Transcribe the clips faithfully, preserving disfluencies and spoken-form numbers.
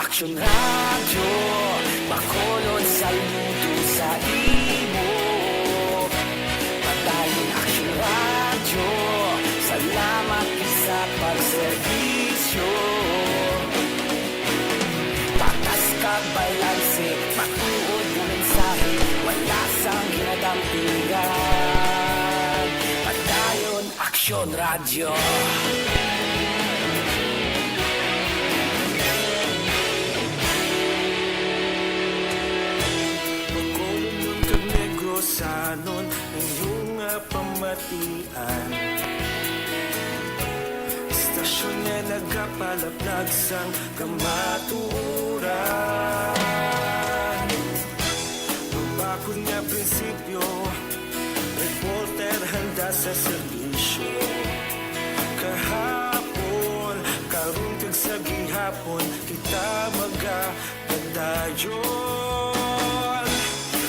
Aksyon Radyo, Bacolod, saludo sa imo. Padayon Aksyon Radyo, salamat sa pagserbisyo. Patas kag balanse, matuod nga mensahe, wala sang ginadampigan. Padayon Aksyon Radyo. Bacolodnon kag Negrosanon, inyo nga pamatian. Istasyon nga nagapalaplag sang kamatuoran. Mabakod nga prinsipyo, reporter handa sa serbisyo. Kahapon, karon kag sa gihapon, kita magapadayon.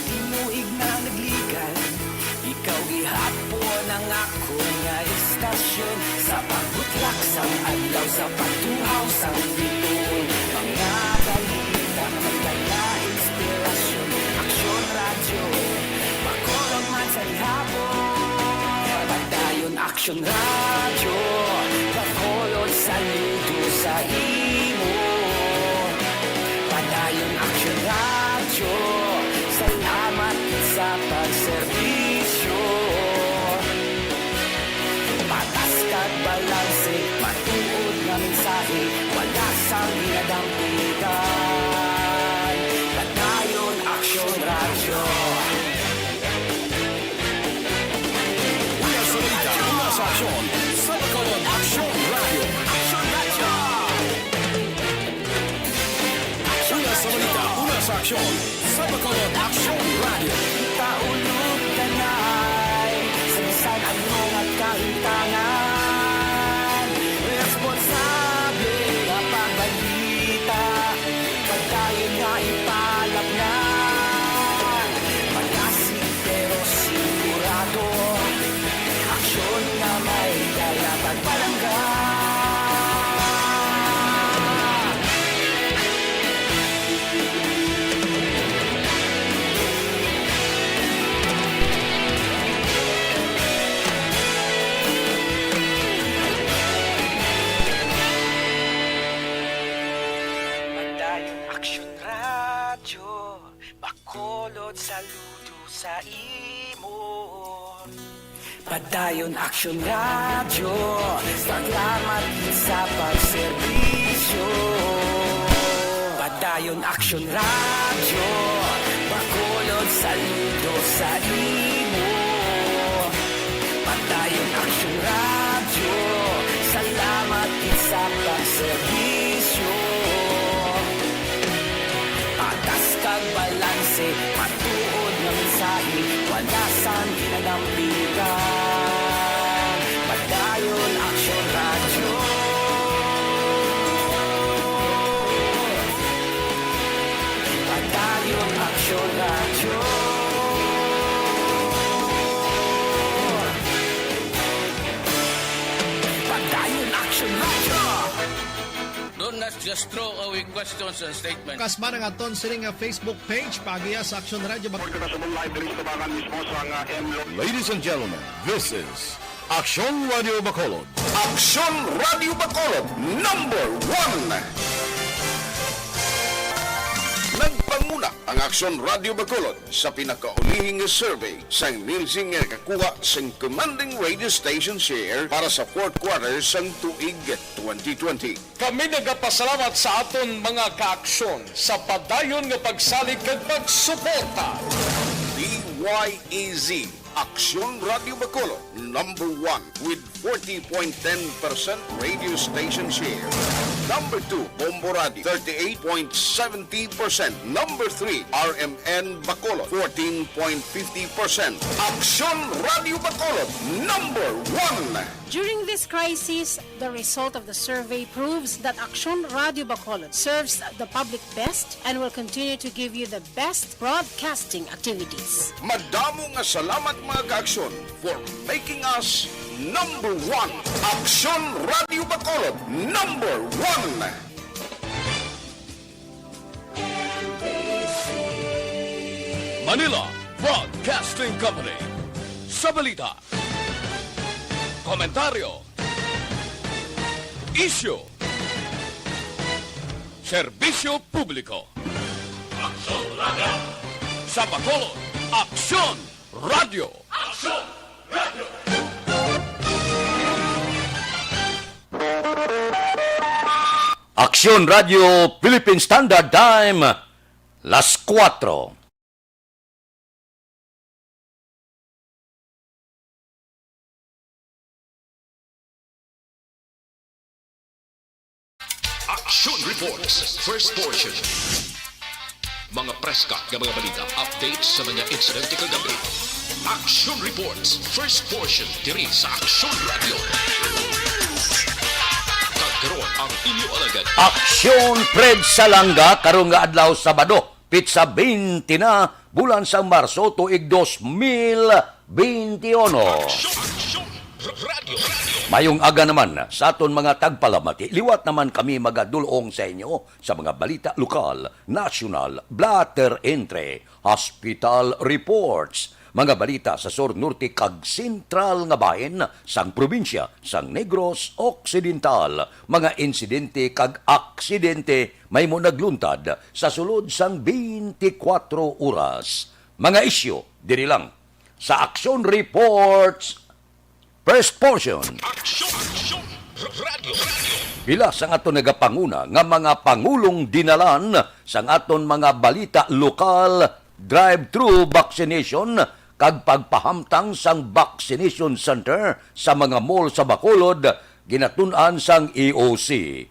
Tinuig na nagligan, ikaw gihapon ang akon nga istasyon. Sa pagbutlak sang adlaw, sa pagtuhaw sang bituon, mga balita, magdala inspirasyon. Aksyon Radyo, Bacolod man sa gihapon. Padayon Aksyon Radyo, Bacolod, saludo sa imo. Padayon Aksyon Radyo, salamat sa pagserbisyo. Patas kag balanse, matuod nga mensahe, wala sang ginadampigan. Padayon Aksyon Radyo. Una sa balita, una sa aksyon, sa Bacolod, Aksyon Radyo. Aksyon Radyo. Una sa balita, una sa aksyon, sa Bacolod, Aksyon Radyo. Taulog tanay, sa bisan ano nga kahintangan, responsable nga pagbalita, padayon nga ipalapnan. Malasig pero sigurado, aksyon nga may dala pagpalangga. Padayon Aksyon Radyo, Bacolod, saludo sa imo. Padayon Aksyon Radyo, salamat sa pagserbisyo. Padayon Aksyon Radyo, Bacolod, saludo sa imo. Padayon Aksyon Radyo, salamat gid sa pagserbisyo. Patas kag balanse, matuod nga mensahe, wala sang ginadampigan. Padayon Aksyon Radyo. Padayon Aksyon Radyo. Padayon Aksyon Radyo. Do not just throw away questions and statements. Kasma nga aton sini nga Facebook page, paagiha sa Aksyon Radyo Bacolod. Report ka na sa Moonlight diri sa tabangan mismo sa nga M Lo- Ladies and gentlemen, this is Aksyon Radyo Bacolod. Aksyon Radyo Bacolod, number one. Nagpanguna ang Aksyon Radyo Bacolod sa pinakaulihing nga survey sang Nielsen nga nakakuha sing commanding radio station share para sa fourth quarter sang tuig twenty twenty. Kami nagapasalamat sa aton mga kaaksyon sa padayon nga pagsalig kag pagsuporta. D Y E Z, Aksyon Radyo Bacolod, number one with forty point ten percent radio station share. Number two, Bombo Radio, thirty-eight point seventy percent. Number three, R M N Bacolod, fourteen point fifty percent. Aksyon Radyo Bacolod, number one. During this crisis, the result of the survey proves that Aksyon Radyo Bacolod serves the public best and will continue to give you the best broadcasting activities. Madamo nga salamat, mga kaaksyon, for making us number one. Aksyon Radyo Bacolod, number one. Manila Broadcasting Company. Sa balita, komentaryo, isyu, serbisyo publiko. Aksyon Radio. Sa Bacolod, Aksyon Radio. Aksyon Radio. Aksyon Radio Philippine Standard Time, las kuwatro. Action Reports, first portion. Mga preska nga mga balita, updates sa mga insidente kagabi. Action Reports, first portion, diri sa Action Radio. Kag karon ang inyo alagad. Aksyon Fred Salanga, karong nga adlaw, Sabado, pitsa twenty na, bulan sang Marso, tuig dos mil twenty-uno. Action, Action Radio. Mayong aga naman sa aton mga tagpalamati. Liwat naman kami magadul-ong sa inyo sa mga balita lokal, nasyonal, blotter entry, hospital reports, mga balita sa sur, norte, kag sentral nga bahin sang probinsya sang Negros Occidental, mga insidente kag aksidente mahimo nagluntad sa sulod sang twenty-four oras. Mga isyu diri lang sa Action Reports, first portion. Action, Action Radio. Pila sang aton nagapanguna nga mga pangulong dinalan sang aton mga balita lokal, drive-thru vaccination kag pagpahamtang sang vaccination center sa mga mall sa Bacolod, ginatun-an sang E O C.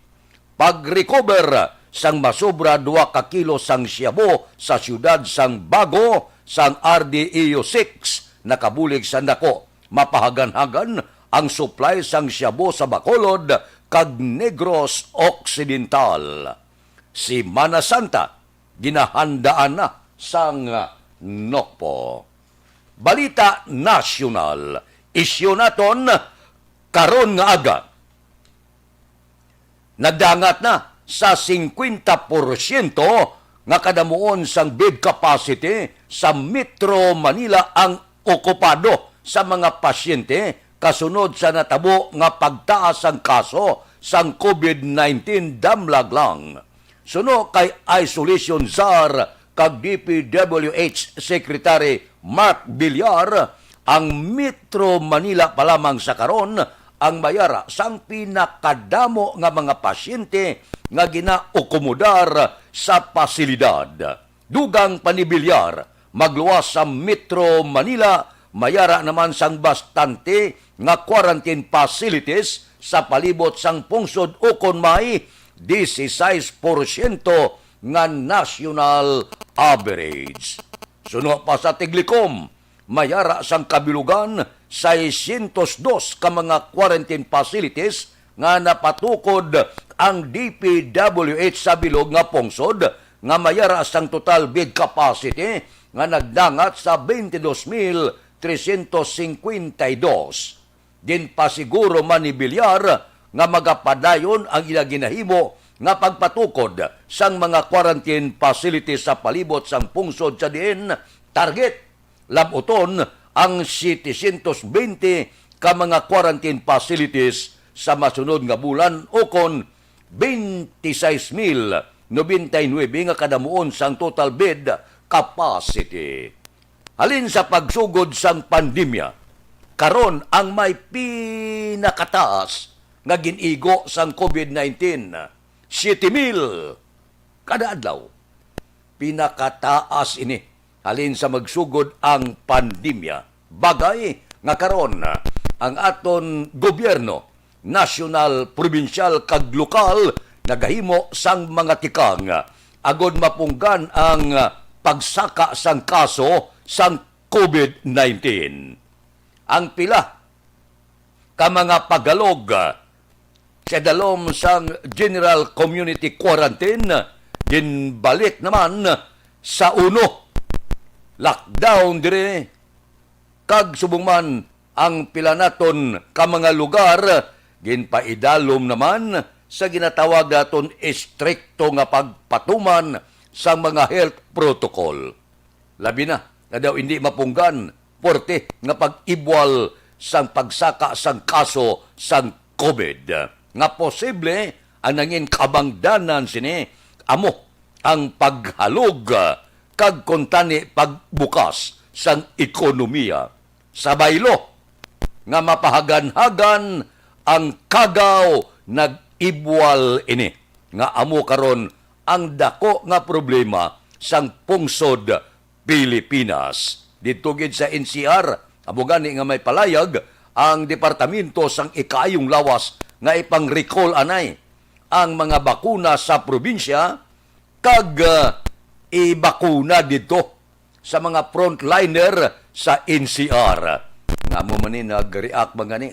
Pag-recover sang masobra dua ka kilo sang shabu sa siyudad sang Bago sang R D E U six nakabulig sa nako. Mapahaganhagan ang supply sang shabu sa Bacolod kag Negros Occidental. Semana Santa, ginahandaan na sang NOCPO. Balita nasyonal, isyu naton karon nga aga. Nagdangat na sa singkwenta porsyento nga kadamuon sang bed capacity sa Metro Manila ang okupado sa mga pasyente kasunod sa natabo nga pagtaas sang kaso sang COVID nineteen damlag lang. Suno kay isolation czar kag D P W H Secretary Mark Villar, ang Metro Manila pa lamang sa karon ang mayara sang pinakadamo nga mga pasyente nga ginaakomodar sa pasilidad. Dugang pa ni Villar, magluwas sa Metro Manila, mayara naman sang bastante nga quarantine facilities sa palibot sang pungsod ukon may dieciséis porsyento nga national average. Suno pa sa Tiglicom, mayara sang kabilugan, seiscientos dos ka mga quarantine facilities nga napatukod ang D P W H sa bilog nga pungsod, nga mayara sang total bed capacity nga nagdangat sa twenty-dos mil trescientos cincuenta y dos. Ginpasiguro man ni Villar nga magapadayon ang ila ginahimo nga pagpatukod sang mga quarantine facilities sa palibot sang pungsod, sa diin target lab-uton ang setecientos twenty ka mga quarantine facilities sa masunod nga bulan, ukon twenty-seis mil noventa y nuebe nga kadamuon sang total bed capacity. Halin sa pagsugod sang pandemya, karon ang may pinakataas nga gin-igo sang COVID nineteen, siyete mil kada adlaw. Pinakataas ini halin sa magsugod ang pandemya. Bagay nga karon, ang aton gobyerno, nasyonal, probinsyal, kag lokal, nagahimo sang mga tikang agod mapunggan ang pagsaka sang kaso sang COVID nineteen. Ang pila ka mga Tagalog sa dalom sang General Community Quarantine ginbalik naman sa uno. Lockdown diri, kag subong man ang pila naton ka mga lugar ginpaidalom naman sa ginatawag naton estrikto nga pagpatuman sang mga health protocol. Labi na nga daw hindi mapunggan, puwerte nga pag-ibwal sang pagsaka sang kaso sang COVID, nga posible ang nangin kabangdanan sini amo ang paghalog kag kuntani pagbukas sang ekonomiya sa baylo nga mapahaganhagan ang Cagao. Nag-ibwal ini nga amo karon ang dako nga problema sang pungsod Pilipinas. Didto gid sa N C R, amo gani nga may palayag ang Departamento sang Ikaayong Lawas nga ipang-recall anay ang mga bakuna sa probinsya kag, ah, ibakuna didto sa mga frontliner sa N C R. Nga mo man ni nag-react man gani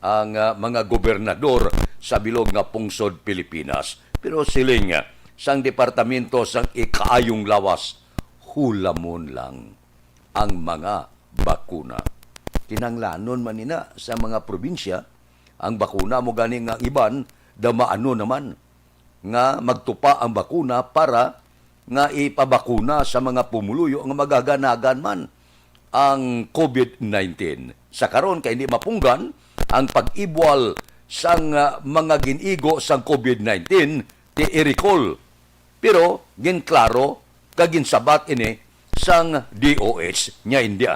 ang, ah, mga gobernador sa bilog nga pungsod Pilipinas. Pero siling, ah, sang Departamento sang Ikaayong Lawas, hulamon lang ang mga bakuna. Kinahanglanon man nina sa mga probinsya ang bakuna, mo gani nga ang iban, damaano naman nga magtupa ang bakuna para nga ipabakuna sa mga pumuluyo nga magaganagan man ang COVID nineteen. Sa karon, kay hindi mapunggan ang pag-ibwal sang, ah, mga gin-igo sang COVID nineteen, ti i-recall. Pero ginklaro kag ginsabat ini sang D O H niya India.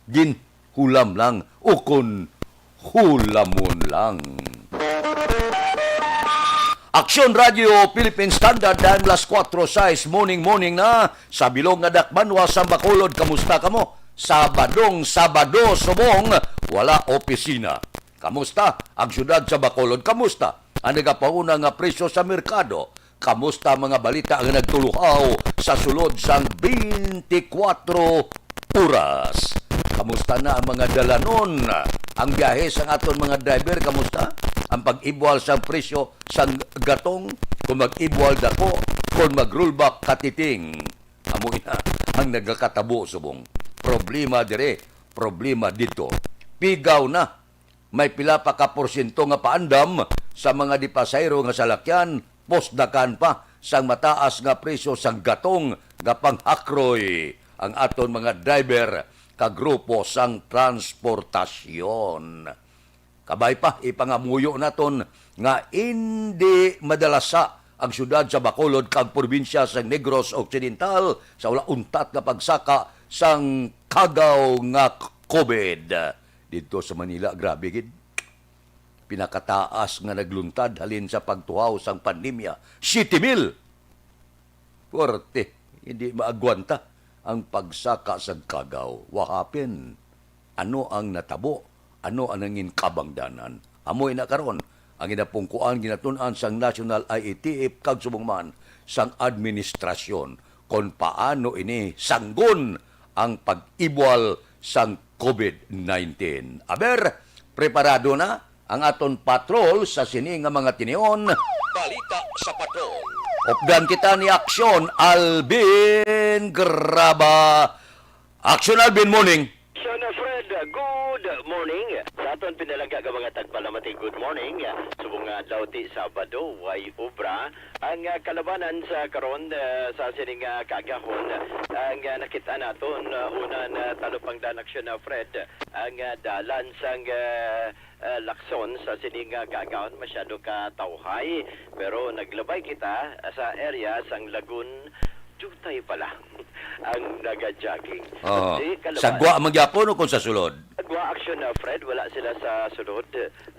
Ginhulam lang, ukon hulamon lang. Aksyon Radio Philippine Standard, time las kuwatro sais, morning, morning na. Sa bilog nga dakbanwa sa Bacolod, kamusta kamo? Sabadong Sabado, subong, wala opisina. Kamusta ang siyudad sa Bacolod? Kamusta ang nagapauna nga presyo sa merkado? Kamusta mga balita nga nagtuluhaw sa sulod sang twenty-four oras? Kamusta na ang mga dalanon? Ang biyahe sang aton mga driver, kamusta? Ang pag-ibwal sang presyo sang gatong, kung mag-ibwal dako, kung mag-rollback katiting. Amo ina ang nagakatabo subong. Problema dire, problema dito. Pigaw na. May pila pa ka porsyento nga paandam sa mga dipasahero nga salakyan, pusdakan pa sang mataas nga presyo sang gatong nga panghakroy ang aton mga driver ka grupo sang transportasyon. Kabay pa, ipangamuyo naton nga indi madalasa ang siyudad sa Bacolod kag probinsya sa Negros Occidental sa wala untat nga pagsaka sang kagaw nga COVID. Didto sa Manila, grabe gid. Pinakataas nga nagluntad halin sa pagtuhaw sang pandemya, siyete mil. Puwerte, hindi maagwanta ang pagsaka sang kagaw. Wahapin, ano ang natabo? Ano ang nangin kabangdanan? Amoy na karon ang ginapungkuan, ginatun-an sang National I A T F kag subong man sang administrasyon kon paano ini sanggon ang pag-ibwal sang COVID nineteen. Aber, preparado na ang aton patrol sa sini nga mga tinion. Balita sa Patrol. Updan kita ni Aksyon Alvin Graba. Aksyon Alvin, morning. Aksyon Fred, good morning. Sa aton pinalangga nga mga tagpalamati, good morning. Subong nga adlaw ti Sabado, way obra. Ang, ah, kalabanan sa karon, ah, sa sining, ah, kaagahon, ang, ah, nakit-an naton, ah, una na talupangdan, Aksyon, ah, Fred, ang, ah, dalan sang, ah, ah, Lacson sa sining, ah, kaagahon masyado ka tawhay, pero naglabay kita sa area sang Lagun, diutay pala ang naga-jogging. Oo. Di, kalabanan. Sa gwa man gyapon o kung sa sulod? Sa gwa, Aksyon, ah, Fred, wala sila sa sulod.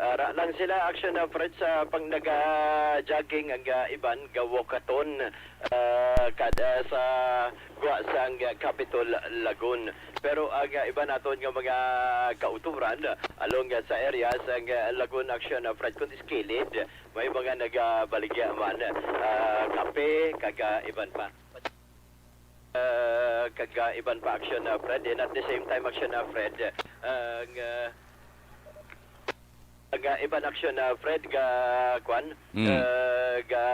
Ara lang sila, Aksyon, ah, Fred, sa pang naga-jogging ang, ah, iban nga walkathon, ah, kad-, ah, sa gwa sang, ah, Capitol Lagun. Pero ang, ah, iban naton nga mga kauturan, ah, along, ah, sa area sang, ah, Lagun, Aksyon, ah, Fred, kun sa kilid, may mga nagabaligya man, ah, kape, kag, ah, iban pa. Ah, kag, ah, iban pa, Aksyon, ah, Fred. And at the same time, Aksyon, ah, Fred, ah, nga, nga iban, Aksyon, ah, Fred, ga, kwan, Mm. ah, ga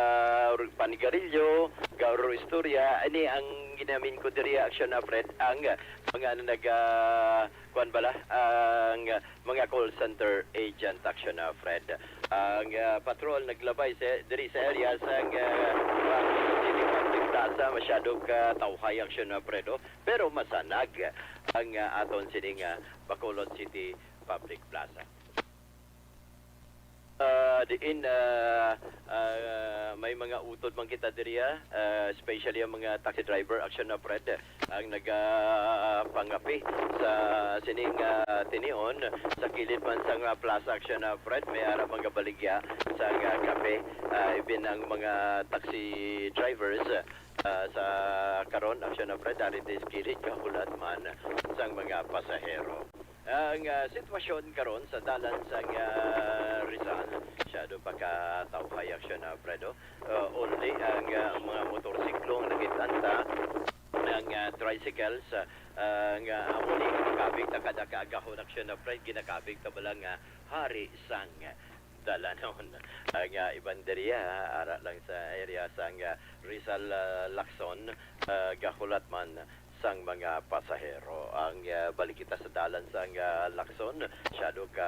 r-, panigarilyo, ga ro istorya. Ani ang ginamin ko diri, Aksyon, ah, Fred, ang mga nag, ah, kwan bala, ang mga call center agent, Aksyon, ah, Fred. Ang, ah, patrol naglabay sa, diri sa area sang, ah, City Public Plaza, masyado ka tawhay aksyon na, Fredo, pero masanag ang, ah, aton sining, ah, Bacolod City Public Plaza. Ah, diin, ah, ah, may mga utod man kita diri, ah, ah, especially ang mga taxi driver, aksyon na, Fred, ang nagapangapi sa sining, ah, tinion. Sa kilid man sang, ah, plaza, aksyon na, Fred, may ara mga baligya sang, ah, kape. Ah, even ang mga taxi drivers, ah, sa karon, aksyon na, Fred, ari sa kilid, kahulat man sang mga pasahero. Ang, ah, sitwasyon karon sa dalan sang, ah, Rizal, masyado pa ka tawhay, aksyon na, Fredo. Ah, only ang, ah, mga motorsiklo ang nakitanta, ang, ah, tricycles, ah, ah, nga amo ni ginakabig ta kada kaagahon, aksyon na, Fred, ginakabig ta bala nga hari sang dalanon. Ang, ah, iban diri, ah, ara lang sa area sang, ah, Rizal, ah, Lacson, ah, gahulat man sang mga pasahero. Ang, ah, balik kita sa dalan sang, ah, Lacson, masyado ka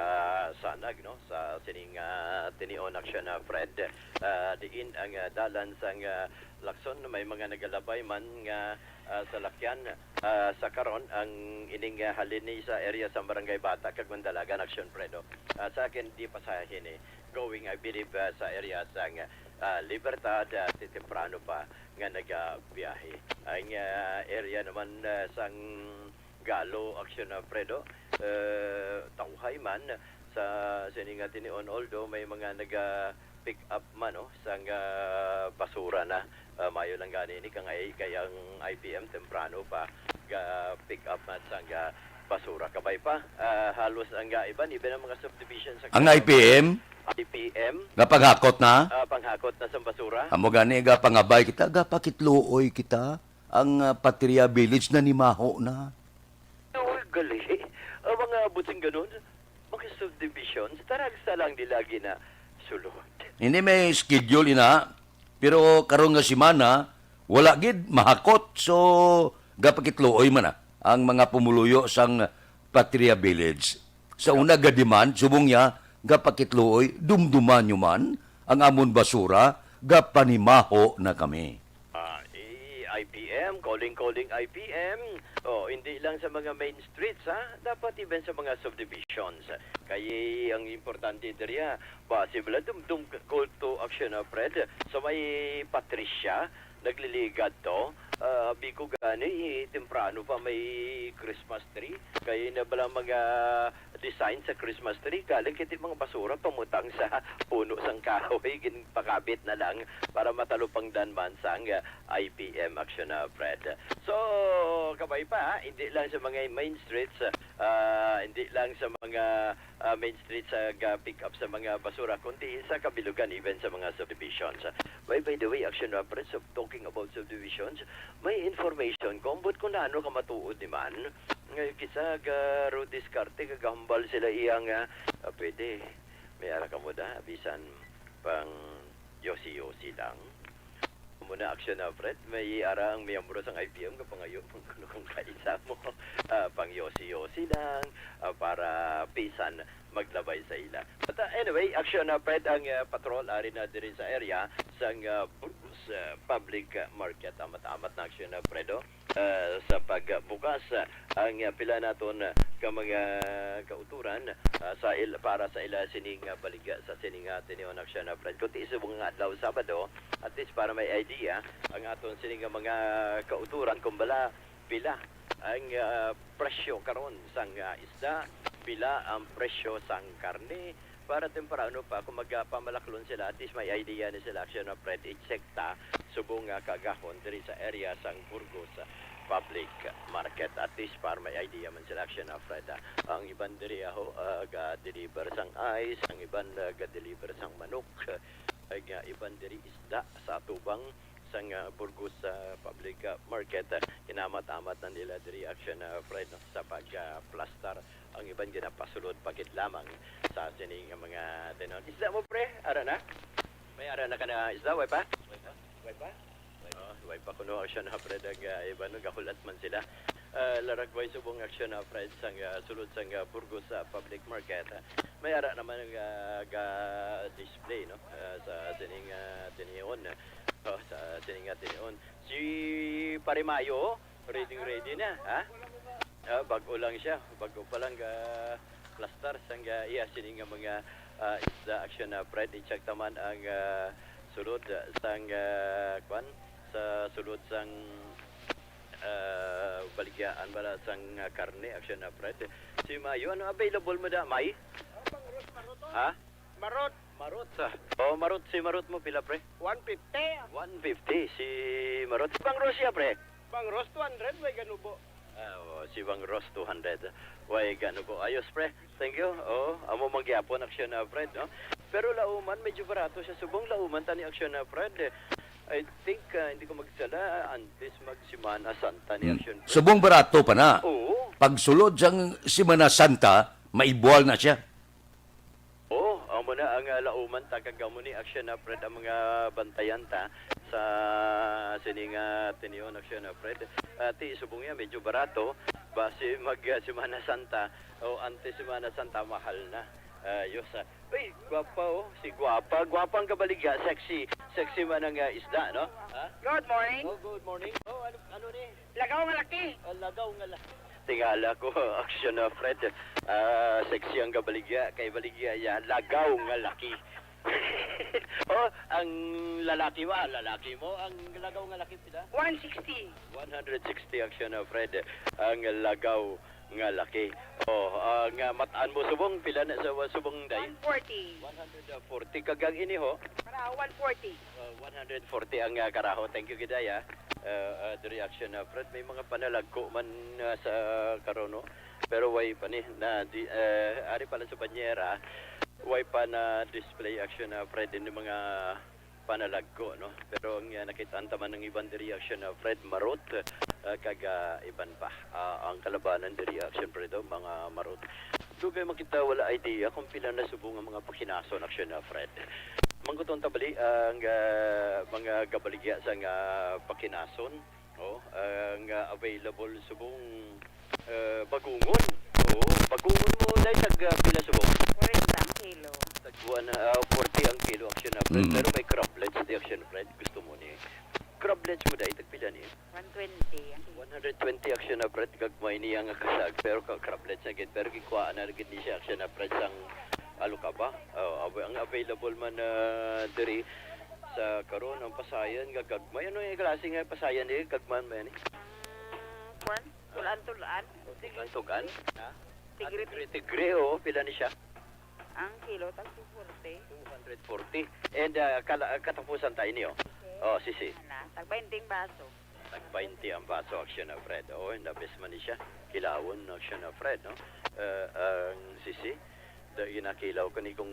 sanag, no, sa sining, ah, tinion, aksyon na, Fred. Ah, diin ang, ah, dalan sang, ah, Lacson, may mga nagalabay man nga, ah, salakyan. Ah, sa karon, ang ining, ah, halin ni sa area sa Barangay Bata kag Mandalagan, aksyon, Fredo. Ah, sa akin, di pa sa hini. Going, I believe, ah, sa area sang, ah, Libertad, ah, ti-, temprano pa nga nagabiyahe. Ang, ah, area naman, ah, sang Galo, aksyon na, Fredo, eh, tawhay man sa sini nga tinion, although may mga naga-pick up man, no, sang, ah, basura na. Ah, mayo lang gani ni kang I-, kay ang I P M temprano pa ga-pick up man sang, ah, basura. Kabay pa, ah, halos ang, ah, iban, even ang mga subdivision sa Ang I P M? I P M, Nga panghakot na? Ah, panghakot na sang basura. Amo gani, ga pangabay kita, ga pakitluoy kita. Ang, ah, Patria Village nanimaho na. Uy, gali. Ang mga butsing ganun, mga subdivisions, taragsa lang nila ginasulod. Hindi, may schedule ina, pero karon nga semana, wala gid mahakot. So, gapakitluoy man na ang mga pumuluyo sang Patria Village. Sa una, ga-demand, subong niya, gapakitluoy, dumduman nyo man ang amon basura, gapanimaho na kami. Ah, i-, I P M, calling, calling I P M. Oh, hindi lang sa mga main streets, ha? Dapat even sa mga subdivisions. Kay ang importante diri, ha, base bala dumdum call to action, ha, Fred? Sa may Patricia, nagliligad to. Ah, abi ko gani, eh, temprano pa may Christmas tree. Kay na bala mga design sa Christmas tree, galing kiti mga basura pamutang sa puno sang kahoy, ginpakabit na lang para matalupangdan man sang, ah, I P M action na, Fred. So, kabay pa, ha? Hindi lang sa mga main streets, ah, hindi lang sa mga, ah, main streets sa ga-pick up sa mga basura, kundi sa kabilugan, even sa mga subdivisions. By, by the way, action na, Fred, so talking about subdivisions, may information ko, ambot kung naano ka matuod ni man, nga kisa ga Ruth Discarte, gagahambal sila iya nga, ah, pwede, may ara ka mo da, bisan pang yosi-yosi lang. Muna aksyon na, Fred, may ara ang miyembro sang I P M nga pangayo man kuno kung kaisa mo, ah, pang yosi-yosi lang, ah, para bisan maglabay sa ila. But, ah, anyway, aksyon na, Fred, ang, ah, patrol ari na diri sa area sang, ah, Burgos, ah, Public, ah, Market. Amat-amat na aksyon na, Fred, oh. Ah, sa pagbukas, ah, ang, ah, pila naton, ah, ka mga kauturan, ah, sa il-, para sa ila sining, ah, baligya sa sining, ah, tinion aksyon na, Fred. Kundi sa mga adlaw Sabado, at least para may idea ang aton sining, ah, mga kauturan kung bala pila ang, ah, presyo karon sang, ah, isda, pila ang presyo sang karne, para temprano pa, kung magapamalaklon sila, at least may idea ni sila, aksyon na, Fred, i-check ta, subong nga kaagahon diri sa area sang Burgos Public Market. At least para may idea man sila, aksyon na, Fred, ah. Ang iban diri, aho, ah, ga-deliver sang ice, ang iban, ah, ga-deliver sang manok, ay nga iban diri isda sa atubang sang, ah, Burgos, ah, Public, ah, Market. Ah, inamat-amat na nila diri aksyon na, Fred, no, sa pag, ah, plastar. Ang iban ginapasulod pa gid lamang sa sini nga mga tinon. Isda mo, pre? Ara na? May ara na ka na isda, way pa? Way pa? Way pa? Oh, way pa kuno aksyon na, Fred, ang, ah, iban, no, gahulat man sila. Ah, Laragway subong action, ah, Fred, sang, ah, sulod sang, ah, Burgos, ah, Public Market, ah, may ara naman nga ga-display, no? Ah, sa sining, ah, tinion. Oh, sa sining, ah, tinion. Si Pare Mayo, ready, ready na, ha? Ah, bago lang siya. Bago pa lang ga plaster sang, ah, iya sining nga mga, ah, isda action, ah, Fred. Intsakta man ang, ah, sulod, ah, sang, ah, kwan, sa sulod sang, ah, baligyaan bala sang, ah, karne action, ah, Fred. Si Mayo, ano available mo da, May? Ha? Marot. Marot, ah. Oh, marot, si marot mo pila, pre? One fifty. One fifty si marot. Bang Russia, pre? Bang Ros, two hundred, way ganubo. Ah, oh, si Bang Ros, two hundred. Way ganubo. Ayos, pre. Thank you. Oh, amo man gyapon action, ah, Fred, no? Pero lauman, medyo barato siya. Subong lauman tani action, ah, Fred. I think, ah, hindi ko magsala, antes mag Semana Santa ni Hmm. action, Fred. Subong barato pa na. Oo. Pagsulod sang Semana Santa, maibual na siya. Oo, amo na ang, ah, lauman ta, kag amo ni action, ah, Fred, ang mga bantayan ta sa sining, ah, tinion action, ah, Fred. Ah, ti subong niya, medyo barato. Basi mag, ah, Semana Santa o antes Semana Santa, mahal na. Ayos, ah. Uy, gwapa, oh. Si gwapa. Gwapa ang kabaligya. Sexy. Sexy man ang, ah, isda, no? Ha? Good morning. Oh, good morning. Oh, ano, ano ni? Lagaw nga laki. Ah, lagaw nga laki. Tingala ko, action na, Fred. Ah, sexy ang kabaligya. Kay baligya niya, lagaw nga laki. Oh, ang lalaki mo, ah, lalaki mo, ang lagaw nga laki pila? One sixty. One hundred sixty action na, Fred. Ang lagaw nga laki. Oh, ah, nga matan mo subong, pila na sa subong, day? One forty. One hundred forty. Kag ang ini ho? Para one forty. Uh, one hundred forty ang, ah, karaho. Thank you, Giday, ah. Uh, uh, the reaction, ah, Fred, may mga panalagko man, ah, sa karon, no? Pero way pa ni, na, di, eh, ari pala sa banyera, way pa na display action, ah, Fred, in mga panalagko, no? Pero ang, ah, nakit-an ta man ang iban diri action, ah, Fred, marot, ah, kag, ah, iban pa. Ah, ang kalabanan diri action, Fred, oh, mga marot. Dugay makita, wala idea kung pila na subong ang mga pakinason action, ah, Fred. Mangkuton ta bali ang, ah, mga gabaligya sa nga pakinason. Oh, ang, ah, available subong, ah, bagungon. Oo, bagungon mo, day, tag, ah, pila subong? Forty ang kilo. Tag one, ah, forty ang kilo, action na, Fred. Mm. Pero may crablets di, action, Fred. Gusto mo ni crablets mo, day, tag pila ni? One twenty ang kilo. One hundred twenty, action na, Fred. Gagmay niya nga kasag, pero ka crablets na gid. Pero gikuhaan na gid ni siya, action na, Fred, sang alukaba. Oh, av-, ang available man, ah, diri sa karon, ang pasayan nga gagmay. Ano yung klase nga pasayan, eh? Gagman ba yan, eh? Mm, kwan? Tulan-tulan. Tulan-tulan? Ha? Tigre-tigre. Ah, tigre-tigre, oo. Pila ni siya? Ang kilo, tag two forty. Two hundred forty. And, ah, kala-, katapusan tayo niyo. Okay. Oh, sisi. Ana, tag twenty ang baso. Tag twenty ang baso, action na, Fred. Oo, the best man ni siya. Kilawon, action na, Fred, no? Ah, ang sisi, da-, ginakilaw ko ni kung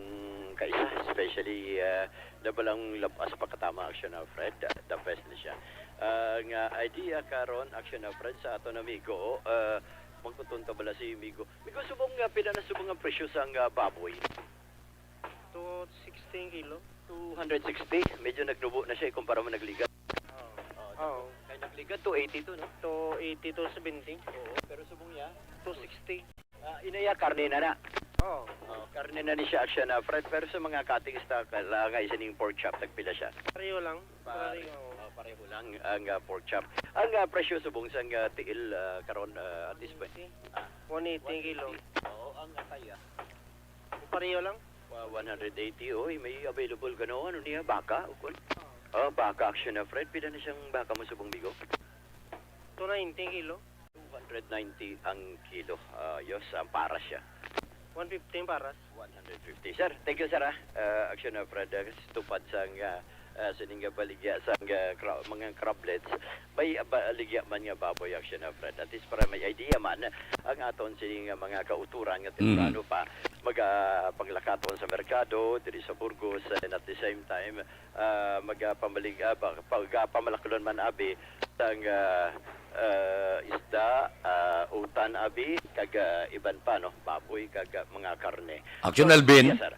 kaisa, especially, ah, da balang labas pa katama, action na, Fred, the, the best ni siya. Ah, nga idea karon, action na, Fred, sa aton amigo, ah, magkuton ta bala si amigo. Amigo, subong nga, pila na subong ang presyo sang, ah, baboy? Two sixty ang kilo. Two hundred sixty. Medyo nagnubo na siya, eh, kumpara mo nagligad. Oo. Oo. Kay nagligad, two eighty to, no? Two eighty, two seventy. Oo, pero subong niya? Two sixty. Ah, inaya, karne na na. Oo. Oh, karne na ni siya, action na, Fred. Pero sa mga cuttings ta, kailangan isa ning pork chop, tagpila siya? Pareho lang. Pare-, Pareho. Oh, pareho lang ang, ah, pork chop. Ang, ah, presyo subong sang, ah, tiil, ah, karon, ah, at this point. One eighty. Ah. One eighty ang kilo. One eighty. Oo, ang atay, ah. Pareho lang? Wa-, one hundred eighty, oy, may available ka na, ano niya, baka, o kun? Oh, baka, action na, Fred. Pila na siyang baka mo subong, amigo? Two ninety ang kilo. Two hundred ninety ang kilo. Ah, yos, ang paras siya. One fifty ang paras. One hundred fifty. Sir, thank you, sir, ah. Ah, action na, Fred. Ah, tupad sang, ah, ah, sining nga baligya sang, ah, cra-, mga crablets. May, ah, baligya man nga baboy, action na, Fred. At least para may idea man ang aton sining nga mga kauturan nga temprano pa, maga-, paglakaton sa merkado, diri sa Burgos, and at the same time, ah, magapamalig-, ah, pa-, pagapamalaklon man abi sang, ah, ah, isda, ah, utan abi, kag, ah, iban pa, no, baboy, kag, ah, mga karne. Action, So, Alvin, yes, sir.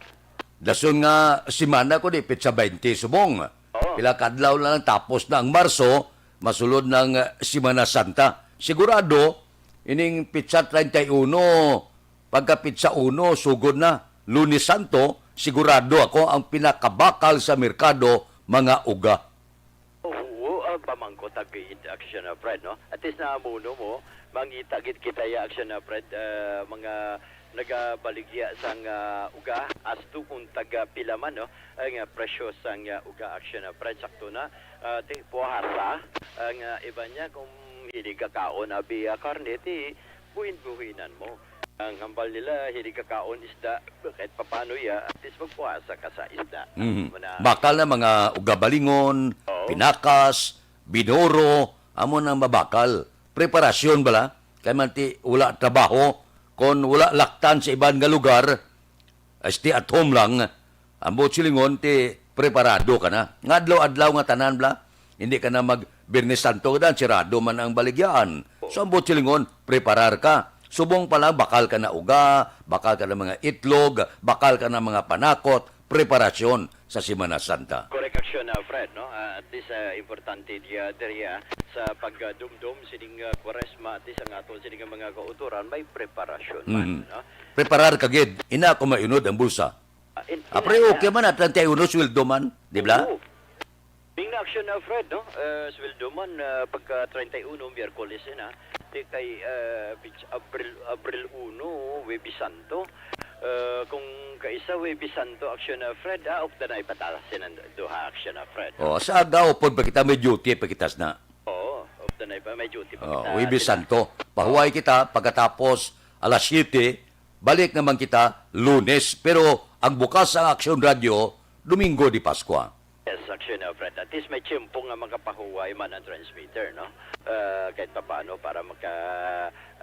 Dason nga semana ko di, petsa twenty subong. Oo. Pila ka adlaw na lang, tapos na ang Marso, masulod na ang, ah, Semana Santa. Sigurado, Ining pitsa treinta y uno, pagka pitsa uno, sugod na. Lunes Santo, sigurado ako ang pinakabakal sa merkado, mga uga. Oo, ah, pamangkot ang gid, Action, ah, Fred, no? At least naamuno mo, mangita gid kita ya, Action, ah, Fred, ah, mga nagabaligya sang, ah, uga, asto kung taga pila man, no? Ang, ah, presyo sang, ah, uga, Action, ah, Fred, sakto na. Ah, ti, puhasa ang, ah, iba niya kung hilig ka kaon abi, ah, karne, ti buhin-buhinan mo. Ang hambal nila, hilig ka kaon isda, kahit papano ya, at least magpuhasa ka sa isda. Mhm. Mo na. Bakal na mga uga balingon, Oo. Pinakas, binoro, amo nang mabakal. Preparasyon bala, kay man ti wala trabaho, kon wala laktan sa iban nga lugar, stay at home lang. Ang buot silingon, ti preparado ka na. Nga adlaw-adlaw nga tanan bala, hindi ka na mag Biyernes Santo, dan sirado man ang baligyaan. So, ang buot silingon, preparar ka. Subong pa lang, bakal ka na uga, bakal ka na mga itlog, bakal ka na mga panakot, preparasyon sa Semana Santa. Correct, Action, ah, Fred, no? Ah, at least, ah, importante diya, diriya, sa pagdumdom sining, ah, Kwaresma, at least ang ato sining mga kauturan, may preparasyon man, Mhm. no? Preparar ka gid, ina ko maunod ang bulsa. Ah, in-, Ah, ina, pero ina. Okay man, ah, treinta y uno, sweldo man, di ba? Oo. Bing na, Action, ah, Fred, no? Eh, sweldo man, ah, pagka treinta y uno, Miyerkules, ina. Di kay, ah, Bits-, Abril, Abril uno, Huwebes Santo. Eh, kung kaisa, Huwebes Santo, Action, ah, Fred, ah, updanay pa ta sining duha, Action, ah, Fred. Oh, sa agaw, pod pa kita, may duty pa kita na. Oo, updanay pa, may duty pa Oh, kita, Huwebes sina- Santo. Pahuway kita, pagkatapos, alas siyete, balik naman kita, Lunes. Pero ang bukas ang Action Radio, Domingo de Pascua. Yes, Action, uh, Fred. At least may tiyempo nga makapahuway man ang transmitter, no? Uh, kahit papaano para maka,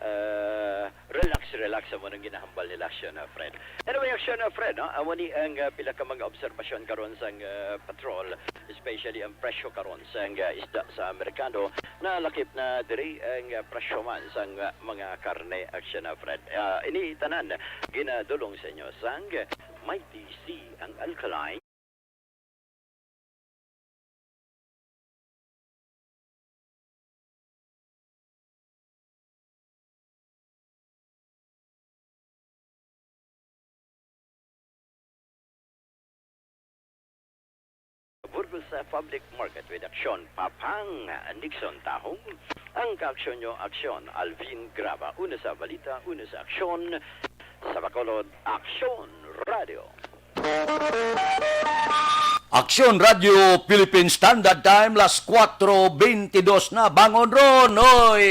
uh, relax, relax amo nang ginahambal nila, Action, uh, Fred. Anyway, Action, uh, Fred, no? Amo ni ang, uh, pila ka mga obserbasyon karon sang, uh, patrol, especially ang presyo karon sang, uh, isda sa merkado. Nalakip na diri ang, uh, presyo man sang, uh, mga karne, Action, uh, Fred. Uh, ini tanan ginadulong sa inyo sang Mighty C, ang alkaline. Burgos, uh, Public Market with Action, Papang, uh, Nixon Tahong, ang kaaksyon nyo, Aksyon, Alvin Graba, una sa balita, una sa aksyon, sa Bacolod, Aksyon Radio. Aksyon Radio Philippine Standard Time, las kuwatro beintidos na. Bangon ron, oy!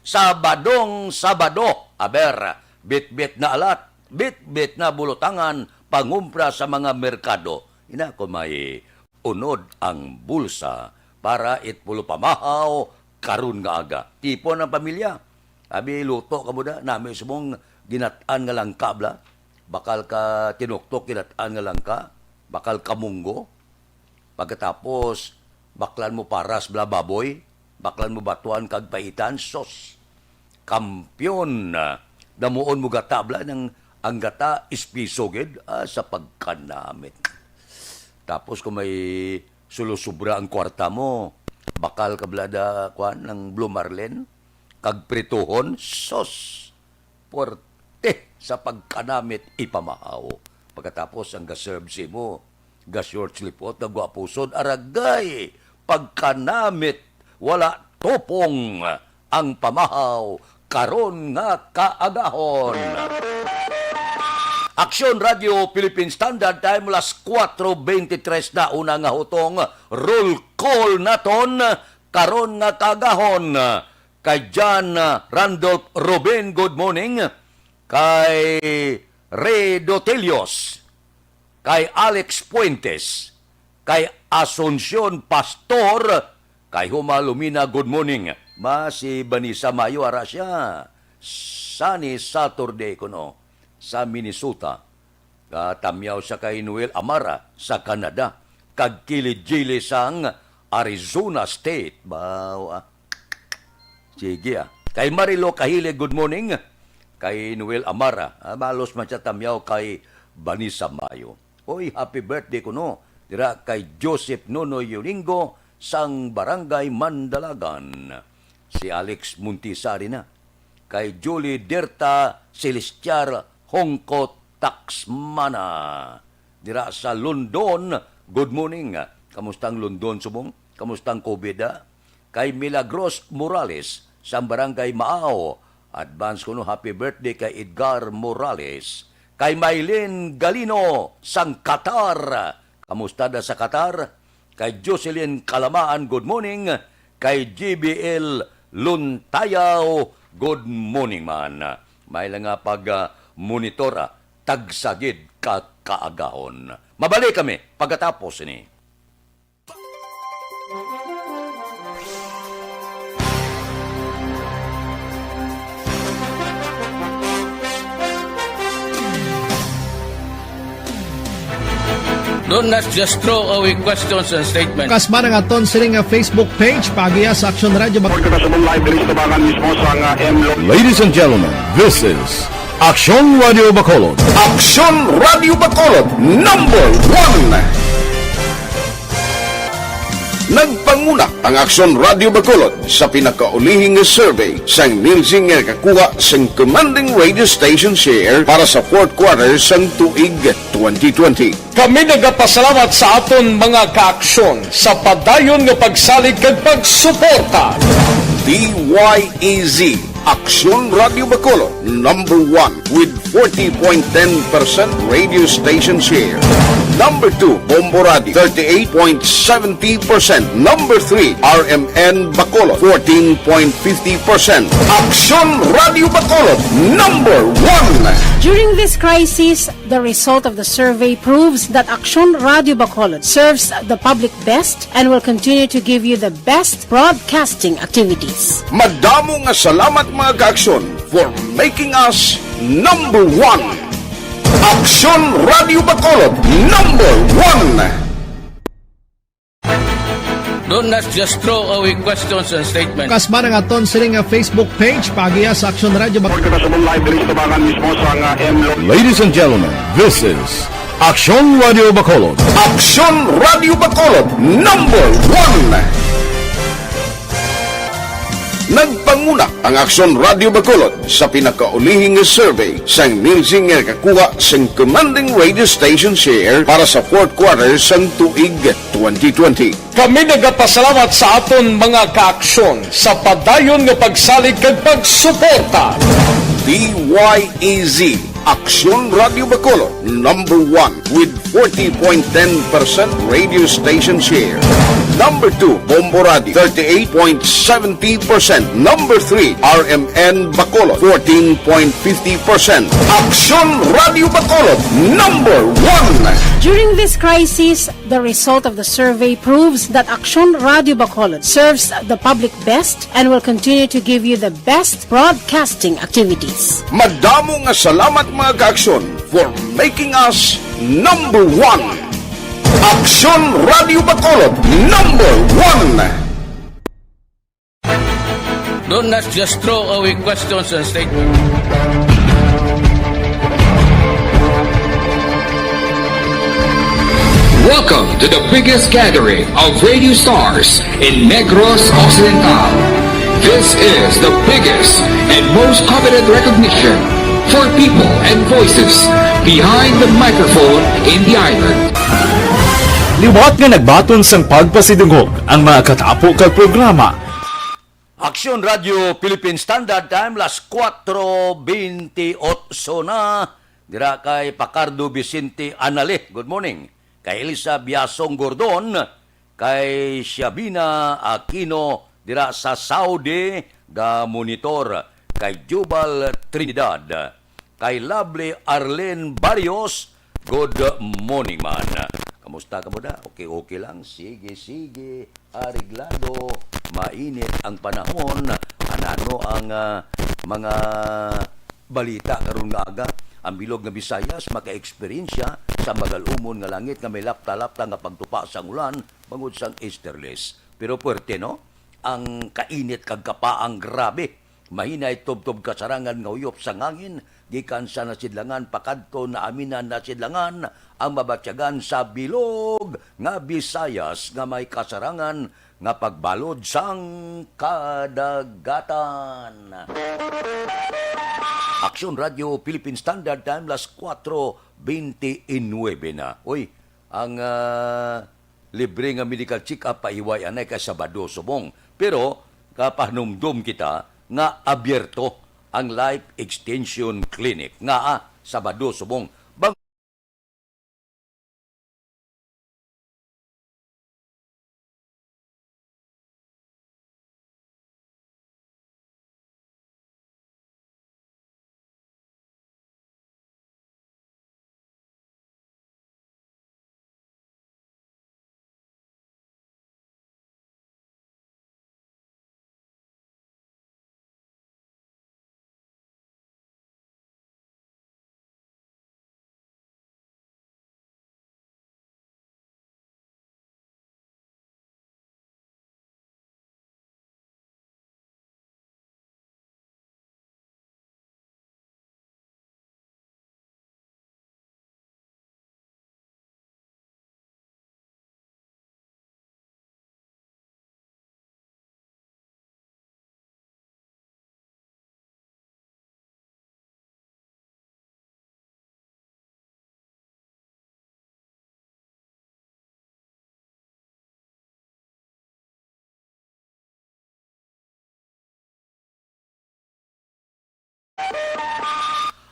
Sabadong Sabado. Aber, bitbit na alat, bitbit na bulutangan, pangumpra sa mga merkado. Ina ko may unod ang bulsa para it pulo pamahaw karon nga aga. Tipon ang pamilya. Abi, luto ka mo da. Nami subong ginat-an nga langka, bla. Bakal ka tinuktok, ginat-an nga langka. Bakal ka munggo. Pagkatapos, baklan mo paras, bla, baboy. Baklan mo batuan kag paitan. Sos! Kampiyon! Damuon mo gata, bla, nang ang gata, ispiso gid, ah, sa pagkanamit. Tapos kung may sulo-sobra ang kwarta mo, bakal ka, bla, da, kwan, ng Blue Marlin, kag prituhon, sos! Puwerte sa pagkanamit ipamahaw. Pagkatapos ang ga-serve simo, ga-short slipot, gagwapusod, aragay, pagkanamit, wala tupong ang pamahaw, karon nga kaagahon. Aksyon Radio Philippine Standard Time, las kuwatro beintitres na, una nga hutong, roll call naton, karon nga kaagahon. Kay John, ah, Randolph Ruben, good morning. Kay Ray Dotelios, kay Alex Fuentes, kay Asuncion Pastor, kay Huma Lumina, good morning. Ma, si Vanessa Mayo, ara siya. Sunny Saturday kuno sa Minnesota. Katamyaw sa kay Noel Amara sa Canada, kag Kili Jili sang Arizona State. Baw, ah. Sige, ah. Kay Marilo Kahili, good morning. Kay Noel Amara, ah, balos man siya tamyaw kay Vanessa Mayo. Oy, happy birthday kuno dira kay Joseph Nonoy Yuningo sang Barangay Mandalagan. Si Alex Muntisari na. kay Julie Dirta Celestial Hongko Taxmana dira sa London. Good morning. Kamusta ang London subong? Kamusta ang covid, ah? Kay Milagros Morales sa Barangay Maao. Advance kuno, happy birthday kay Edgar Morales. Kay Maylin Galino sang Qatar. Kamusta da sa Qatar? Kay Jocelyn Kalamaan, good morning. Kay J B L Luntayaw, good morning man. May lang nga pag, ah, monitor, ah, tagsagid ka kaagahon. Mabalik kami pagkatapos ni. Don't, let's just throw away questions and statements. Kasma ang aton sini nga Facebook page, paagiha sa Aksyon Radio Bac- Pagkakasabong live diri sa tabangan mismo sa nga M Lo- Ladies and gentlemen, this is Aksyon Radio Bacolod. Aksyon Radio Bacolod, number one. Nagpanguna ang Aksyon Radio Bacolod sa pinakaulihing survey sang Nielsen nga nakakuha sang commanding radio station share para sa fourth quarter sang tuig twenty twenty. Kami nagapasalamat sa aton mga kaaksyon sa padayon nga pagsalig kag pagsuporta. D Y E Z, Aksyon Radio Bacolod, number one with forty point ten percent radio station share. Number two, Bombo Radio, thirty-eight point seventy percent. Number three, R M N Bacolod, fourteen point fifty percent. Aksyon Radio Bacolod, number one. During this crisis, the result of the survey proves that Aksyon Radio Bacolod serves the public best and will continue to give you the best broadcasting activities. Madamo nga salamat, mga kaaksyon, for making us number one. Aksyon Radio Bacolod, number one. Don't, let's just throw away questions and statements. Kasma ang aton sini nga Facebook page, paagiha sa Aksyon Radio Bac- Pagkakasabong live diri sa tabangan mismo sa nga M Lo- Ladies and gentlemen, this is Aksyon Radio Bacolod. Aksyon Radio Bacolod, number one. Nagpanguna ang Aksyon Radio Bacolod sa pinakaulihing survey sang Nielsen nga nakakuha sang commanding radio station share para sa fourth quarter sang tuig twenty twenty. Kami nagapasalamat sa aton mga kaaksyon sa padayon nga pagsalig kag pagsuporta. D Y E Z, Aksyon Radio Bacolod, number one with forty point ten percent radio station share. Number two, Bombo Radio, thirty-eight point seventy percent. Number three, R M N Bacolod, fourteen point fifty percent. Aksyon Radio Bacolod, number one. During this crisis, the result of the survey proves that Aksyon Radio Bacolod serves the public best and will continue to give you the best broadcasting activities. Madamo nga salamat, mga kaaksyon, for making us number one. Aksyon Radio Bacolod, number one. Don't, let's just throw away questions and statements. Welcome to the biggest gathering of radio stars in Negros Occidental. This is the biggest and most coveted recognition for people and voices behind the microphone in the island. Liwat nga nagbaton sang pagpasidungog ang mga katapo kag programa. Aksyon Radio Philippine Standard Time, las kuwatro beintiotso na. Dira kay Pacardo Vicente Anale, good morning. Kay Elisa Biasong Gordon, kay Shabina Aquino dira sa Saudi, ga monitor. Kay Jubal Trinidad, kay Lovely Arlene Barrios, good morning man. Kamusta kamo da? Okay, okay lang? Sige, sige. Areglado, mainit ang panahon. Anano ang, ah, mga balita karon nga aga? Ang bilog nga Visayas maka-eksperyensya sa magalumon nga langit nga may lapta-lapta nga pagtupa sang ulan bangod sang easterlies. Pero puwerte, no? Ang kainit kag kapaang grabe. Mahinay tubtob kasarangan nga uyop sang hangin gikan sa nasidlangan pakadto naaminan nasidlangan ang mabatyagan sa bilog nga Visayas nga may kasarangan nga pagbalod sang kadagatan. Aksyon Radio Philippine Standard Time, las kuwatro benti nuebe na. Uy, ang, ah, libre nga medical check-up pahiway anay kay Sabado subong. Pero kapahnumdom kita nga abierto ang Life Extension Clinic nga, ah, Sabado subong. Bang-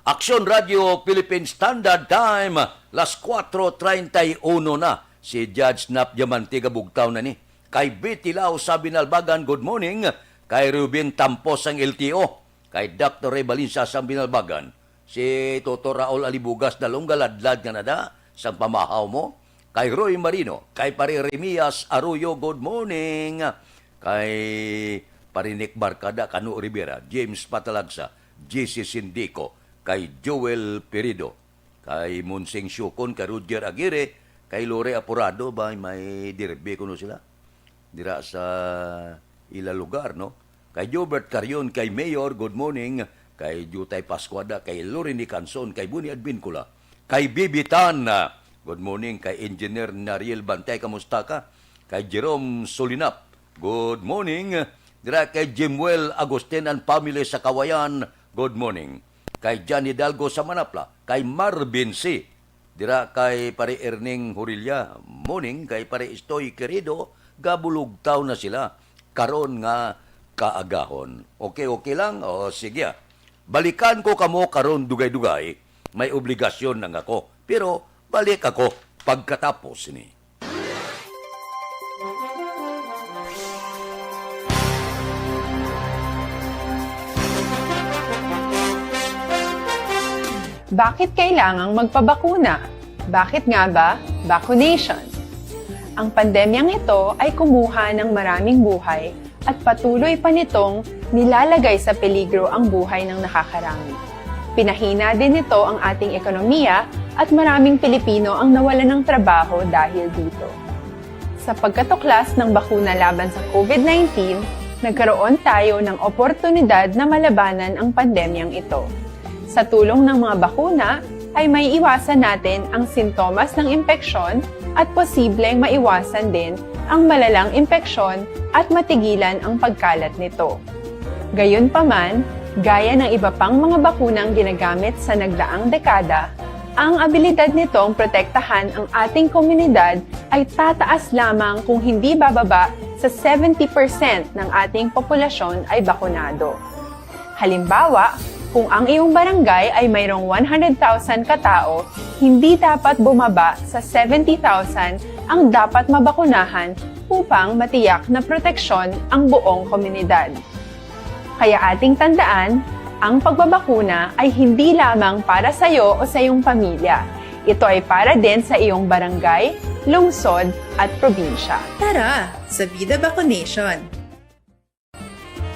Aksyon Radio Philippine Standard Time, las kuwatro treinta y uno na. Si Judge Nap Diamante gabugtaw na ni. Kay Betty Lau sa Binalbagan, good morning. Kay Ruben Tampos sang L T O. Kay Doctor Ray Valencia sang Binalbagan. Si Toto Raul Alibugas na lunggaladlad nga nada sang pamahaw mo. Kay Roy Marino, kay Pare Remias Arroyo, good morning. Kay Pare Nick Barcada, Kano Rivera, James Patalagsa, J C Sindico, kay Joel Perido, kay Monsing Siukon, kay Roger Aguirre, kay Lore Apurado, ba may derby kuno sila dira sa ila lugar, no? Kay Jobert Carion, kay Mayor, good morning. Kay Jutay Pascuada, kay Loren Icanson, kay Buni Advincula, kay Bibi Tan, good morning. Kay Engineer Nariel Bantay, kamusta ka? Kay Jerome Solinap, good morning. Dira kay Jimuel Agustin and family sa Kawayan, good morning. Kay John Hidalgo sa Manapla, kay Marvin C. Dira kay Pare Erning Horilla, morning. Kay Pare Estoy Querido, gabulugtaw na sila karon nga kaagahon. Okay, okay lang? O, sige, ah. Balikan ko kamo karon dugay-dugay, may obligasyon lang ako. Pero balik ako pagkatapos ni. Bakit kailangang magpabakuna? Bakit nga ba vaccination? Ang pandemyang ito ay kumuha ng maraming buhay at patuloy pa nitong nilalagay sa peligro ang buhay ng nakakarami. Pinahina din nito ang ating ekonomiya at maraming Pilipino ang nawalan ng trabaho dahil dito. Sa pagkatuklas ng bakuna laban sa COVID nineteen, nagkaroon tayo ng oportunidad na malabanan ang pandemyang ito. Sa tulong ng mga bakuna, ay maiiwasan natin ang sintomas ng impeksyon at posibleng maiwasan din ang malalang impeksyon at matigilan ang pagkalat nito. Gayunpaman, gaya ng iba pang mga bakunang ginagamit sa nagdaang dekada, ang abilidad nitong protektahan ang ating komunidad ay tataas lamang kung hindi bababa sa seventy percent ng ating populasyon ay bakunado. Halimbawa, kung ang iyong barangay ay mayroong one hundred thousand katao, hindi dapat bumaba sa seventy thousand ang dapat mabakunahan upang matiyak na proteksyon ang buong komunidad. Kaya ating tandaan, ang pagbabakuna ay hindi lamang para sa iyo o sa iyong pamilya. Ito ay para din sa iyong barangay, lungsod, at probinsya. Tara, sa Vida Vaccination!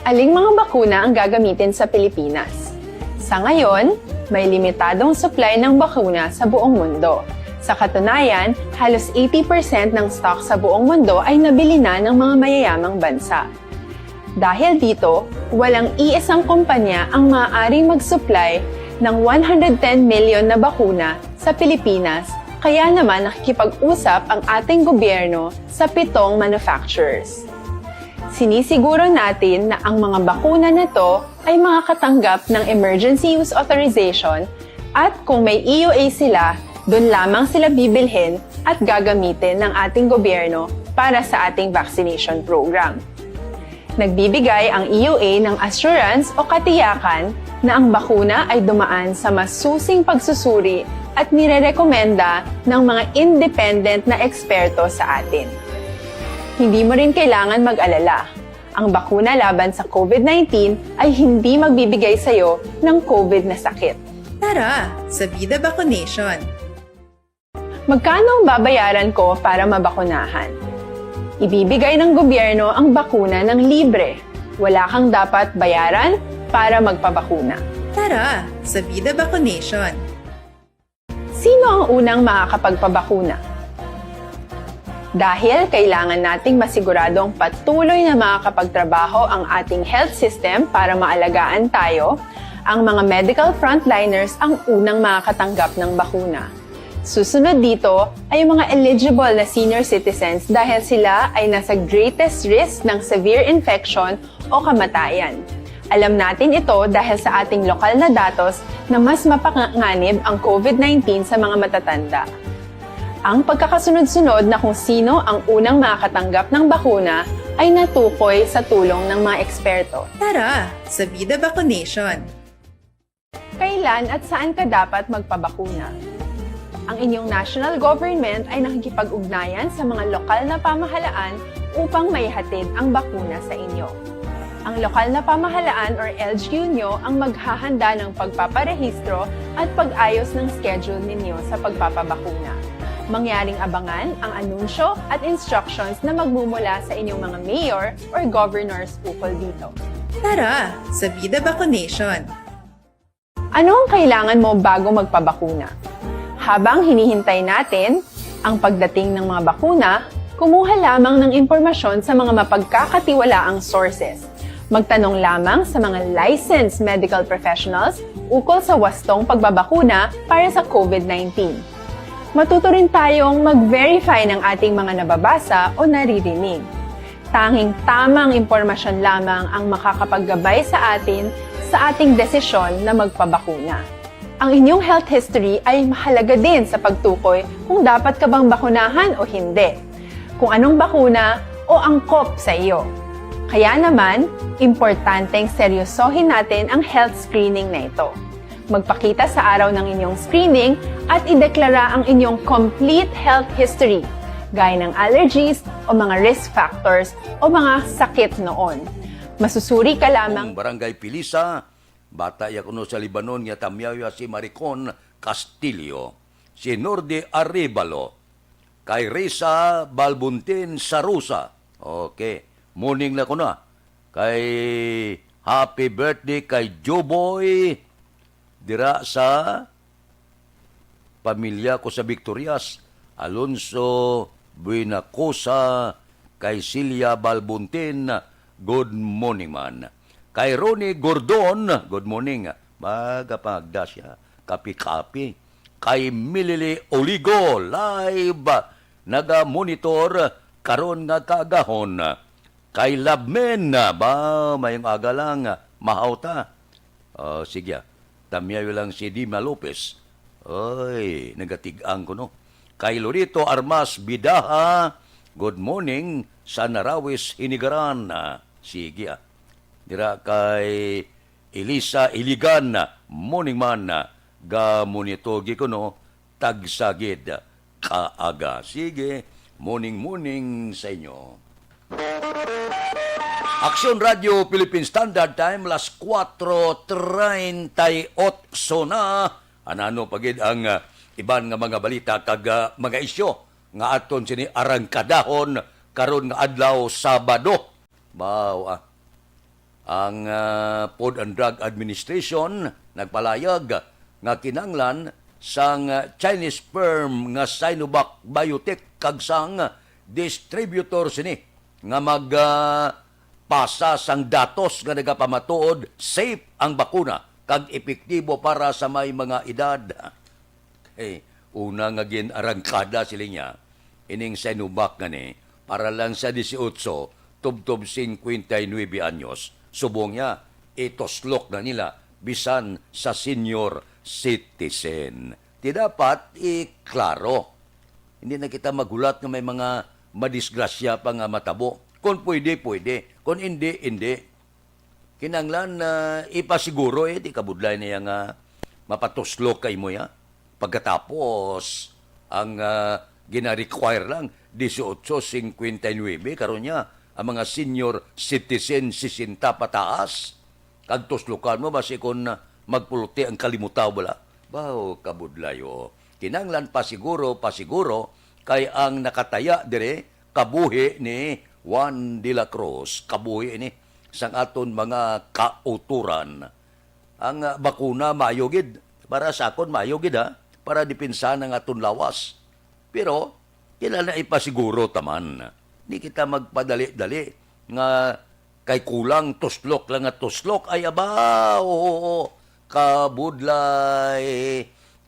Aling mga bakuna ang gagamitin sa Pilipinas? Sa ngayon, may limitadong supply ng bakuna sa buong mundo. Sa katunayan, halos eighty percent ng stock sa buong mundo ay nabili na ng mga mayayamang bansa. Dahil dito, walang iisang kumpanya ang maaaring mag-supply ng one hundred ten million na bakuna sa Pilipinas, kaya naman nakikipag-usap ang ating gobyerno sa pitong manufacturers. Sinisiguro natin na ang mga bakuna na to ay makakatanggap ng emergency use authorization at kung may E U A sila, doon lamang sila bibilhin at gagamitin ng ating gobyerno para sa ating vaccination program. Nagbibigay ang E U A ng assurance o katiyakan na ang bakuna ay dumaan sa masusing pagsusuri at nirerekomenda ng mga independent na eksperto sa atin. Hindi mo rin kailangan mag-alala. Ang bakuna laban sa COVID nineteen ay hindi magbibigay sa iyo ng COVID na sakit. Tara sa Vida Vaccination! Magkano ang babayaran ko para mabakunahan? Ibibigay ng gobyerno ang bakuna ng libre. Wala kang dapat bayaran para magpabakuna. Tara sa Vida Vaccination! Sino ang unang makakapagpabakuna? Dahil kailangan nating masiguradong patuloy na makakapagtrabaho ang ating health system para maalagaan tayo, ang mga medical frontliners ang unang makakatanggap ng bakuna. Susunod dito ay ang mga eligible na senior citizens dahil sila ay nasa greatest risk ng severe infection o kamatayan. Alam natin ito dahil sa ating lokal na datos na mas mapanganib ang COVID nineteen sa mga matatanda. Ang pagkakasunod-sunod na kung sino ang unang makakatanggap ng bakuna ay natukoy sa tulong ng mga eksperto. Tara sa Vida Vaccination! Kailan at saan ka dapat magpabakuna? Ang inyong national government ay nakikipag-ugnayan sa mga lokal na pamahalaan upang maihatid ang bakuna sa inyo. Ang lokal na pamahalaan or L G U nyo ang maghahanda ng pagpaparehistro at pag-ayos ng schedule ninyo sa pagpapabakuna. Mangyaring abangan ang anunsyo at instructions na magmumula sa inyong mga mayor or governors ukol dito. Tara sa Vida Vaccination! Ano ang kailangan mo bago magpabakuna? Habang hinihintay natin ang pagdating ng mga bakuna, kumuha lamang ng impormasyon sa mga mapagkakatiwalaang sources. Magtanong lamang sa mga licensed medical professionals ukol sa wastong pagbabakuna para sa COVID nineteen. Matuto rin tayong mag-verify ng ating mga nababasa o naririnig. Tanging tamang impormasyon lamang ang makakapaggabay sa atin sa ating desisyon na magpabakuna. Ang inyong health history ay mahalaga din sa pagtukoy kung dapat ka bang bakunahan o hindi, kung anong bakuna o angkop sa iyo. Kaya naman, importanteng seryosohin natin ang health screening na ito. Magpakita sa araw ng inyong screening at ideklara ang inyong complete health history, gaya ng allergies o mga risk factors o mga sakit noon. Masusuri ka lamang. Ang Barangay Pilisa, bata ya kuno sa Libanon nga tamyaw ya si Maricon Castillo, si Nordi Arevalo, kay Risa Balbuntin Sarusa. Okay. Morning na ko na. Kay happy birthday kay Joboy dira sa pamilya ko sa Victorias. Alonso Buenacosa, kay Celia Balbuntin, good morning man. Kay Ronnie Gordon, good morning. Magapagda siya. Kapi-kapi. Kay Milili Oligo, live, naga-monitor karon nga kaagahon. Kay Labmen, ba, mayong aga lang, mahaw ta. Oh, sige, ah. Tamyayo lang si Dima Lopez. Oy, nagatig-ang ko, no? Kay Lorito Armas Bidaha, good morning sa Narawis Hinigaran. Ah, sige, ah. Dira kay Elisa Iligan, morning man, ah. Ga-monitor gi ko, no? Tagsa gid kaaga. Sige, morning, morning sa inyo. Aksyon Radio Philippine Standard Time, las kuwatro treinta y ocho na. Anano pa gid ang, ah, iban nga mga balita kag, ah, mga isyu nga aton sini arangkadahon karon nga adlaw, Sabado. Baw, ah. Ang, ah, Food and Drug Administration nagpalayag nga kinahanglan sang, ah, Chinese firm nga Sinovac Biotech kag sang distributor sini nga mag, ah, pasa sang datos nga nagapamatuod safe ang bakuna kag epektibo para sa may mga edad. Eh, una nga gin-arangkada sila niya, ining Sinovac nga ni, para lang sa dieciocho tubtob cincuenta y nueve anyos. Subong niya, ituslok na nila bisan sa senior citizen. Ti dapat iklaro. Hindi na kita maghulat nga may mga madisgrasya pa nga matabo. Kung pwede, pwede. Kung hindi, hindi. Kinahanglan na ipasiguro, eh, di kabudlay niya nga mapatuslok kay mo ya. Pagkatapos, ang, ah, gina-require lang, dieciocho cincuenta y nueve, karon niya, ang mga senior citizen, sesenta pataas. Kag tuslokan mo, basi kon, ah, magpuluti ang kalimutaw, bala. Baw, kabudlay, oh. Kinahanglan pasiguro, pasiguro, kay ang nakataya dire, kabuhi ni Juan de la Cruz, kabuhi ini sang aton mga kauturan. Ang, ah, bakuna maayo gid, para sa akon maayo gid, ha, para depensahan ang aton lawas. Pero kinahanglan ipasiguro ta man. Di kita magpadali-dali nga kay kulang tuslok lang nga tuslok. Ay, aba, oo, kabudlay.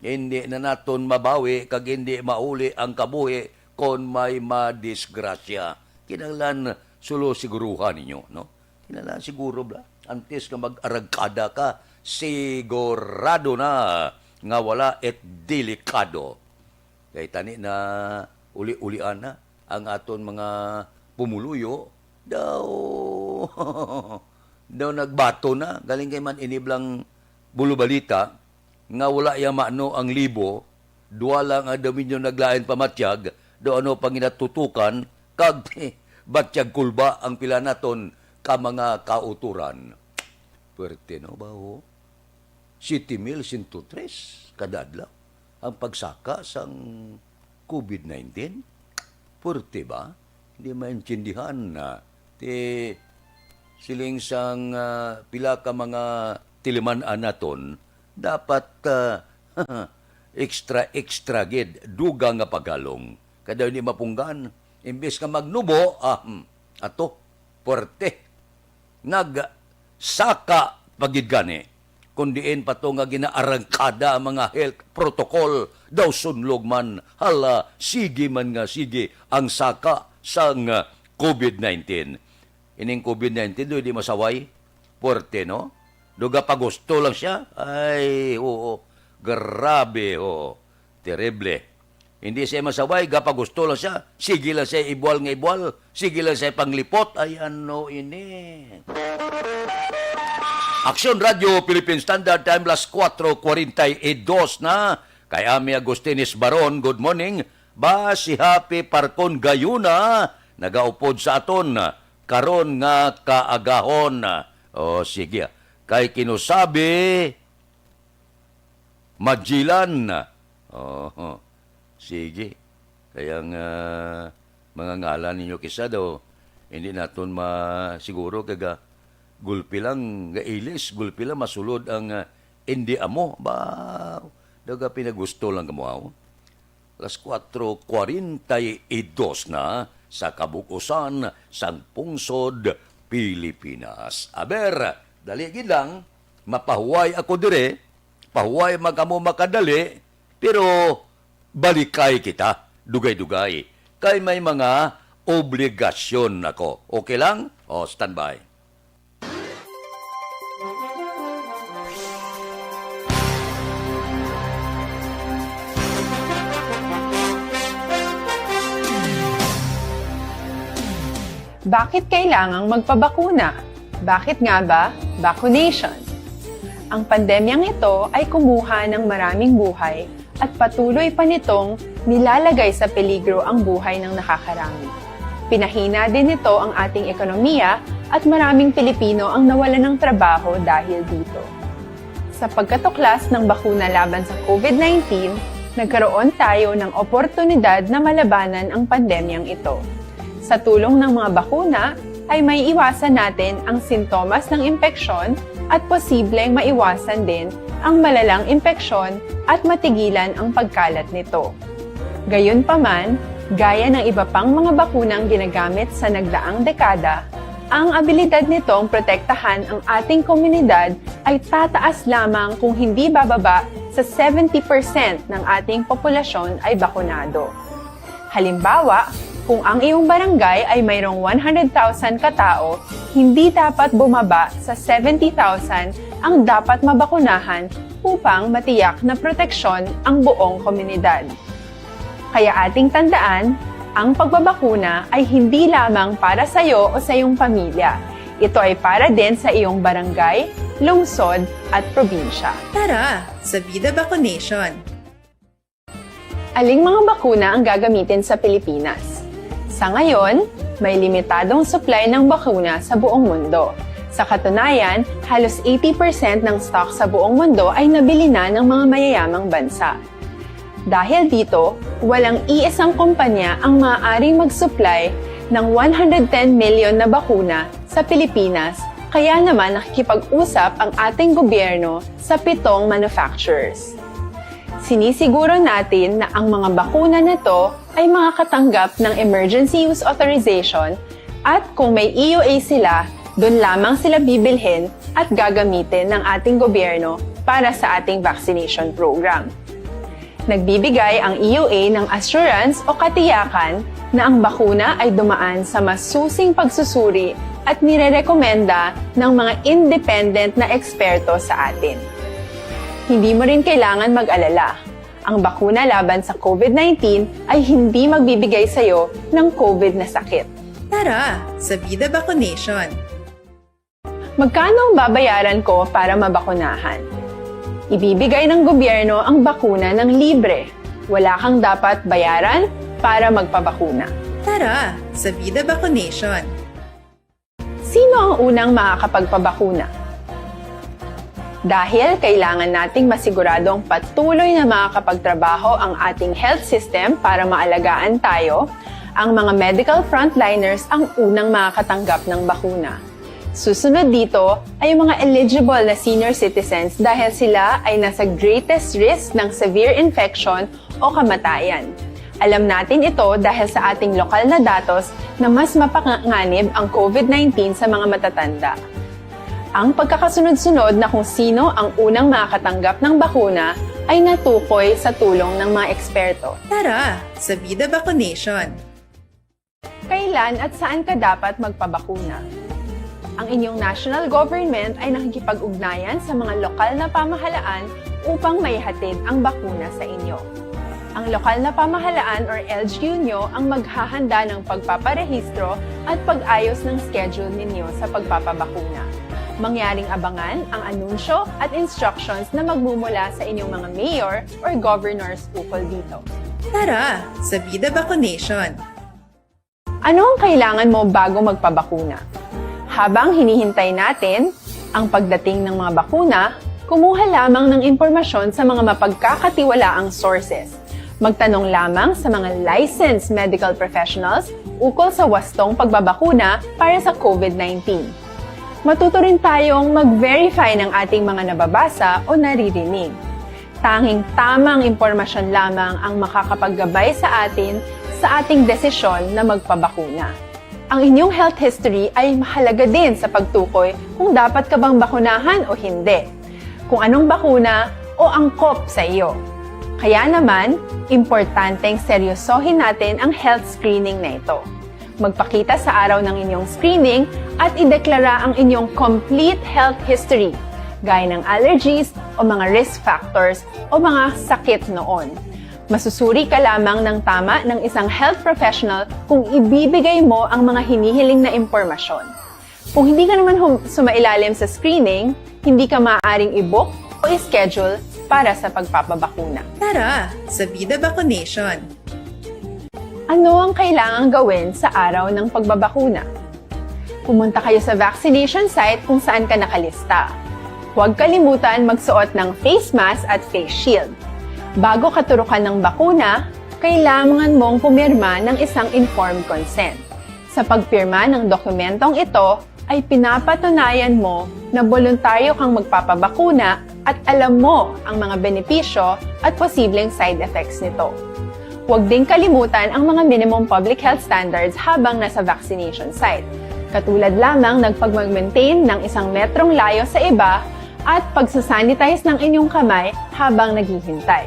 Hindi na naton mabawi kag hindi mauli ang kabuhi kon may madisgrasya. Kinahanglan sulo siguruhan ninyo, no? Kinahanglan siguro, bla. Antes nga mag-arangkada ka, sigurado na nga wala it delikado. Kay tani na uli-ulian na ang aton mga pumuluyo, daw, daw nagbato na. Galing kay man iniblang bulubalita nga wala ya maano ang libo, dua lang ang daw minyo naglain pamatyag, daw ano panginatutukan, kag batyag kulba ang pila naton ka mga kauturan. Puwerte, no, baho? Siete mil sento tres kada adlaw ang pagsaka sang covid nineteen. Puwerte ba? Hindi maintindihan na. Ti, siling sang, ah, pila ka mga tiliman-an naton, dapat, ah, extra, extra gid, dugang nga pagalong. Kada hindi mapunggan, imbes nga magnubo, ah, hmm, ato, puwerte. Nagsaka pa gid gani, kun diin pa to nga ginaarangkada ang mga health protocol, daw sunlog man, hala, sige man nga sige ang saka sang covid nineteen. Ining covid nineteen, do, di masaway, puwerte, no? Do gapagusto lang siya, ay, oo, grabe, oo, terrible. Hindi siya masaway, gapagusto lang siya. Sige lang siya ibual nga ibual. Sige lang siya panglipot. Ay, ano ini? Aksyon Radio Philippine Standard Time, las kuwatro kwarenta y dos na. Kay Ami Agustines Baron, good morning. Ba, si Happy Parcon Gayuna, nagaupod sa aton. Karon nga kaagahon. O, sige. Kay Kinusabi, Magellan. Oho. Sige. Kaya nga, mga ngalan ninyo kisa daw, hindi naton ma-, siguro kay ga-, gulpi lang, gailis, gulpi lang, masulod ang, ah, hindi amo. Ba, daw ga pinagusto lang kamo, aw. Las kuwatro kwarenta y dos na sa kabug-usan sang pungsod Pilipinas. Aber, dali gid lang, mapahuway ako dire, pahuway man kamo makadali, pero balikay kita, dugay-dugay, kay may mga obligasyon ako. Okay lang? O, standby. Bakit kailangang magpabakuna? Bakit nga ba vaccination? Ang pandemyang ito ay kumuha ng maraming buhay at patuloy pa nitong nilalagay sa peligro ang buhay ng nakakarami. Pinahina din nito ang ating ekonomiya at maraming Pilipino ang nawalan ng trabaho dahil dito. Sa pagkatuklas ng bakuna laban sa COVID nineteen, nagkaroon tayo ng oportunidad na malabanan ang pandemyang ito. Sa tulong ng mga bakuna, ay maiiwasan natin ang sintomas ng impeksyon at posibleng maiwasan din ang malalang impeksyon at matigilan ang pagkalat nito. Gayunpaman, gaya ng iba pang mga bakunang ginagamit sa nagdaang dekada, ang abilidad nitong protektahan ang ating komunidad ay tataas lamang kung hindi bababa sa seventy percent ng ating populasyon ay bakunado. Halimbawa, kung ang iyong barangay ay mayroong one hundred thousand katao, hindi dapat bumaba sa seventy thousand ang dapat mabakunahan upang matiyak na proteksyon ang buong komunidad. Kaya ating tandaan, ang pagbabakuna ay hindi lamang para sa iyo o sa iyong pamilya. Ito ay para din sa iyong barangay, lungsod, at probinsya. Tara, sa Vida Vaccination! Aling mga bakuna ang gagamitin sa Pilipinas? Sa ngayon, may limitadong supply ng bakuna sa buong mundo. Sa katunayan, halos eighty percent ng stock sa buong mundo ay nabili na ng mga mayayamang bansa. Dahil dito, walang iisang kumpanya ang maaaring mag-supply ng one hundred ten million na bakuna sa Pilipinas, kaya naman nakikipag-usap ang ating gobyerno sa pitong manufacturers. Sinisiguro natin na ang mga bakuna na to ay makakatanggap ng emergency use authorization, at kung may E U A sila, doon lamang sila bibilhin at gagamitin ng ating gobyerno para sa ating vaccination program. Nagbibigay ang E U A ng assurance o katiyakan na ang bakuna ay dumaan sa masusing pagsusuri at nirerekomenda ng mga independent na eksperto sa atin. Hindi mo rin kailangan mag-alala. Ang bakuna laban sa COVID nineteen ay hindi magbibigay sa iyo ng COVID na sakit. Tara, sa Vida Vaccination! Magkano ang babayaran ko para mabakunahan? Ibibigay ng gobyerno ang bakuna ng libre. Wala kang dapat bayaran para magpabakuna. Tara, sa Vida Vaccination! Sino ang unang makakapagpabakuna? Dahil kailangan nating masiguradong patuloy na makakapagtrabaho ang ating health system para maalagaan tayo, ang mga medical frontliners ang unang makakatanggap ng bakuna. Susunod dito ay ang mga eligible na senior citizens dahil sila ay nasa greatest risk ng severe infection o kamatayan. Alam natin ito dahil sa ating lokal na datos na mas mapanganib ang COVID nineteen sa mga matatanda. Ang pagkakasunod-sunod na kung sino ang unang makakatanggap ng bakuna ay natukoy sa tulong ng mga eksperto. Tara, sa Vida Vaccination! Kailan at saan ka dapat magpabakuna? Ang inyong national government ay nakikipag-ugnayan sa mga lokal na pamahalaan upang maihatid ang bakuna sa inyo. Ang lokal na pamahalaan or L G U nyo ang maghahanda ng pagpaparehistro at pag-ayos ng schedule ninyo sa pagpapabakuna. Mangyaring abangan ang anunsyo at instructions na magmumula sa inyong mga mayor or governors ukol dito. Tara, sa Vida Vaccination! Ano ang kailangan mo bago magpabakuna? Habang hinihintay natin ang pagdating ng mga bakuna, kumuha lamang ng impormasyon sa mga mapagkakatiwalaang sources. Magtanong lamang sa mga licensed medical professionals ukol sa wastong pagbabakuna para sa COVID nineteen. Matuto rin tayong mag-verify ng ating mga nababasa o naririnig. Tanging tamang impormasyon lamang ang makakapaggabay sa atin sa ating desisyon na magpabakuna. Ang inyong health history ay mahalaga din sa pagtukoy kung dapat ka bang bakunahan o hindi, kung anong bakuna o angkop sa iyo. Kaya naman, importanteng seryosohin natin ang health screening na ito. Magpakita sa araw ng inyong screening at ideklara ang inyong complete health history, gaya ng allergies o mga risk factors o mga sakit noon. Masusuri ka lamang ng tama ng isang health professional kung ibibigay mo ang mga hinihiling na impormasyon. Kung hindi ka naman hum- sumailalim sa screening, hindi ka maaaring i-book o i-schedule para sa pagpapabakuna. Tara, sa Vida Vaccination! Ano ang kailangang gawin sa araw ng pagbabakuna? Pumunta kayo sa vaccination site kung saan ka nakalista. Huwag kalimutan magsuot ng face mask at face shield. Bago ka turukan ng bakuna, kailangan mong pumirma ng isang informed consent. Sa pagpirma ng dokumentong ito, ay pinapatunayan mo na boluntaryo kang magpapabakuna at alam mo ang mga benepisyo at posibleng side effects nito. Huwag ding kalimutan ang mga minimum public health standards habang nasa vaccination site, katulad lamang ng pagmag-maintain ng isang metrong layo sa iba at pagsasanitize ng inyong kamay habang naghihintay.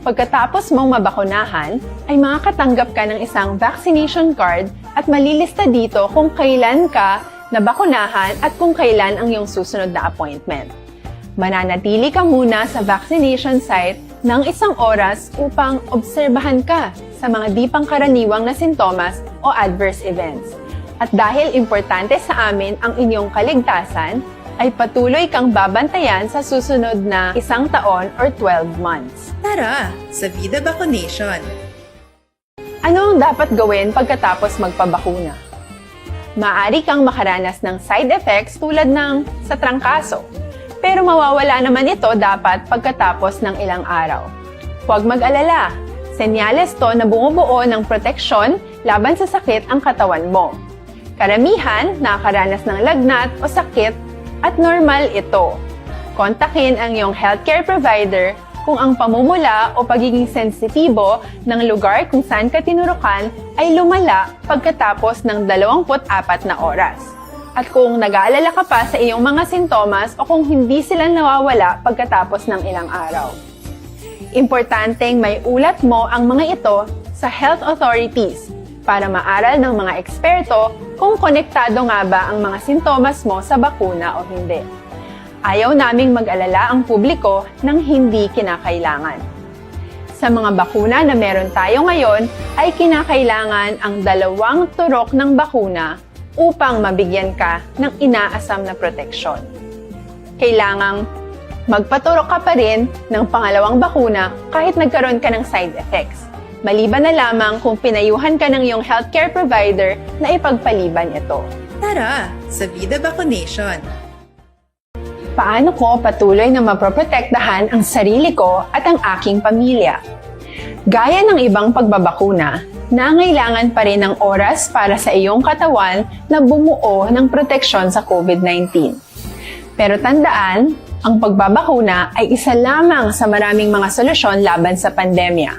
Pagkatapos mong mabakunahan, ay makakatanggap ka ng isang vaccination card at malilista dito kung kailan ka nabakunahan at kung kailan ang iyong susunod na appointment. Mananatili ka muna sa vaccination site ng isang oras upang obserbahan ka sa mga di pangkaraniwang na sintomas o adverse events. At dahil importante sa amin ang inyong kaligtasan, ay patuloy kang babantayan sa susunod na isang taon or twelve months. Tara sa Vida Vaccination! Ano ang dapat gawin pagkatapos magpabakuna? Maaari kang makaranas ng side effects tulad ng sa trangkaso, pero mawawala naman ito dapat pagkatapos ng ilang araw. Huwag mag-alala, senyales to na bumubuo ng proteksyon laban sa sakit ang katawan mo. Karamihan nakakaranas ng lagnat o sakit at normal ito. Kontakin ang iyong healthcare provider kung ang pamumula o pagiging sensitibo ng lugar kung saan ka tinurukan ay lumala pagkatapos ng dalawampu't apat na oras, at kung nag-aalala ka pa sa iyong mga sintomas o kung hindi sila nawawala pagkatapos ng ilang araw. Importanteng may ulat mo ang mga ito sa health authorities para maaral ng mga eksperto kung konektado nga ba ang mga sintomas mo sa bakuna o hindi. Ayaw naming mag-alala ang publiko ng hindi kinakailangan. Sa mga bakuna na meron tayo ngayon, ay kinakailangan ang dalawang turok ng bakuna upang mabigyan ka ng inaasam na proteksyon. Kailangang magpaturok ka pa rin ng pangalawang bakuna kahit nagkaroon ka ng side effects, maliban na lamang kung pinayuhan ka ng iyong healthcare provider na ipagpaliban ito. Tara sa Vida Vaccination! Paano ko patuloy na maproprotektahan ang sarili ko at ang aking pamilya? Gaya ng ibang pagbabakuna, nangailangan pa rin ng oras para sa iyong katawan na bumuo ng proteksyon sa COVID nineteen. Pero tandaan, ang pagbabakuna ay isa lamang sa maraming mga solusyon laban sa pandemya.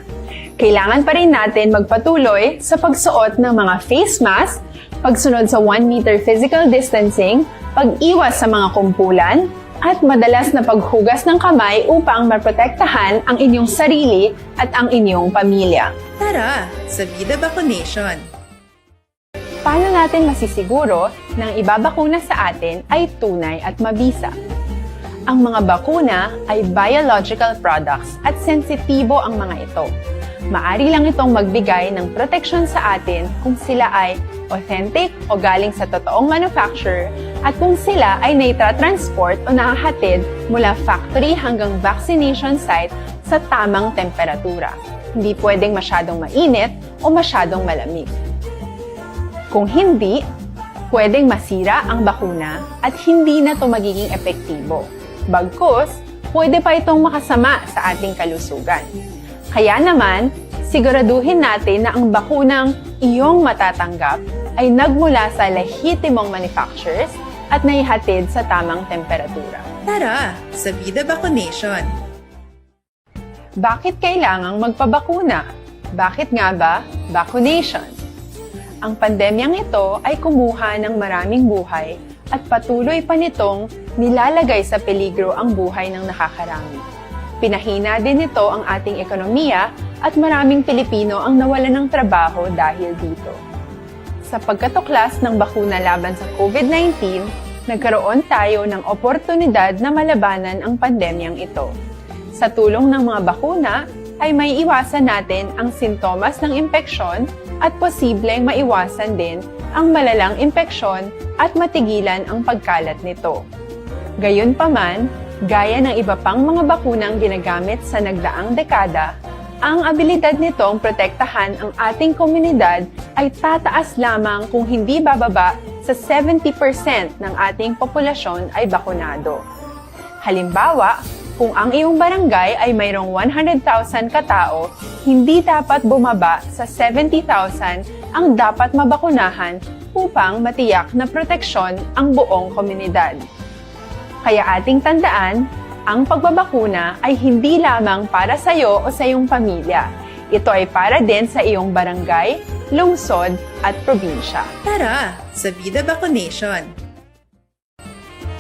Kailangan pa rin natin magpatuloy sa pagsuot ng mga face mask, pagsunod sa one meter physical distancing, pag-iwas sa mga kumpulan, at madalas na paghugas ng kamay upang maprotektahan ang inyong sarili at ang inyong pamilya. Tara sa Vida Vaccination! Paano natin masisiguro na ang ibabakuna sa atin ay tunay at mabisa? Ang mga bakuna ay biological products at sensitibo ang mga ito. Maari lang itong magbigay ng proteksyon sa atin kung sila ay authentic o galing sa totoong manufacturer at kung sila ay naitatransport o nahahatid mula factory hanggang vaccination site sa tamang temperatura. Hindi pwedeng masyadong mainit o masyadong malamig. Kung hindi, pwedeng masira ang bakuna at hindi na ito magiging epektibo. Bagkus, pwede pa itong makasama sa ating kalusugan. Kaya naman, siguraduhin natin na ang bakunang iyong matatanggap ay nagmula sa lehitimong manufacturers at naihatid sa tamang temperatura. Tara sa Vida Vaccination! Bakit kailangang magpabakuna? Bakit nga ba vaccination? Ang pandemyang ito ay kumuha ng maraming buhay at patuloy pa nitong nilalagay sa peligro ang buhay ng nakakarami. Pinahina din nito ang ating ekonomiya at maraming Pilipino ang nawalan ng trabaho dahil dito. Sa pagkatuklas ng bakuna laban sa COVID nineteen, nagkaroon tayo ng oportunidad na malabanan ang pandemyang ito. Sa tulong ng mga bakuna, ay maiiwasan natin ang sintomas ng impeksyon at posibleng maiwasan din ang malalang impeksyon at matigilan ang pagkalat nito. Gayunpaman, gaya ng iba pang mga bakunang ginagamit sa nagdaang dekada, ang abilidad nitong protektahan ang ating komunidad ay tataas lamang kung hindi bababa sa seventy percent ng ating populasyon ay bakunado. Halimbawa, kung ang iyong barangay ay mayroong one hundred thousand ka tao, hindi dapat bumaba sa seventy thousand ang dapat mabakunahan upang matiyak na proteksyon ang buong komunidad. Kaya ating tandaan, ang pagbabakuna ay hindi lamang para sa iyo o sa iyong pamilya. Ito ay para din sa iyong barangay, lungsod, at probinsya. Tara sa Vida Vaccination!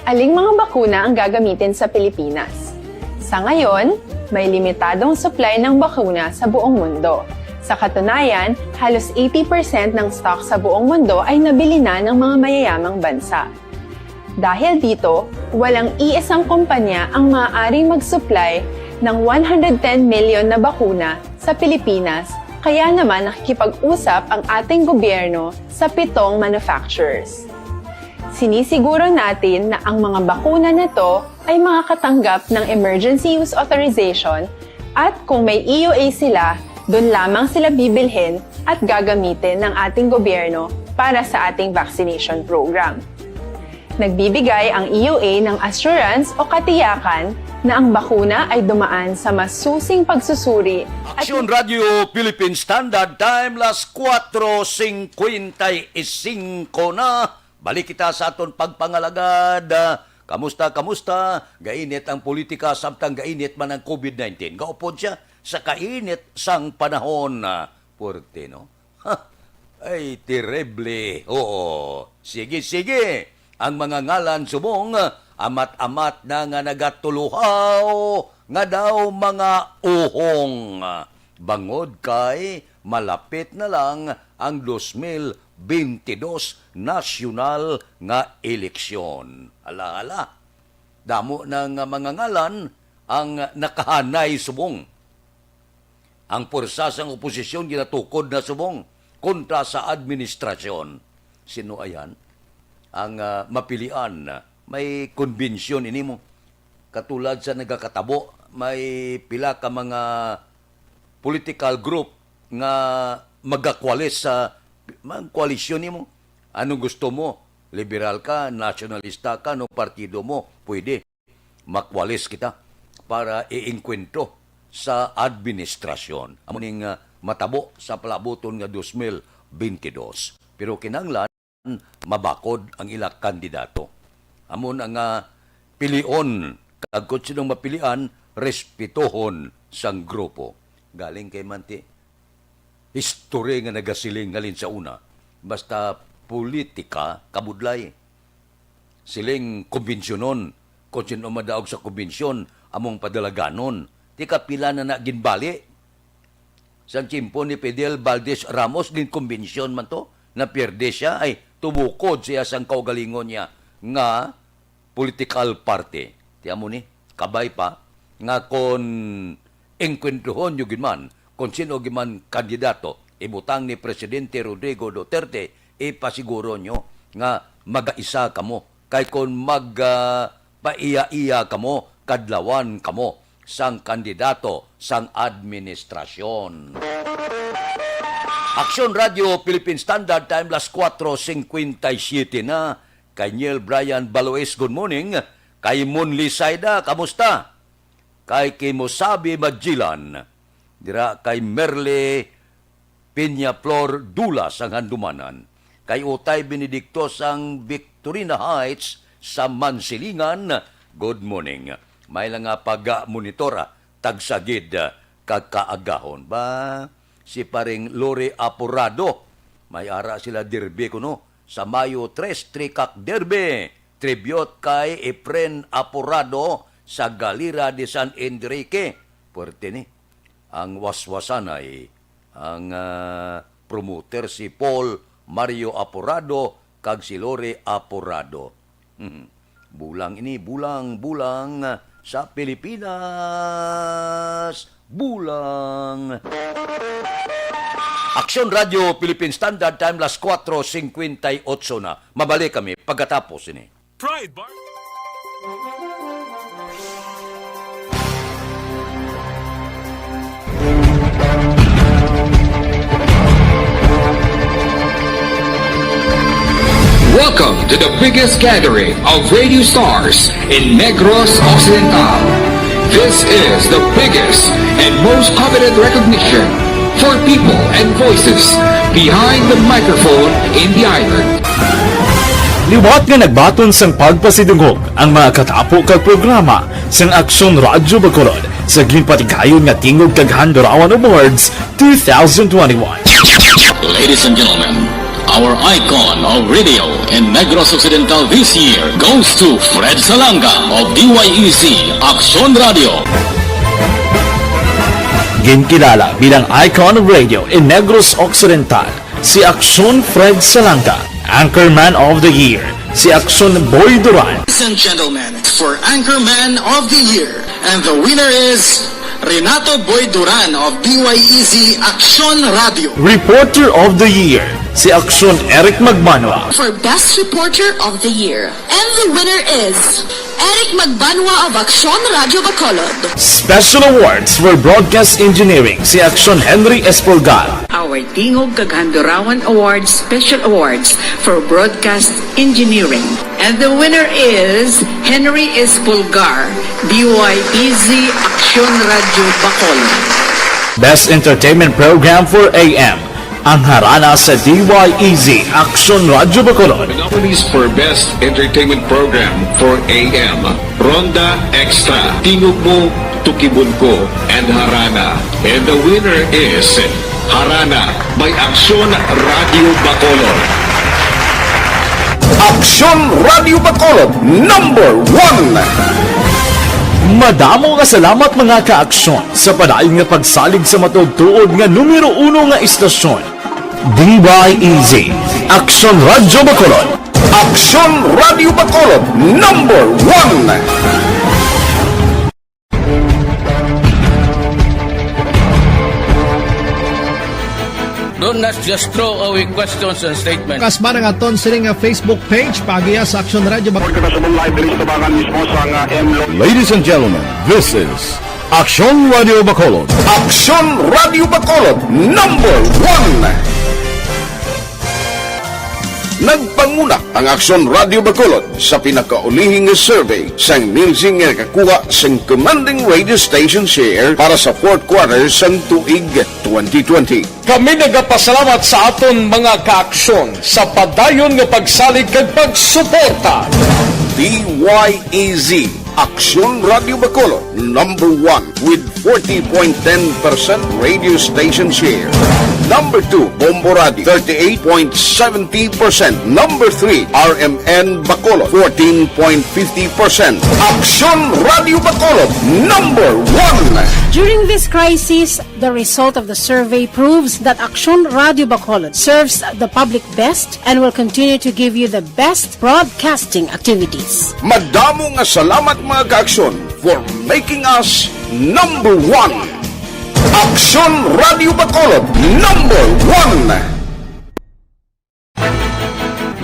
Aling mga bakuna ang gagamitin sa Pilipinas? Sa ngayon, may limitadong supply ng bakuna sa buong mundo. Sa katunayan, halos eighty percent ng stock sa buong mundo ay nabili na ng mga mayayamang bansa. Dahil dito, walang iisang kumpanya ang maaaring mag-supply ng one hundred ten million na bakuna sa Pilipinas, kaya naman nakikipag-usap ang ating gobyerno sa pitong manufacturers. Sinisiguro natin na ang mga bakuna na to ay makakatanggap ng emergency use authorization, at kung may E U A sila, doon lamang sila bibilhin at gagamitin ng ating gobyerno para sa ating vaccination program. Nagbibigay ang E U A ng assurance o katiyakan na ang bakuna ay dumaan sa masusing pagsusuri at Aksyon Radyo Philippine Standard Time, las kuatro singkwenta y singko na. Balik kita sa aton pagpangalagad. Ah, kamusta, kamusta? Gainit ang politika, samtang gainit man ang covid nineteen. Gaupod siya sa kainit sang panahon. Ah, puwerte, no? Ha! Ay, terrible. Oo. Sige, sige. Ang mga ngalan subong, amat-amat na nga nagatuluhaw nga daw mga uhong. Bangod kay malapit na lang ang dos mil bentidós nasyonal nga eleksyon. Hala, hala. Damo na nga mga ngalan ang nakahanay subong. Ang pwersa sang oposisyon ginatukod na subong kontra sa administrasyon. Sino ayan ang, ah, mapilian? May konbensyon ini mo. Katulad sa nagakatabo, may pila ka mga political group nga magakwalis sa, mga koalisyon nimo. Anong gusto mo? Liberal ka, nasyonalista ka, no partido mo? Pwede. Makwalis kita para iengkwentro sa administrasyon. Amo ning, ah, matabo sa palabuton nga dos mil bentidós. Pero kinahanglan mabakod ang ila kandidato. Amo na nga pilion, kag kon sinong mapilian, respetohon sang grupo. Galing kay Manti, history nga nagasiling halin sa una, basta politika, kabudlay. Siling kumbensyonon, kon sino madaog sa kumbensyon, among padalaganon. Ti kapila na na ginbali. Sang tiyempo ni Fidel Valdez Ramos, ginkumbensyon man to, napierde siya, ay tubukod siya sang kaugalingon niya nga political party. Ti amo ni, kabay pa, nga kon engkwentruhon nyo gid man, kon sino gid man kandidato, ibutang ni Presidente Rodrigo Duterte, ipasiguro nyo nga magaisa kamo. Kay kon mag, ah, paiya-iya kamo, kadlawan kamo sang kandidato sang administrasyon. Aksyon Radio Philippine Standard Time, las kuatro singkwenta y siyete na. Kay Neil Brian Balois, good morning. Kay Monli Saida, kamusta? Kay Kimosabi Magellan, dira kay Merle Peñaflor Dula sang Handumanan, kay Utay Benedicto sang Victorina Heights sa Mansilingan, good morning. May lang nga pag-monitor, ah, tagsagid, ah, kag kaagahon. Ba, si Paring Lori Aporado, may ara sila derby kuno sa Mayo tres, Trikak Derby. Tribute kay Efren Aporado sa Galera de San Enrique. Puwerte ni. Ang waswasanay, ang, ah, promoter si Paul Mario Aporado kag si Lori Aporado. Hmm. Bulang ini, bulang, bulang sa Pilipinas. Bulang. Aksyon Radio Philippine Standard Time, las kuatro singkwenta y otso na. Mabalik kami pagkatapos ini. Pride Bar. Welcome to the biggest gathering of radio stars in Negros Occidental. This is the biggest and most coveted recognition for people and voices behind the microphone in the island. Liwat nga nagbaton sang pagpasidungog ang mga katapo kag programa sang Aksyon Radyo Bacolod sa ginpatigayon nga Tingog kag Handurawan Awards two thousand twenty-one. Ladies and gentlemen, Our icon of radio in Negros Occidental this year goes to Fred Salanga of D Y E Z Aksyon Radio. Ginkilala bilang icon of radio in Negros Occidental si Aksyon Fred Salanga, Anchorman of the Year si Aksyon Boy Duran. Ladies and gentlemen, for Anchorman of the Year, and the winner is Renato Boy Duran of D Y E Z Aksyon Radio. Reporter of the Year si Aksyon Eric Magbanwa. For Best Reporter of the Year, and the winner is Eric Magbanwa of Aksyon Radio Bacolod. Special Awards for Broadcast Engineering si Aksyon Henry Espolgar. Our Tingog kag Handurawan Awards Special Awards for Broadcast Engineering. And the winner is Henry Espolgar, D Y E Z Aksyon Radio Bacolod. Best Entertainment Program for A M, ang harana sa D Y E Z Aksyon Radio Bacolod. The nominees for Best Entertainment Program for A M, Ronda Extra, Tingog Mo, Tukibon Ko, and Harana. And the winner is Harana by Aksyon Radio Bacolod. Aksyon Radio Bacolod, number one. Madamo nga salamat, mga kaaksyon, sa padayon nga pagsalig sa matuod-tuod nga numero uno nga istasyon, D Y E Z, Aksyon Radio Bacolod. Aksyon Radio Bacolod, number one. Don't, let's just throw away questions and statements. Kasba nga aton sini nga Facebook page, paagiha sa Aksyon Radio Bak- Kita sa live diri sa tabangan mismo sa nga M Lo- Ladies and gentlemen, this is Aksyon Radio Bacolod. Aksyon Radio Bacolod, number one. Nagpanguna ang Aksyon Radio Bacolod sa pinakaulihi nga survey sang Nielsen nga nakakuha sang commanding radio station share para sa fourth quarter sang tuig twenty twenty. Kami nagapasalamat sa aton mga kaaksyon sa padayon nga pagsalig kag pagsuporta. D Y E Z, Aksyon Radio Bacolod, number one with forty point ten percent radio station share. Number two, Bombo Radio, thirty-eight point seventy percent. Number three, R M N Bacolod, fourteen point fifty percent. Aksyon Radio Bacolod, number one. During this crisis, the result of the survey proves that Aksyon Radio Bacolod serves the public best and will continue to give you the best broadcasting activities. Madamo nga salamat, mga kaaksyon, for making us number one. Aksyon Radio Bacolod, number one.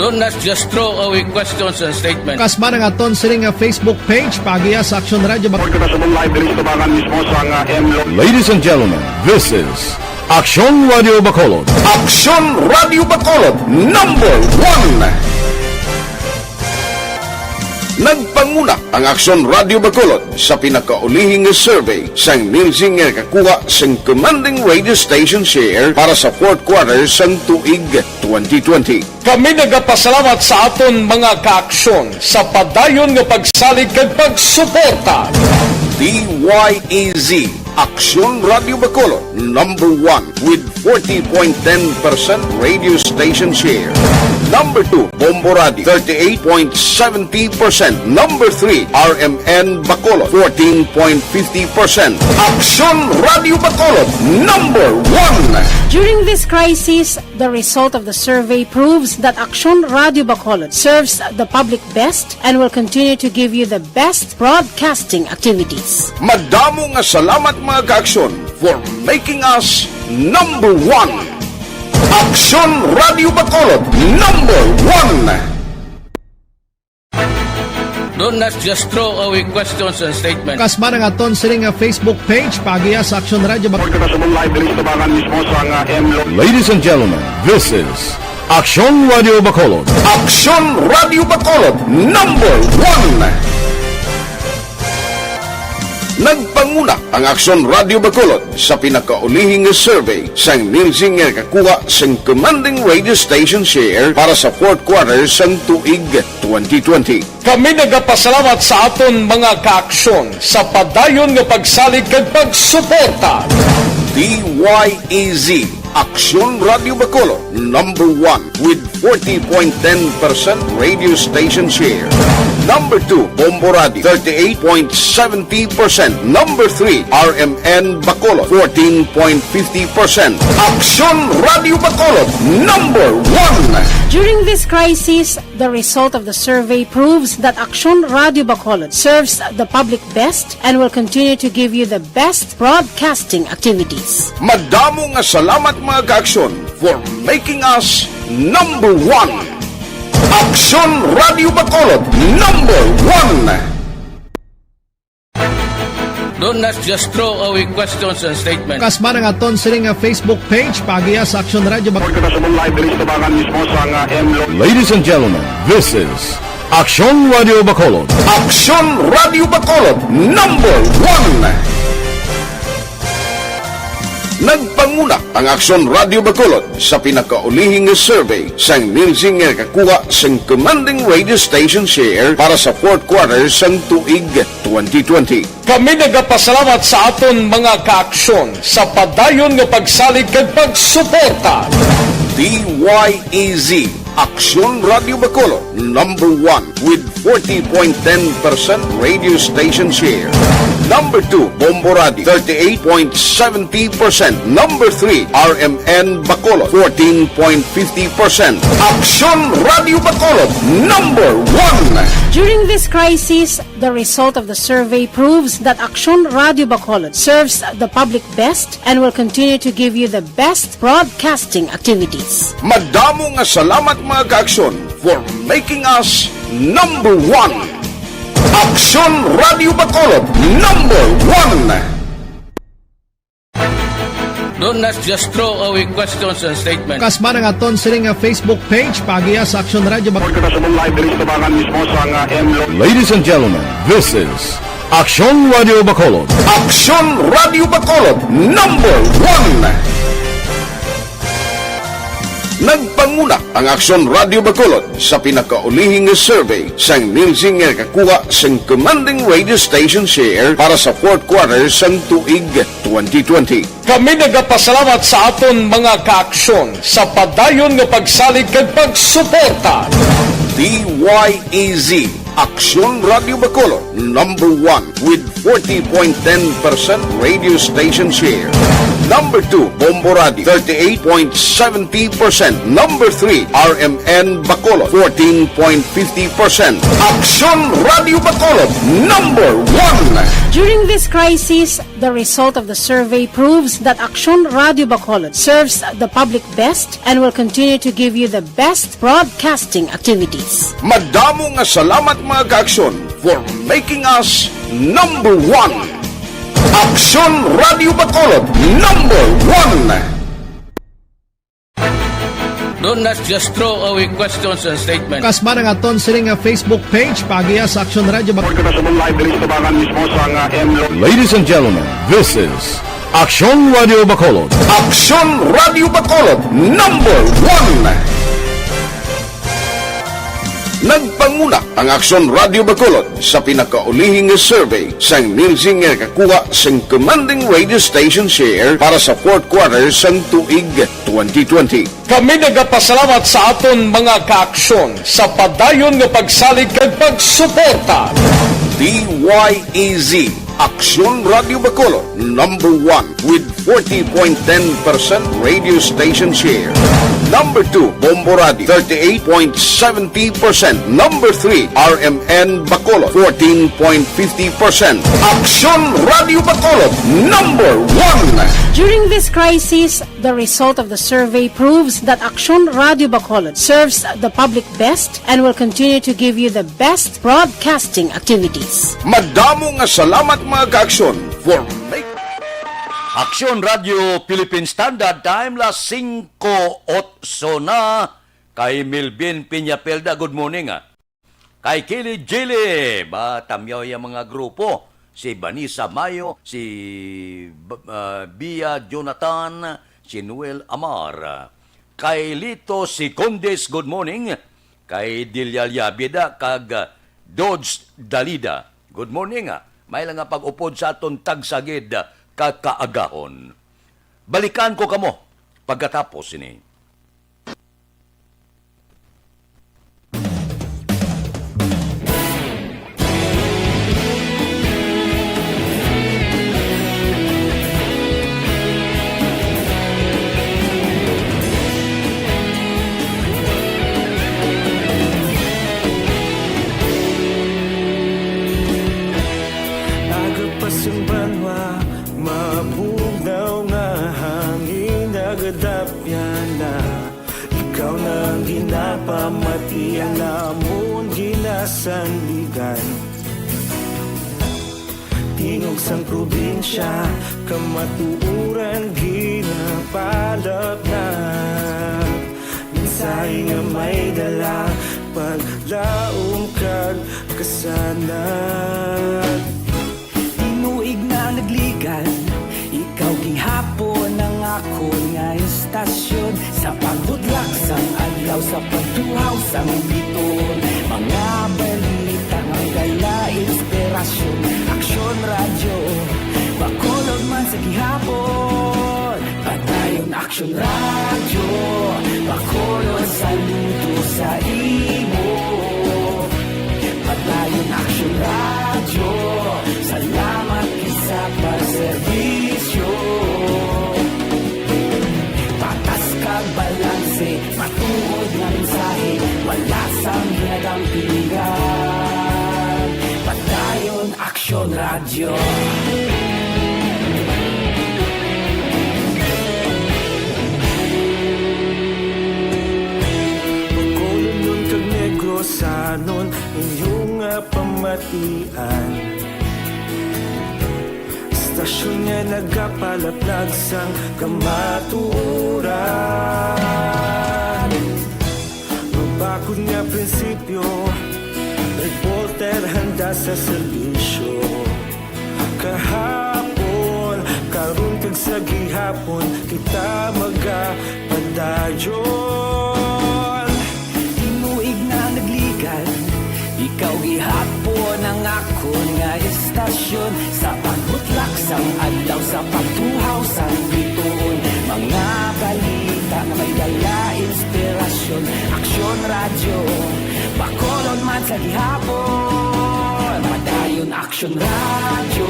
Don't, let's just throw away questions and statements. Kasba nga aton sini nga Facebook page, paagiha sa Aksyon Radio Bak- Kita sa live diri sa tabangan mismo sa nga M Lo- Ladies and gentlemen, this is Aksyon Radio Bacolod. Aksyon Radio Bacolod, number one. Nagpanguna ang Aksyon Radio Bacolod sa pinakaulihi nga survey sang Nielsen nga nakakuha sang commanding radio station share para sa fourth quarter sang tuig twenty twenty. Kami nagapasalamat sa aton mga kaaksyon sa padayon nga pagsalig kag pagsuporta. D Y E Z, Aksyon Radio Bacolod, number one with forty point ten percent radio station share. Number two, Bombo Radio, thirty-eight point seventy percent. Number three, R M N Bacolod, fourteen point fifty percent. Aksyon Radio Bacolod, number one. During this crisis, the result of the survey proves that Aksyon Radio Bacolod serves the public best and will continue to give you the best broadcasting activities. Madamo nga salamat, mga kaaksyon, for making us number one. Aksyon Radio Bacolod, number one. Don't, let's just throw away questions and statements. Kasba nga aton sini nga Facebook page, paagiha sa Aksyon Radio Bak- Kita sa live diri sa tabangan mismo sa nga M Lo- Ladies and gentlemen, this is Aksyon Radio Bacolod. Aksyon Radio Bacolod, number one. Nagpanguna ang Aksyon Radio Bacolod sa pinakaulihi nga survey sang Nielsen nga nakakuha sang commanding radio station share para sa fourth quarter sang tuig twenty twenty. Kami nagapasalamat sa aton mga kaaksyon sa padayon nga pagsalig kag pagsuporta. D Y E Z, Aksyon Radio Bacolod, number one with forty point ten percent radio station share. Number two, Bombo Radio, thirty-eight point seventy percent. Number three, R M N Bacolod, fourteen point fifty percent. Aksyon Radio Bacolod, number one. During this crisis, the result of the survey proves that Aksyon Radio Bacolod serves the public best and will continue to give you the best broadcasting activities. Madamo nga salamat, mga ka-Aksyon, for making us number one. Aksyon Radio Bacolod, number one. Don't, let's just throw away questions and statements. Kasman ang aton sini nga Facebook page, paagiha sa Aksyon Radio Bacolod. Kita sa live diri sa tabangan mismo sa nga M Lo- Ladies and gentlemen, this is Aksyon Radio Bacolod. Aksyon Radio Bacolod, number one. Nagpanguna ang Aksyon Radio Bacolod sa pinakaulihing nga survey sang Nielsen nga nakakuha sang commanding radio station share para sa fourth quarter sang tuig twenty twenty. Kami nagapasalamat sa aton mga ka-Aksyon sa padayon nga pagsalig kag pagsuporta. D Y E Z, Aksyon Radio Bacolod, number one with forty point ten percent radio station share. Number two, Bombo Radio, thirty-eight point seventy percent. Number three, R M N Bacolod, fourteen point fifty percent. Aksyon Radio Bacolod, number one. During this crisis, the result of the survey proves that Aksyon Radio Bacolod serves the public best and will continue to give you the best broadcasting activities. Madamo nga salamat, mga ka-Aksyon, for making us number one. Aksyon Radio Bacolod, number one. Don't, let's just throw away questions and statements. Kasman ang aton sini nga Facebook page, paagiha sa Aksyon Radio Bacolod. Kita sa live diri sa tabangan mismo sa nga M Lo- Ladies and gentlemen, this is Aksyon Radio Bacolod. Aksyon Radio Bacolod, number one. Nagpanguna ang Aksyon Radio Bacolod sa pinakaulihing nga survey sang Nielsen nga nakakuha sang commanding radio station share para sa fourth quarter sang tuig twenty twenty. Kami nagapasalamat sa aton mga ka-Aksyon sa padayon nga pagsalig kag pagsuporta. D Y E Z, Aksyon Radio Bacolod, number one with forty point ten percent radio station share. Number two, Bombo Radio, thirty-eight point seventy percent. Number three, R M N Bacolod, fourteen point fifty percent. Aksyon Radio Bacolod, number one. During this crisis, the result of the survey proves that Aksyon Radio Bacolod serves the public best and will continue to give you the best broadcasting activities. Madamo nga salamat, mga ka-Aksyon, for making us number one. Aksyon Radio Bacolod, number one. Don't, let's just throw away questions and statements. Kasman ang aton sini nga Facebook page, paagiha sa Aksyon Radio Bacolod. Kita sa live diri sa tabangan mismo sa nga M Lo- Ladies and gentlemen, this is Aksyon Radio Bacolod. Aksyon Radio Bacolod, number one. Nagpanguna ang Aksyon Radio Bacolod sa pinakaulihing nga survey sang Nielsen nga nakakuha sang commanding radio station share para sa fourth quarter sang tuig twenty twenty. Kami nagapasalamat sa aton mga ka-Aksyon sa padayon nga pagsalig kag pagsuporta. D Y E Z, Aksyon Radio Bacolod, number one with forty point ten percent radio station share. Number two, Bombo Radio, thirty-eight point seventy percent. Number three, R M N Bacolod, fourteen point fifty percent. Aksyon Radio Bacolod, number one. During this crisis, the result of the survey proves that Aksyon Radio Bacolod serves the public best and will continue to give you the best broadcasting activities. Madamo nga salamat, mga ka-Aksyon, for make Aksyon Radio Philippine Standard Time, las singko otso na. Kay Melvin Peñapelda, good morning, ah. Kay Kili Jili, ba, tamyaw yung mga grupo. Si Vanessa Mayo, si B-, ah, Bia Jonathan, si Noel Amar. Kay Lito Secondes, good morning. Kay Delia Liabida, kag, ah, Dodge Dalida, good morning, ah. May lang nga pag-upod sa aton tagsagid, ah, kakaagahon. Balikan ko kamo. pagkatapos sini. Aga pa sang banwa, mabugnaw nga hangin nagadapyan na. Ikaw na ang ginapamati, ang amon ginasandigan. Tingog sang probinsya, kamatuoran ginapalapnap. Mensahe nga may dala, paglaom kag kasanag. Tinuig na nagligan, ikaw gihapon ang akon nga istasyon. Sa pagbudlak sang adlaw, sa pagtuhaw sang biton, mga balita nga may dala inspirasyon. Aksyon Radyo, Bacolod man sa gihapon. Padayon Aksyon Radyo, Bacolod, saludo sa imo. Padayon Aksyon Radyo, salamat gid sa pagserbisyo. Patas kag balanse, matuod nga mensahe, wala sang ginadampigan. Padayon Aksyon Radyo. Bacolodnon kag Negrosanon, inyo nga pamatian. Istasyon nga nagapalaplag sang kamatuoran. Mabakod nga prinsipyo, reporter handa sa serbisyo. Kahapon, karon kag sa gihapon, kita magapadayon. Tinuig na nagligan, ikaw gihapon ang akon nga istasyon. Sa pagbutlak sang adlaw, sa pagtuhaw sang bituon, mga balita nga may dala inspirasyon. Aksyon Radyo, Bacolod man sa gihapon. Padayon Aksyon Radyo,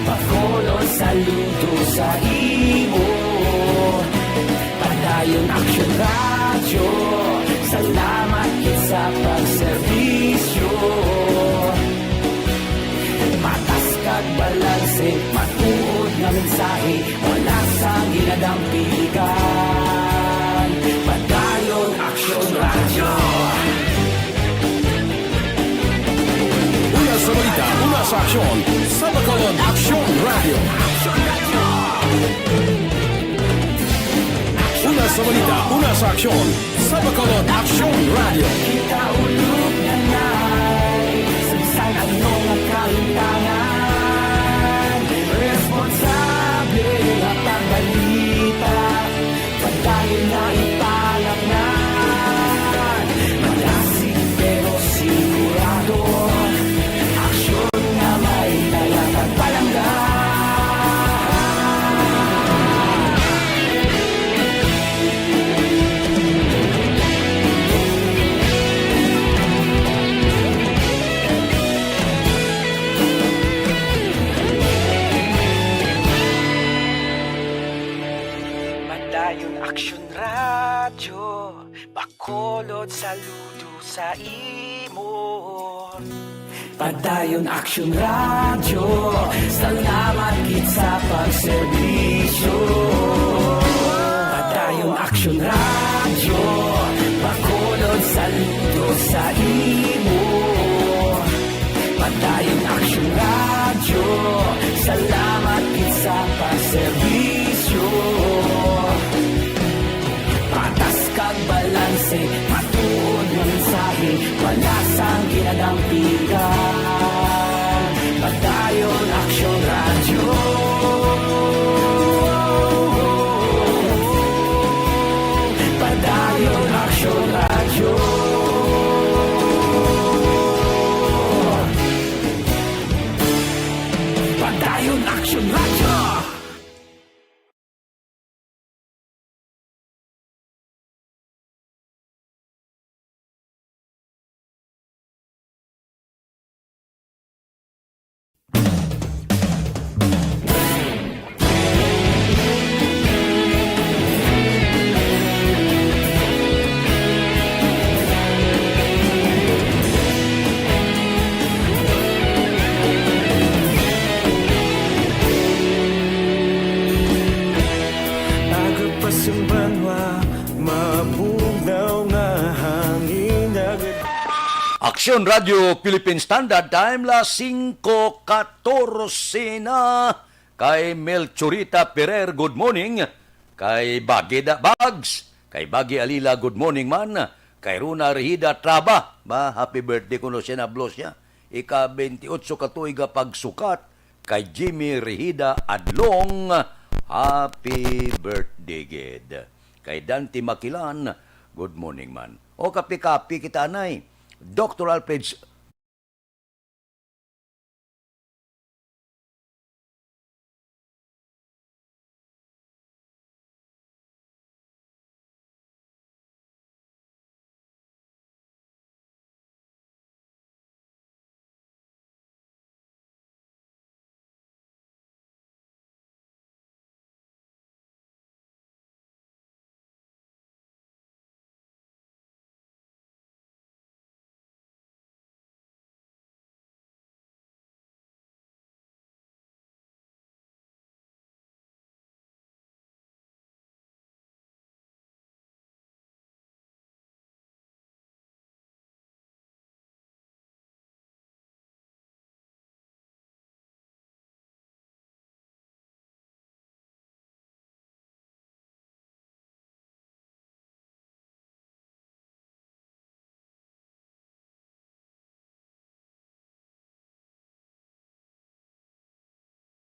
Bacolod, saludo sa imo. Padayon Aksyon Radyo, salamat gid sa pagserbisyo. Patas kag balanse, matuod nga mensahe, wala sang ginadampigan. Padayon Aksyon Radyo. Una sa balita, una sa aksyon, sa Bacolod Aksyon Radyo. Una sa balita, una sa aksyon, sa Bacolod Aksyon Radyo. Kita ulog na nay, sa bisan ano nga kahimtangan, responsable nga pagbalita. Padayon na ipalapnan, malasig pero sigurado. Aksyon nga may dala kag palangga. Padayon Aksyon Radyo, Bacolod, saludo sa imo. Padayon Aksyon Radyo, salamat gid sa pagserbisyo. Padayon Aksyon Radyo, Bacolod, saludo sa imo. Padayon Aksyon Radyo, salamat gid sa pagserbisyo. Patas kag balanse, matuod nga mensahe, wala sang ginadampigan. Padayon Aksyon Radyo. Padayon Aksyon Radyo. Padayon Aksyon Radyo. Yon, Radyo Philippine Standard Time, las singko katorse na. Kay Melchorita Perer, good morning. Kay Bagida Bags, kay Bagi Alila, good morning man. Kay Runa Rehida Traba, ba, happy birthday kuno siya, na-bless siya. Ika-twenty-eight ka tuig nga pagsukat. Kay Jimmy Rehida Adlong, happy birthday gid. Kay Dante Makilan, good morning man. O, kapi-kapi kita, anay. Doktor Alfred,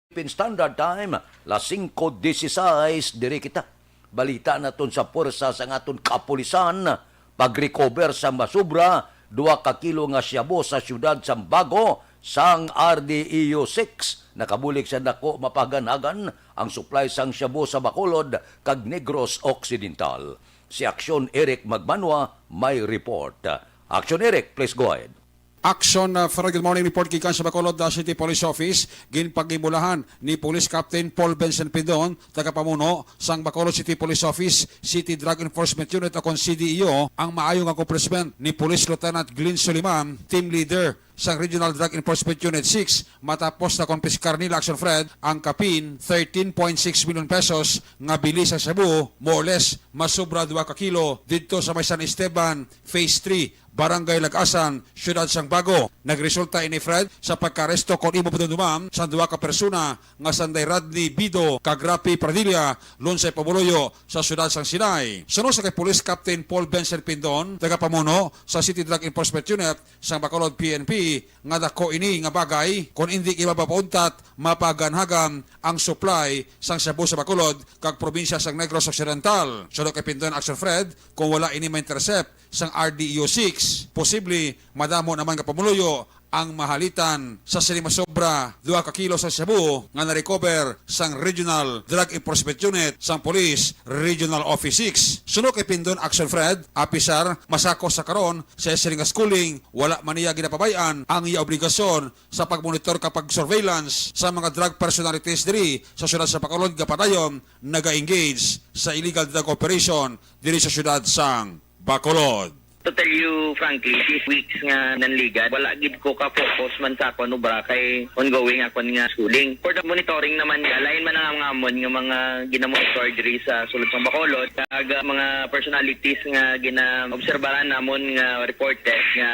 Philippine Standard Time, las singko dieciséis diri kita. Balita naton sa puwersa sang aton kapulisan, pag-recover sa masubra duha ka kilo nga shabu sa siyudad sang Bago sang R D E U six. Nakabulig sa dako mapaganhagan ang supply sang shabu sa Bacolod kag Negros Occidental. Si Action Eric Magmanwa may report. Action Eric, please go ahead. Action, uh, Fred, good morning. Report gikan sa Bacolod, uh, City Police Office. Ginpagimulahan ni Police Captain Paul Vincent Pindon, tagapamuno sang Bacolod City Police Office, City Drug Enforcement Unit, o kon C D E U, ang maayo nga accomplishment ni Police Lieutenant Glenn Soliman, team leader sang Regional Drug Enforcement Unit six, matapos na kumpiskar nila, Action Fred, ang kapin thirteen point six million pesos nga bili sa shabu, more or less, masobra duha ka kilo, didto sa may San Esteban, Phase three, Barangay Lag-asan, Siyudad sang Bago. Nagresulta ini, Fred, sa pagkaaresto kon imo padumduman sang duha ka persona nga sanday Rodney Bido kag Rafi Pradilla, lunsay pumuluyo sa Siyudad sang Sinay. Suno sa kay Police Captain Paul Vincent Pindon, tagapamuno sa City Drug Enforcement Unit sang Bacolod P N P, nga dako ini nga bagay kon indi ginpapauntat mapaganhagan ang supply sang shabu sa Bacolod kag probinsya sang Negros Occidental. Suno kay Pindon, Action Fred, kung wala ini ma-intercept sang R D E U six, posible madamo naman nga pumuluyo ang mahalitan sa sini masobra duha ka kilo sa shabu nga na-recover sang Regional Drug Enforcement Unit sang Police Regional Office six. Suno kay Pindon, Action Fred, apisar masako sa karon sa siring nga schooling, wala man niya ginapabay-an ang iya obligasyon sa pagmonitor kag pag-surveillance sa mga drug personalities diri sa siyudad sa Bacolod nga padayon naga-engage sa illegal drug operation diri sa siyudad sang Bacolod. To tell you frankly, these weeks nga nanligan, wala gid ko ka-focus man sa akon obra kay ongoing akon nga schooling. For the monitoring naman niya, lain man ang amon nga mga ginamonitor diri sa sulod sang Bacolod, kag, ah, mga personalities nga ginaobserbahan namon nga reported nga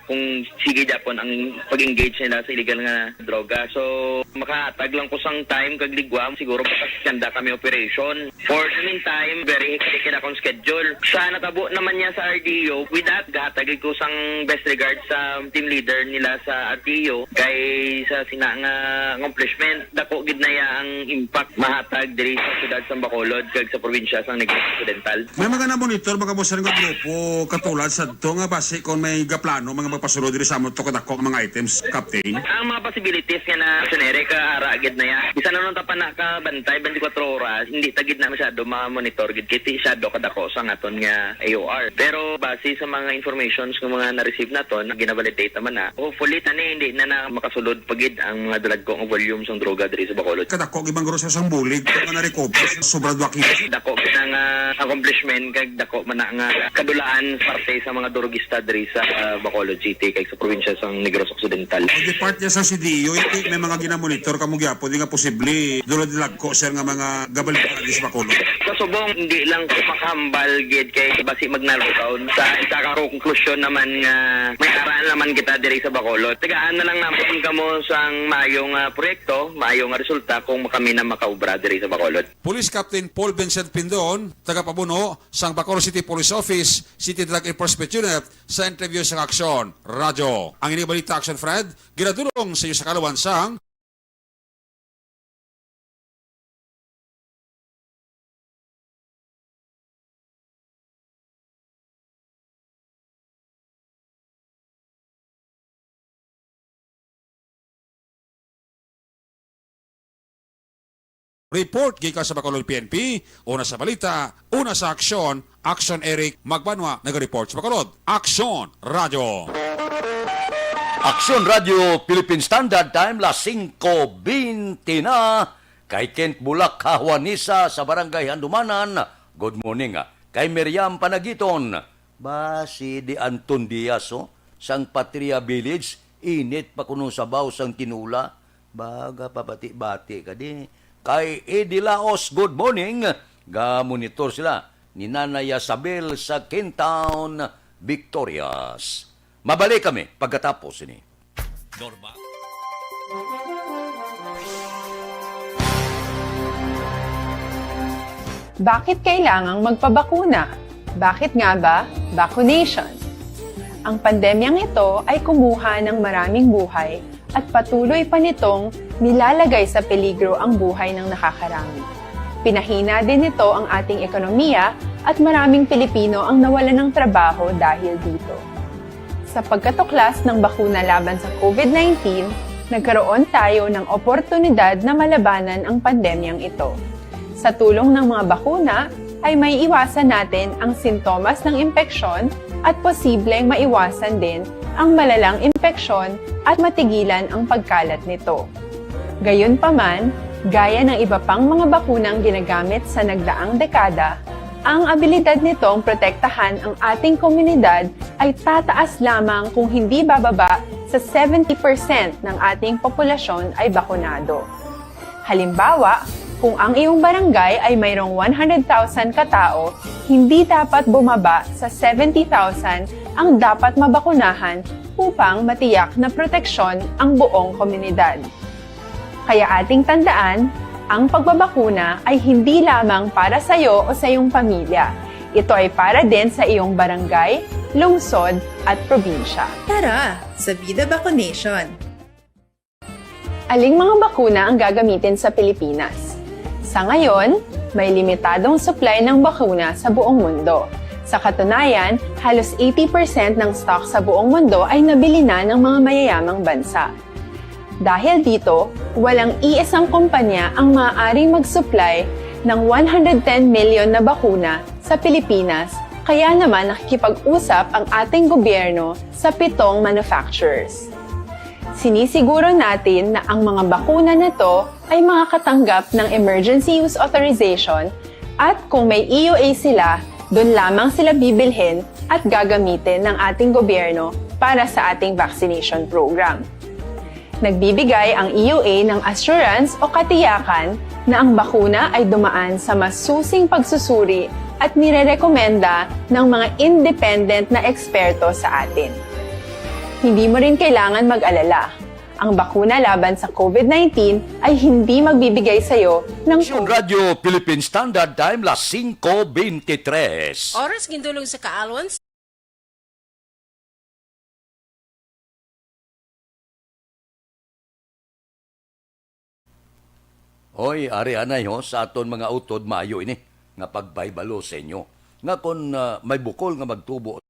kung sige gyapon ang pag-engage nila sa illegal nga droga. So, makahatag lang ko sang time kag ligwa, siguro makasanda kami operation. For the meantime, very hectic in akong schedule. Sa natabo naman niya sa R D O, with that, gahatag ko sang best regards sa team leader nila sa R D O. Kay sa sina nga accomplishment, dako gid na iya ang impact mahatag diri sa siyudad sa Bacolod kag sa probinsya sa Negros Occidental. May mga na-monitor, mga boss, nga grupo katulad sadto nga basi kon may gaplano, mga magpasulod diri sa amon to kadako nga mga items, Captain? Ang mga possibilities nga na generic, ah, ara gid na ya. Bisan ano ta pa nakabantay twenty-four oras, hindi ta gid na masyado ma-monitor gid kay ti masyado kadako sa aton nga A O R. Pero base sa mga informations nga mga na-receive naton, gina-validate naman na. Hopefully, tani, hindi na, na makasulod pa gid ang mga dalagko nga volume sang droga diri sa Bacolod. Kadako gid man guro sa sang bulig nga na-recover, sobra duha kilo. Dako gid ang, ah, accomplishment kag dako man na nga kadulaan parte sa mga drogista diri sa, ah, Bacolod City kag sa probinsya sang Negros Occidental. Pag-depart niya sa C D E U, hindi may mga ginamonitor kamo gyapon, di nga posible dulod lagko, sir, nga mga gabalita di sa Bacolod? Sa subong, hindi lang ko makahambal gid kay basi mag-narrow down sa Kakakonklusyon naman nga may karaan naman kita diri sa Bacolod. Tagaan na lang naman kamo sang maayong, ah, proyekto, maayong resulta kung kami na makaubra diri sa Bacolod. Police Captain Paul Vincent Pindon, tagapamuno sang Bacolod City Police Office, City Drug Enforcement Unit, sa interview sa Aksyon Radyo. Ang ini balita, Aksyon Fred, ginadulong sa iyo sa kaluwan sang report gikan sa Bacolod P N P, una sa balita, una sa aksyon, Aksyon Eric Magbanwa, naga-report sa Bacolod. Aksyon Radyo. Aksyon Radyo Philippine Standard Time, las singko bente na. Kay Kent Bulak Hawanisa sa Barangay Handumanan, good morning. Kay Miriam Panagiton, basi di Anton Diaz, oh, sang Patria Village, init pa kuno sabaw sang tinula. Baga pabati-bati ka di. Kay Eddie Laos, good morning. Ga-monitor sila ni Nanay Isabel sa Kintown, Victorias. Mabalik kami pagkatapos ini. Normal. Bakit kailangang magpabakuna? Bakit nga ba vaccination? Ang pandemyang ito ay kumuha ng maraming buhay at patuloy pa nitong nilalagay sa peligro ang buhay ng nakakarami. Pinahina din nito ang ating ekonomiya at maraming Pilipino ang nawalan ng trabaho dahil dito. Sa pagkatuklas ng bakuna laban sa COVID nineteen, nagkaroon tayo ng oportunidad na malabanan ang pandemyang ito. Sa tulong ng mga bakuna, ay may iwasan natin ang sintomas ng impeksyon at posibleng maiwasan din ang malalang impeksyon at matigilan ang pagkalat nito. Gayunpaman, gaya ng iba pang mga bakunang ginagamit sa nagdaang dekada, ang abilidad nitong protektahan ang ating komunidad ay tataas lamang kung hindi bababa sa seventy percent ng ating populasyon ay bakunado. Halimbawa, kung ang iyong barangay ay mayroong one hundred thousand ka tawo, hindi dapat bumaba sa seventy thousand ang dapat mabakunahan upang matiyak na proteksyon ang buong komunidad. Kaya ating tandaan, ang pagbabakuna ay hindi lamang para sa iyo o sa iyong pamilya. Ito ay para din sa iyong barangay, lungsod, at probinsya. Tara, sa Vida Vaccination! Aling mga bakuna ang gagamitin sa Pilipinas? Sa ngayon, may limitadong supply ng bakuna sa buong mundo. Sa katunayan, halos eighty percent ng stock sa buong mundo ay nabili na ng mga mayayamang bansa. Dahil dito, walang iisang kumpanya ang maaaring mag-supply ng one hundred ten million na bakuna sa Pilipinas, kaya naman nakikipag-usap ang ating gobyerno sa pitong manufacturers. Sinisiguro natin na ang mga bakuna na to ay makakatanggap ng emergency use authorization at kung may E U A sila, doon lamang sila bibilhin at gagamitin ng ating gobyerno para sa ating vaccination program. Nagbibigay ang E U A ng assurance o katiyakan na ang bakuna ay dumaan sa masusing pagsusuri at nirerekomenda ng mga independent na eksperto sa atin. Hindi mo rin kailangan mag-alala. Ang bakuna laban sa COVID nineteen ay hindi magbibigay sa iyo ng Aksyon Radyo Philippine Standard Time, las singko bente tres. Oras gindulong sa kaalwan. Oy, ari anay ho, sa aton mga utod, maayo ini nga pagpahibalo sa inyo, nga kon, ah, may bukol nga magtubo,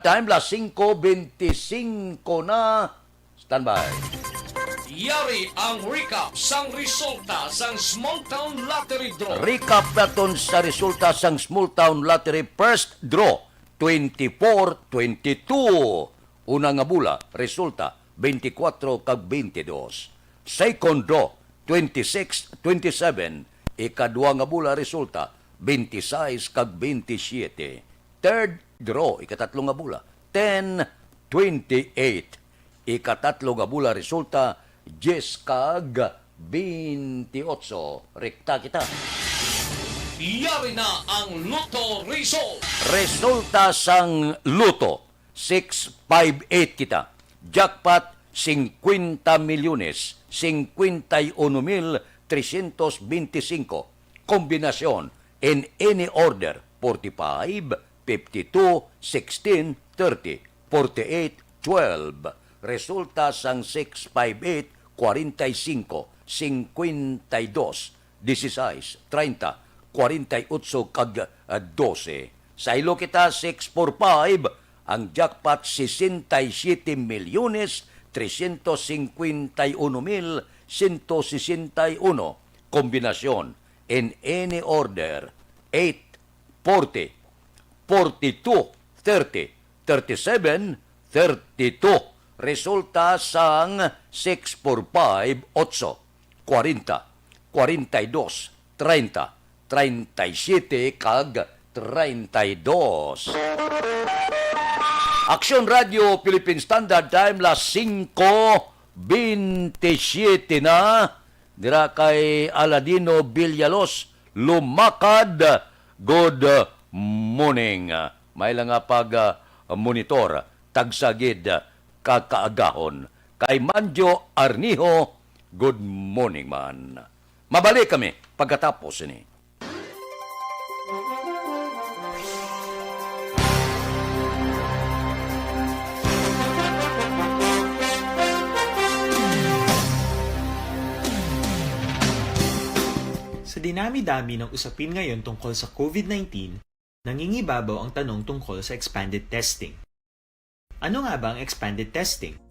Time, las singko bente singko na. Standby. Yari ang recap sang resulta sang Small Town Lottery Draw. Recap naton sa resulta sang Small Town Lottery First Draw twenty-four twenty-two. Una nga bula, resulta, twenty-four kag twenty-two. Second draw, twenty-six twenty-seven. Ikadua nga bula, resulta, twenty-six kag twenty-seven. Third draw, ikatatlo nga bula, ten twenty-eight. Ikatatlo nga bula, resulta, diyes kag twenty-eight. Rekta kita. Yari na ang Lotto result. Resulta sang Lotto, six five eight kita. Jackpot, singkwenta milyones, singkwenta y uno mil tresyentos bente singko. Kombinasyon, in any order, forty-five, fifty-two, sixteen, thirty, forty-eight, twelve. Resulta sang six five eight, kwarenta y singko, singkwenta y dos, disisais, treinta, kwarenta y ocho, kag, ah, dose. Saylo kita, six four five, ang jackpot, sesenta y siete milyones, tresyentos singkwenta y uno mil, sento sesenta y uno. Kombinasyon, in any order, eight, forty, forty-two, thirty, thirty-seven, thirty-two. Resulta sang six four five, otso, kwarenta, kwarenta y dos, treinta, treinta y siete, kag treinta y dos. Aksyon Radio Philippine Standard Time, las singko bente siete na. Dira kay Aladino Villalos, Lumakad, good morning. May lang nga pag, ah, monitor, tagsa gid, ah, ka kaagahon. Kay Manjo Arnijo, good morning man. Mabalik kami pagkatapos ini. Sa dinami-dami ng usapin ngayon tungkol sa COVID nineteen, nangingibabaw ang tanong tungkol sa expanded testing. Ano nga ba ang expanded testing?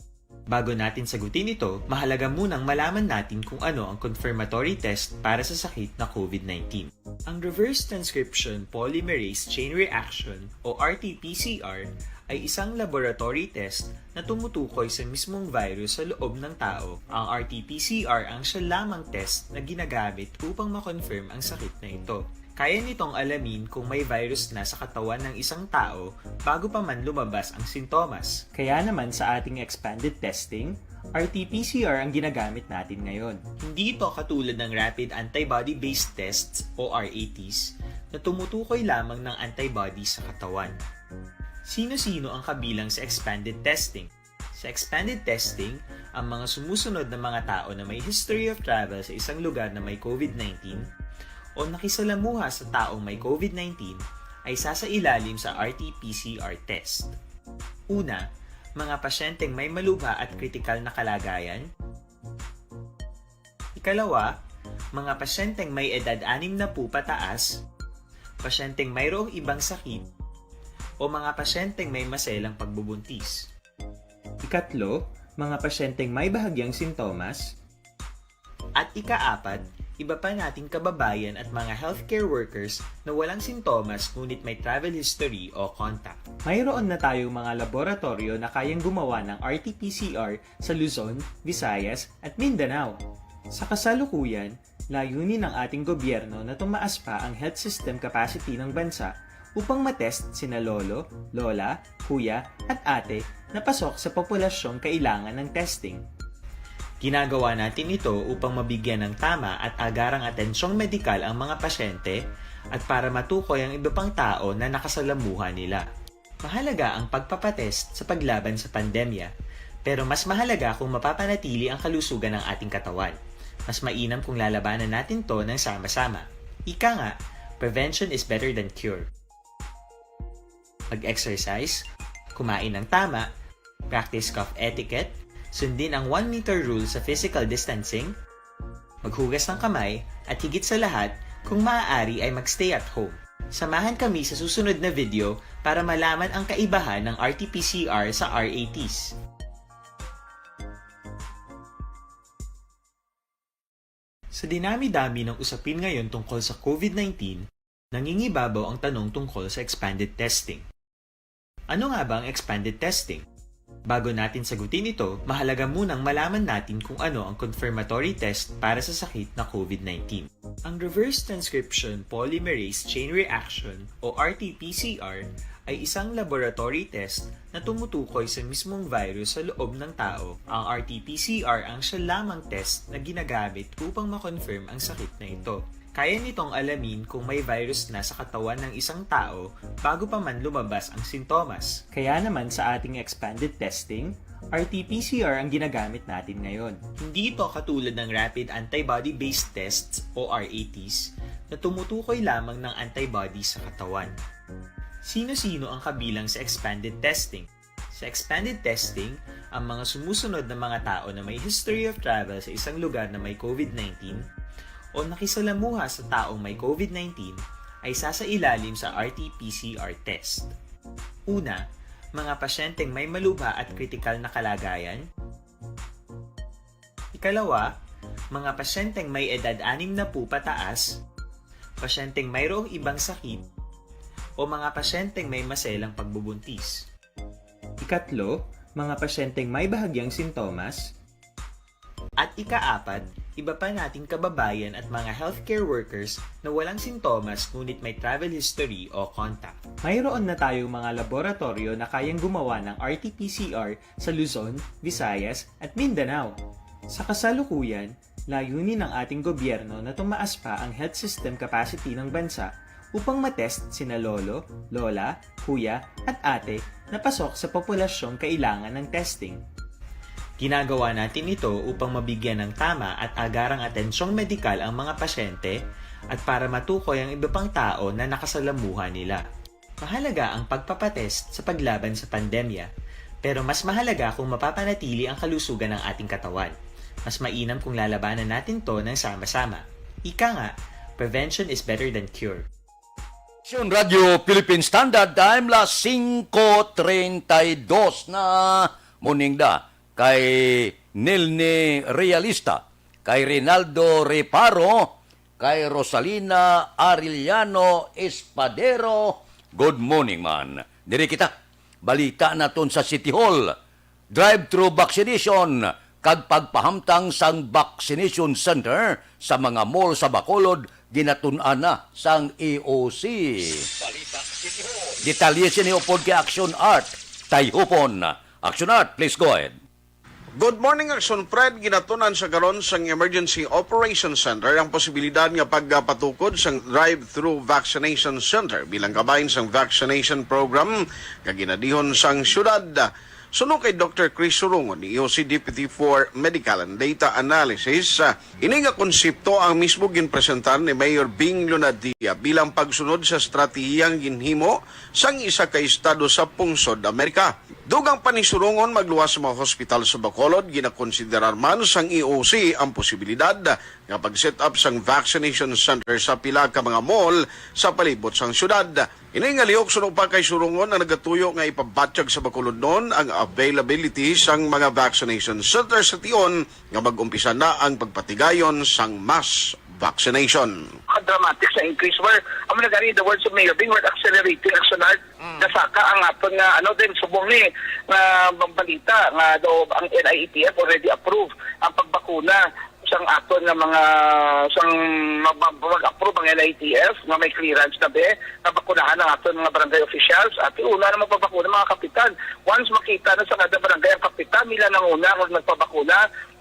Bago natin sagutin ito, mahalaga munang malaman natin kung ano ang confirmatory test para sa sakit na COVID nineteen. Ang reverse transcription polymerase chain reaction o R T P C R ay isang laboratory test na tumutukoy sa mismong virus sa loob ng tao. Ang R T P C R ang siya lamang test na ginagamit upang ma-confirm ang sakit na ito. Kaya nitong alamin kung may virus na sa katawan ng isang tao bago pa man lumabas ang sintomas. Kaya naman sa ating expanded testing, R T P C R ang ginagamit natin ngayon. Hindi ito katulad ng rapid antibody-based tests o R A Ts na tumutukoy lamang ng antibody sa katawan. Sino-sino ang kabilang sa expanded testing? Sa expanded testing, ang mga sumusunod na mga tao na may history of travel sa isang lugar na may COVID nineteen o nakisalamuha sa taong may COVID nineteen ay sasailalim sa R T P C R test. Una, mga pasyenteng may malubha at kritikal na kalagayan. Ikalawa, mga pasyenteng may edad anim na po pataas, pasyenteng mayroong ibang sakit, o mga pasyenteng may maselang pagbubuntis. Ikatlo, mga pasyenteng may bahagyang sintomas. At ikaapat, iba pa nating kababayan at mga healthcare workers na walang sintomas ngunit may travel history o contact. Mayroon na tayong mga laboratorio na kayang gumawa ng R T P C R sa Luzon, Visayas, at Mindanao. Sa kasalukuyan, layunin ng ating gobyerno na tumaas pa ang health system capacity ng bansa upang matest sina lolo, lola, kuya, at ate na pasok sa populasyong kailangan ng testing. Ginagawa natin ito upang mabigyan ng tama at agarang atensyong medikal ang mga pasyente at para matukoy ang iba pang tao na nakasalamuha nila. Mahalaga ang pagpapatest sa paglaban sa pandemya, pero mas mahalaga kung mapapanatili ang kalusugan ng ating katawan. Mas mainam kung lalabanan natin 'to ng sama-sama. Ika nga, prevention is better than cure. Mag-exercise, kumain ng tama, practice cough etiquette, sundin ang one meter rule sa physical distancing, maghugas ng kamay, at higit sa lahat, kung maaari ay mag-stay at home. Samahan kami sa susunod na video para malaman ang kaibahan ng R T P C R sa R A Ts. Sa dinami-dami ng usapin ngayon tungkol sa COVID nineteen, nangingibabaw ang tanong tungkol sa expanded testing. Ano nga ba ang expanded testing? Bago natin sagutin ito, mahalaga munang malaman natin kung ano ang confirmatory test para sa sakit na COVID nineteen. Ang reverse transcription polymerase chain reaction o R T P C R ay isang laboratory test na tumutukoy sa mismong virus sa loob ng tao. Ang R T P C R ang siya lamang test na ginagamit upang ma-confirm ang sakit na ito. Kaya nitong alamin kung may virus na sa katawan ng isang tao bago pa man lumabas ang sintomas. Kaya naman sa ating expanded testing, R T P C R ang ginagamit natin ngayon. Hindi ito katulad ng rapid antibody-based tests o R A Ts na tumutukoy lamang ng antibody sa katawan. Sino-sino ang kabilang sa expanded testing? Sa expanded testing, ang mga sumusunod na mga tao na may history of travel sa isang lugar na may COVID nineteen o nakisalamuha sa taong may COVID nineteen ay sasailalim sa R T P C R test. Una, mga pasyenteng may malubha at kritikal na kalagayan. Ikalawa, mga pasyenteng may edad anim na po pataas, pasyenteng mayroong ibang sakit, o mga pasyenteng may maselang pagbubuntis. Ikatlo, mga pasyenteng may bahagyang sintomas. At ikaapat, iba pa nating kababayan at mga healthcare workers na walang sintomas ngunit may travel history o contact. Mayroon na tayong mga laboratoryo na kayang gumawa ng R T P C R sa Luzon, Visayas, at Mindanao. Sa kasalukuyan, layunin ng ating gobyerno na tumaas pa ang health system capacity ng bansa upang matest sina lolo, lola, kuya, at ate na pasok sa populasyong kailangan ng testing. Ginagawa natin ito upang mabigyan ng tama at agarang atensyong medikal ang mga pasyente at para matukoy ang iba pang tao na nakasalamuha nila. Mahalaga ang pagpapatest sa paglaban sa pandemya, pero mas mahalaga kung mapapanatili ang kalusugan ng ating katawan. Mas mainam kung lalabanan natin 'to ng sama-sama. Ika nga, prevention is better than cure. Aksyon Radio Philippine Standard Time, las singko treinta y dos na. Morning da kay Nilni Realista, kay Rinaldo Reparo, kay Rosalina Arellano Espadero. Good morning, man. Diri kita. Balita naton sa City Hall. Drive-thru vaccination kag pagpahamtang sang vaccination center sa mga mall sa Bacolod ginatun-an na sang E O C. Detalye sini upod kay Action Art Tayhupon. Action Art, please go ahead. Good morning, Action Fred. Ginatun-an sa karon sang Emergency Operation Center ang posibilidad nga pagpatukod sang drive-thru vaccination center bilang kabahin sang vaccination program nga ginadihon sang syudad. Suno kay Doktor Chris Surungon, E O C Deputy for Medical and Data Analysis, ah, ini nga konsepto ang mismo ginpresentar ni Mayor Bing Lunadia bilang pagsunod sa estratehiya nga ginhimo sang isa ka estado sa pungsod Amerika. Dugang pa ni Surungon, magluwas sa mga hospital sa Bacolod, ginakonsiderar man sang E O C ang posibilidad nga pag-set up sang vaccination center sa pila ka mga mall sa palibot sang syudad. Ini nga lihok suno pa kay Surungon ang nagatuyo nga ipabatyag sa Bacolodnon ang availability sang mga vaccination center sa tion nga mag-umpisa na ang pagpatigayon sang mass vaccination. Ang dramatic sa increase where, amo na gani, in the words of Mayor Bing, we're accelerating action art. Mm. Nasaka ang aton nga, ano din, subong ni, nga balita nga daw ang N I E T F already approved ang pagbakuna sang aton nga mga, sang mag-, mag-approve ang N I E T F nga may clearance na be, nga bakunahan ang aton mga barangay officials. At una na magpabakuna, mga kapitan. Once makita na sa kada barangay ang kapitan, nila nanguna kung nagpabakuna,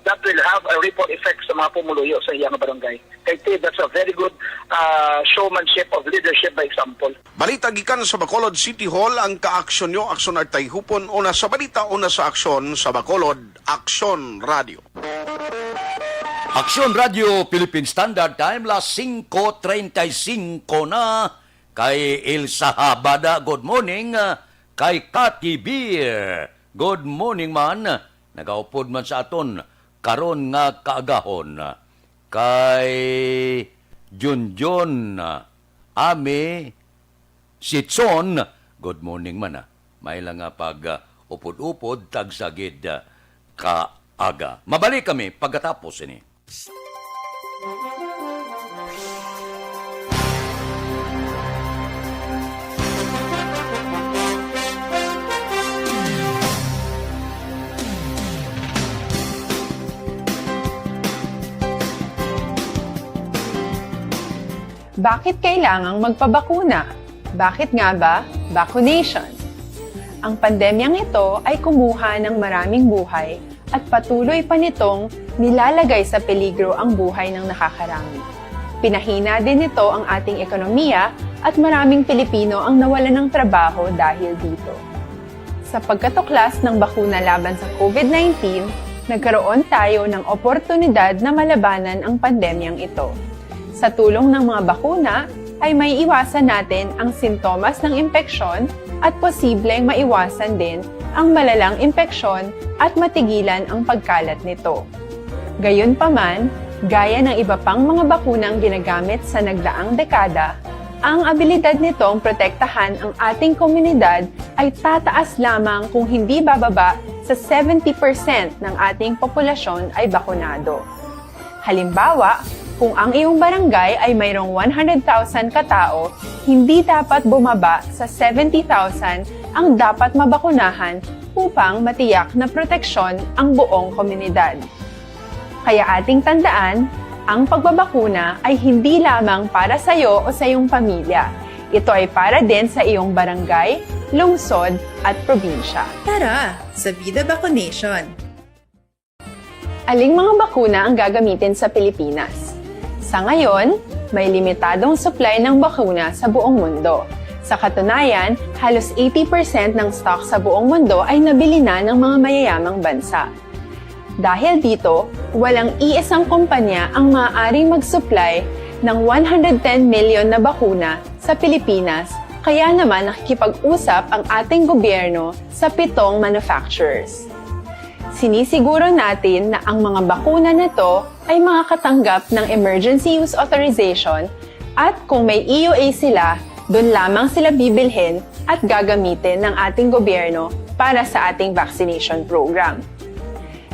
that will have a ripple effect sa mga pumuluyo sa iyang barangay. Kay ti, that's a very good, ah, showmanship of leadership by example. Balita gikan sa Bacolod City Hall, ang kaaksyon nyo, Aksyon Artay Hupon, una sa balita, una sa aksyon sa Bacolod, Aksyon Radio. Aksyon Radio Philippine Standard Time, las singko treinta y cinco na. Kay Ilsa Habada, good morning. Kay Kati Beer, good morning man. Nagaupod man sa aton karon nga kaagahon. Kay Junjun, Ami, Si Chon, good morning man, ah. May lang nga pag, ah, upod-upod, tagsa gid, ah, ka aga. Mabalik kami pagkatapos ini. Bakit kailangang magpabakuna? Bakit nga ba vaccination? Ang pandemyang ito ay kumuha ng maraming buhay at patuloy pa nitong nilalagay sa peligro ang buhay ng nakakarami. Pinahina din nito ang ating ekonomiya at maraming Pilipino ang nawalan ng trabaho dahil dito. Sa pagkatuklas ng bakuna laban sa COVID nineteen, nagkaroon tayo ng oportunidad na malabanan ang pandemyang ito. Sa tulong ng mga bakuna, ay may iwasan natin ang sintomas ng impeksyon at posibleng maiwasan din ang malalang impeksyon at matigilan ang pagkalat nito. Gayunpaman, gaya ng iba pang mga bakunang ginagamit sa nagdaang dekada, ang abilidad nitong protektahan ang ating komunidad ay tataas lamang kung hindi bababa sa seventy percent ng ating populasyon ay bakunado. Halimbawa, kung ang iyong barangay ay mayroong one hundred thousand katao, hindi dapat bumaba sa seventy thousand ang dapat mabakunahan upang matiyak na proteksyon ang buong komunidad. Kaya ating tandaan, ang pagbabakuna ay hindi lamang para sa iyo o sa iyong pamilya. Ito ay para din sa iyong barangay, lungsod, at probinsya. Tara, sa Vida Vaccination! Aling mga bakuna ang gagamitin sa Pilipinas? Sa ngayon, may limitadong supply ng bakuna sa buong mundo. Sa katunayan, halos eighty percent ng stock sa buong mundo ay nabili na ng mga mayayamang bansa. Dahil dito, walang iisang kumpanya ang maaaring mag-supply ng one hundred ten million na bakuna sa Pilipinas, kaya naman nakikipag-usap ang ating gobyerno sa pitong manufacturers. Sinisiguro natin na ang mga bakuna na to ay makakatanggap ng emergency use authorization at kung may E U A sila, doon lamang sila bibilhin at gagamitin ng ating gobyerno para sa ating vaccination program.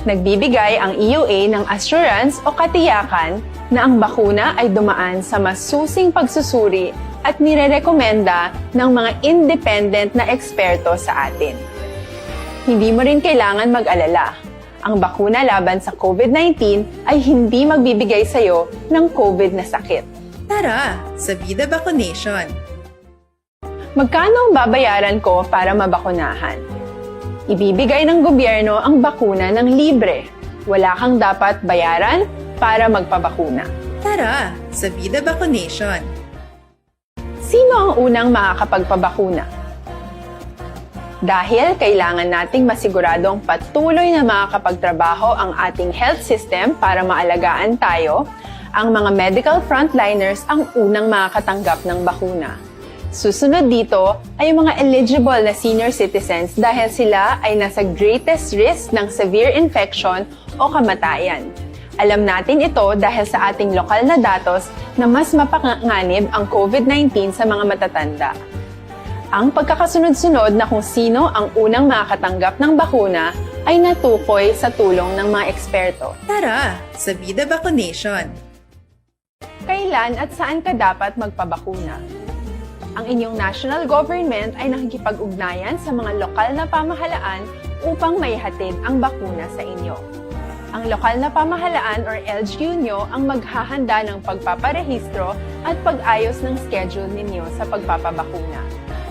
Nagbibigay ang E U A ng assurance o katiyakan na ang bakuna ay dumaan sa masusing pagsusuri at nirerekomenda ng mga independent na eksperto sa atin. Hindi mo rin kailangan mag-alala. Ang bakuna laban sa COVID nineteen ay hindi magbibigay sa iyo ng COVID na sakit. Tara, sa Vida Vaccination! Magkano ang babayaran ko para mabakunahan? Ibibigay ng gobyerno ang bakuna ng libre. Wala kang dapat bayaran para magpabakuna. Tara, sa Vida Vaccination! Sino ang unang makakapagpabakuna? Dahil kailangan nating masiguradong patuloy na makakapagtrabaho ang ating health system para maalagaan tayo, ang mga medical frontliners ang unang makakatanggap ng bakuna. Susunod dito ay ang mga eligible na senior citizens dahil sila ay nasa greatest risk ng severe infection o kamatayan. Alam natin ito dahil sa ating lokal na datos na mas mapanganib ang COVID nineteen sa mga matatanda. Ang pagkakasunod-sunod na kung sino ang unang makakatanggap ng bakuna ay natukoy sa tulong ng mga eksperto. Tara, sa Vida Vaccination! Kailan at saan ka dapat magpabakuna? Ang inyong national government ay nakikipag-ugnayan sa mga lokal na pamahalaan upang maihatid ang bakuna sa inyo. Ang lokal na pamahalaan or L G U nyo ang maghahanda ng pagpaparehistro at pag-ayos ng schedule ninyo sa pagpapabakuna.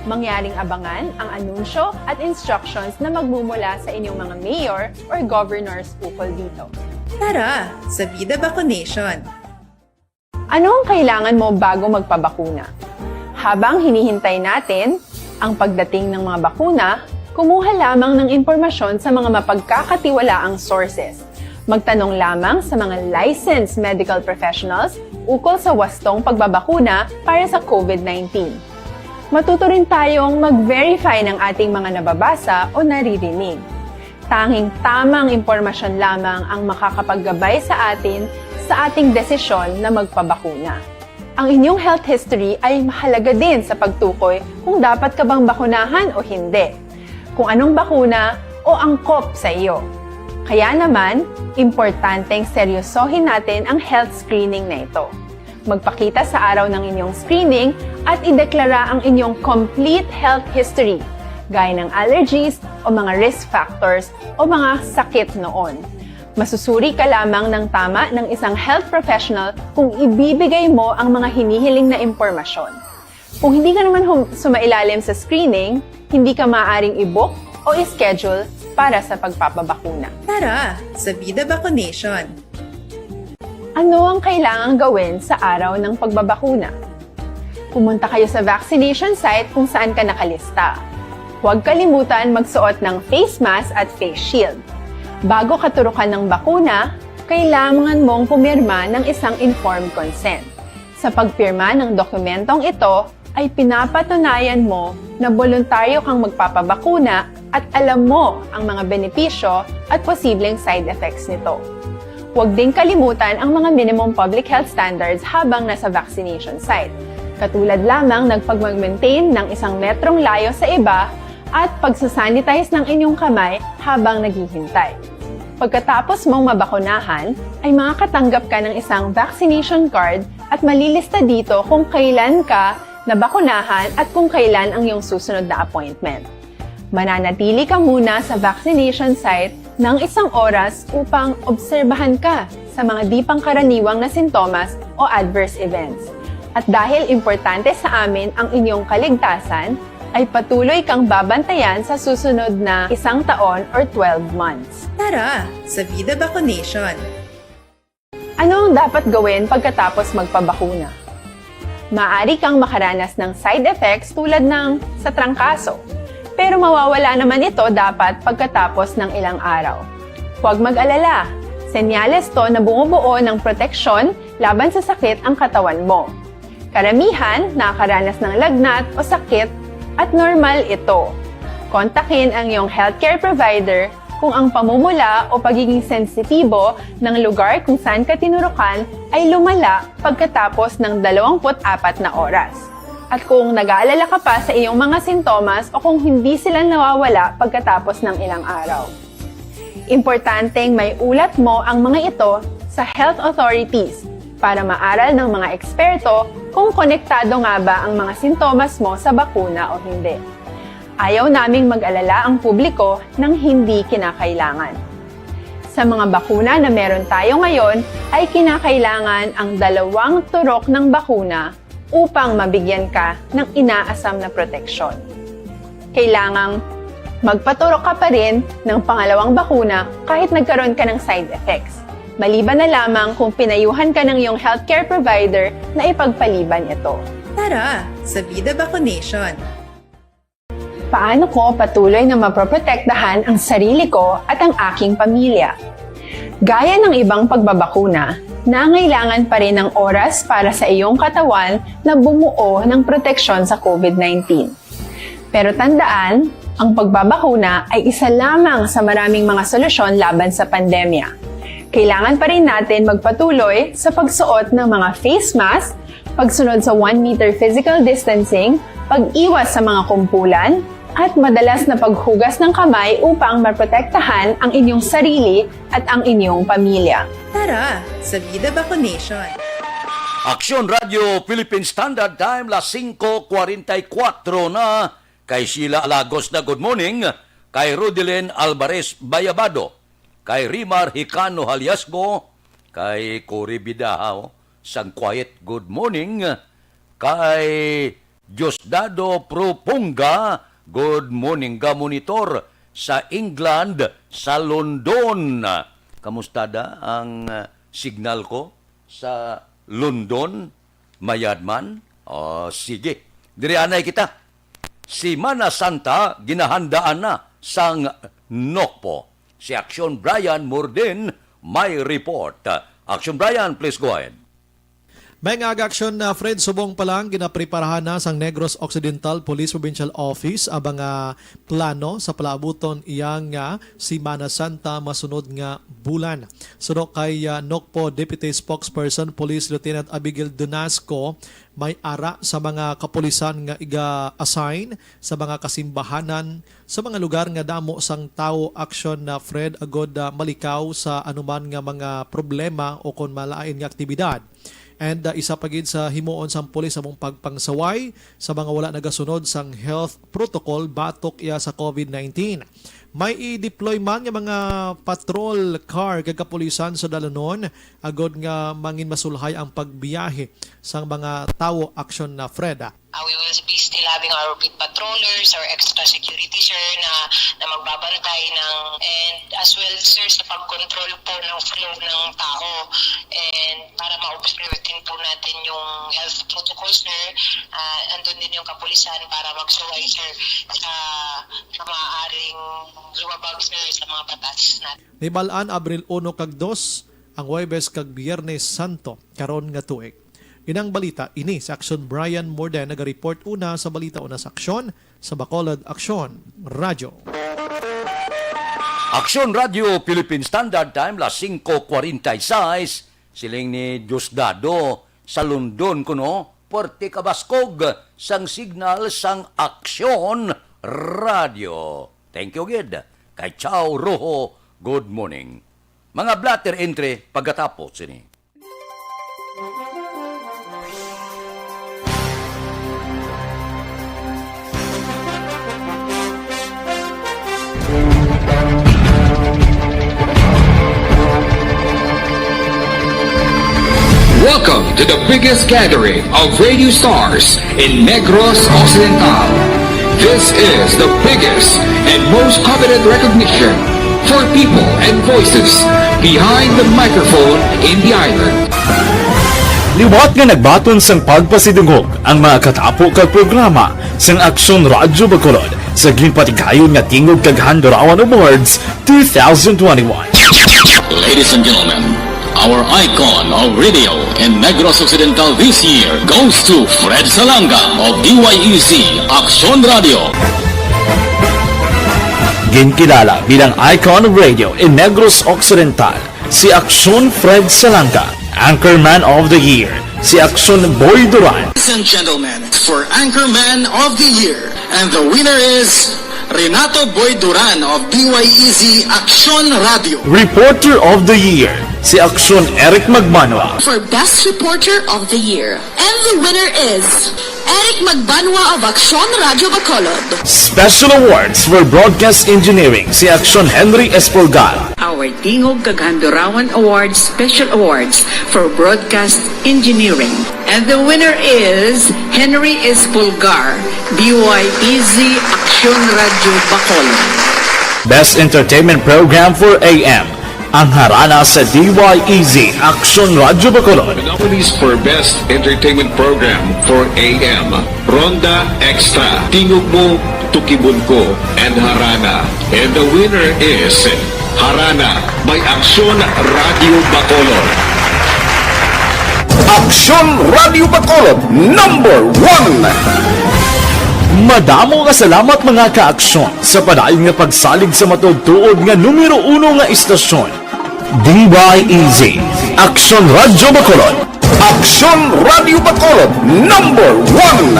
Mangyaring abangan ang anunsyo at instructions na magmumula sa inyong mga mayor or governors ukol dito. Tara, sa Vida Vaccination! Ano ang kailangan mo bago magpabakuna? Habang hinihintay natin ang pagdating ng mga bakuna, kumuha lamang ng impormasyon sa mga mapagkakatiwalaang sources. Magtanong lamang sa mga licensed medical professionals ukol sa wastong pagbabakuna para sa COVID nineteen. Matuto rin tayong mag-verify ng ating mga nababasa o naririnig. Tanging tamang impormasyon lamang ang makakapaggabay sa atin sa ating desisyon na magpabakuna. Ang inyong health history ay mahalaga din sa pagtukoy kung dapat ka bang bakunahan o hindi, kung anong bakuna o angkop sa iyo. Kaya naman, importanteng seryosohin natin ang health screening na ito. Magpakita sa araw ng inyong screening at ideklara ang inyong complete health history, gaya ng allergies o mga risk factors o mga sakit noon. Masusuri ka lamang ng tama ng isang health professional kung ibibigay mo ang mga hinihiling na impormasyon. Kung hindi ka naman hum- sumailalim sa screening, hindi ka maaaring i-book o i-schedule para sa pagpapabakuna. Tara, sa Vida Vaccination! Ano ang kailangang gawin sa araw ng pagbabakuna? Pumunta kayo sa vaccination site kung saan ka nakalista. Huwag kalimutan magsuot ng face mask at face shield. Bago katurukan ng bakuna, kailangan mong pumirma ng isang informed consent. Sa pagpirma ng dokumentong ito, ay pinapatunayan mo na boluntaryo kang magpapabakuna at alam mo ang mga benepisyo at posibleng side effects nito. Huwag ding kalimutan ang mga minimum public health standards habang nasa vaccination site, katulad lamang ng pagmag-maintain ng isang metrong layo sa iba at pagsasanitize ng inyong kamay habang naghihintay. Pagkatapos mong mabakunahan, ay makakatanggap ka ng isang vaccination card at malilista dito kung kailan ka nabakunahan at kung kailan ang iyong susunod na appointment. Mananatili ka muna sa vaccination site ng isang oras upang obserbahan ka sa mga di pangkaraniwang na sintomas o adverse events. At dahil importante sa amin ang inyong kaligtasan, ay patuloy kang babantayan sa susunod na isang taon or twelve months. Tara, sa Vida Vaccination! Ano ang dapat gawin pagkatapos magpabakuna? Maaari kang makaranas ng side effects tulad ng sa trangkaso, pero mawawala naman ito dapat pagkatapos ng ilang araw. Huwag mag-alala, senyales to na bumubuo ng proteksyon laban sa sakit ang katawan mo. Karamihan nakakaranas ng lagnat o sakit at normal ito. Kontakin ang iyong healthcare provider kung ang pamumula o pagiging sensitibo ng lugar kung saan ka tinurukan ay lumala pagkatapos ng dalawampu't apat na oras, at kung nag-aalala ka pa sa iyong mga sintomas o kung hindi sila nawawala pagkatapos ng ilang araw. Importanteng may ulat mo ang mga ito sa health authorities para maaral ng mga eksperto kung konektado nga ba ang mga sintomas mo sa bakuna o hindi. Ayaw naming mag-alala ang publiko ng hindi kinakailangan. Sa mga bakuna na meron tayo ngayon, ay kinakailangan ang dalawang turok ng bakuna upang mabigyan ka ng inaasam na proteksyon. Kailangang magpaturok ka pa rin ng pangalawang bakuna kahit nagkaroon ka ng side effects, maliban na lamang kung pinayuhan ka ng iyong healthcare provider na ipagpaliban ito. Tara, sa Vida Vaccination! Paano ko patuloy na mapoprotektahan ang sarili ko at ang aking pamilya? Gaya ng ibang pagbabakuna, nangailangan pa rin ng oras para sa iyong katawan na bumuo ng proteksyon sa COVID nineteen. Pero tandaan, ang pagbabakuna ay isa lamang sa maraming mga solusyon laban sa pandemya. Kailangan pa rin natin magpatuloy sa pagsuot ng mga face mask, pagsunod sa one meter physical distancing, pag-iwas sa mga kumpulan, at madalas na paghugas ng kamay upang maprotektahan ang inyong sarili at ang inyong pamilya. Tara, sa Vida Vaccination! Aksyon Radio Philippine Standard Time, las singko kwarenta y kuwatro na. Kay Sheila Lagos na good morning, kay Rudelin Alvarez Bayabado, kay Rimar Hicano Haliasgo, kay Cory Bidahaw sang Quiet, good morning, kay Diosdado Propunga, good morning, ga-monitor sa England, sa London. Kamusta da ang, ah, signal ko sa London? Mayad man? O, sige. Diri anay kita. Semana Santa ginahandaan na sang Nokpo. Si Aksyon Brian Morden may report. Aksyon Brian, please go ahead. May nga aga aksyon na, Fred. Subong pa lang, ginapreparahan na sang Negros Occidental Police Provincial Office ang mga plano sa palaabuton iya nga Semana Santa masunod nga bulan. Suno kay, ah, NOCPO Deputy Spokesperson Police Lieutenant Abigail Donasco, may ara sa mga kapulisan nga iga-assign sa mga kasimbahanan sa mga lugar nga damo sang tawo, aksyon na, Fred, agod, ah, malikaw sa anuman nga mga problema o kon malain nga aktibidad. And, ah, isa pa gid sa himuon sang pulis among pagpangsaway sa mga wala nagasunod sang health protocol batok iya sa COVID nineteen. May i-deploy man nga mga patrol car kag kapulisan sa dalanon agod nga mangin masulhay ang pagbiyahe sang mga tawo, aksyon na, Fred. Uh, we will be still having our beat patrollers, our extra security, sir, na, na magbabantay ng, and as well, sir, sa pag-control po ng flow ng tao. And para ma-observe din po natin yung health protocol, sir, uh, andun din yung kapulisan para magsuway, sir, sa, sa maaaring lumabag, sir, sa mga batas natin. Nibal-an, Abril uno kag dos, ang Huwebes kag Biyernes Santo karon nga tuig. Inang balita ini sa Aksyon. Brian Morden naga-report una sa balita una sa Aksyon sa Bacolod Aksyon Radyo. Aksyon Radyo Philippine Standard Time, las singko kwarenta y seis, siling ni Diosdado sa London kuno, puwerte kabaskog sang signal sang Aksyon Radyo. Thank you gid kay Chow Rojo. Good morning. Mga blotter entry pagkatapos sini. Welcome to the biggest gathering of radio stars in Negros Occidental. This is the biggest and most coveted recognition for people and voices behind the microphone in the island. Liwat nga nagbaton sang pagpasidungog ang mga katapo kag programa sang Aksyon Radyo Bacolod sa ginpatigayon nga Tingog kag Handurawan Awards two thousand twenty-one. Ladies and gentlemen, our icon of radio in Negros Occidental this year goes to Fred Salanga of D Y E Z Aksyon Radyo. Ginkilala bilang icon of radio in Negros Occidental si Aksyon Fred Salanga. Anchorman of the Year si Aksyon Boy Duran. Ladies and gentlemen, for Anchorman of the Year, and the winner is Renato Boy Duran of D Y E Z Aksyon Radyo. Reporter of the Year si Aksyon Eric Magbanwa. For Best Reporter of the Year, and the winner is Eric Magbanwa of Aksyon Radyo Bacolod. Special Awards for Broadcast Engineering si Aksyon Henry Espolgar. Our Tingog kag Handurawan Awards Special Awards for Broadcast Engineering. And the winner is Henry Espolgar, D Y E Z Aksyon Radyo Bacolod. Best Entertainment Program for A M, ang harana sa D Y E Z Aksyon Radyo Bacolod. Nominees for Best Entertainment Program for A M, Ronda Extra, Tingog Mo, Tukibon Ko, and Harana. And the winner is Harana by Aksyon Radyo Bacolod. Aksyon Radyo Bacolod, number one. Madamo nga salamat, mga ka-aksyon, sa padayon nga pagsalig sa matuod-tuod nga numero uno nga istasyon. D Y E Z, Aksyon Radyo Bacolod. Aksyon Radyo Bacolod, number one.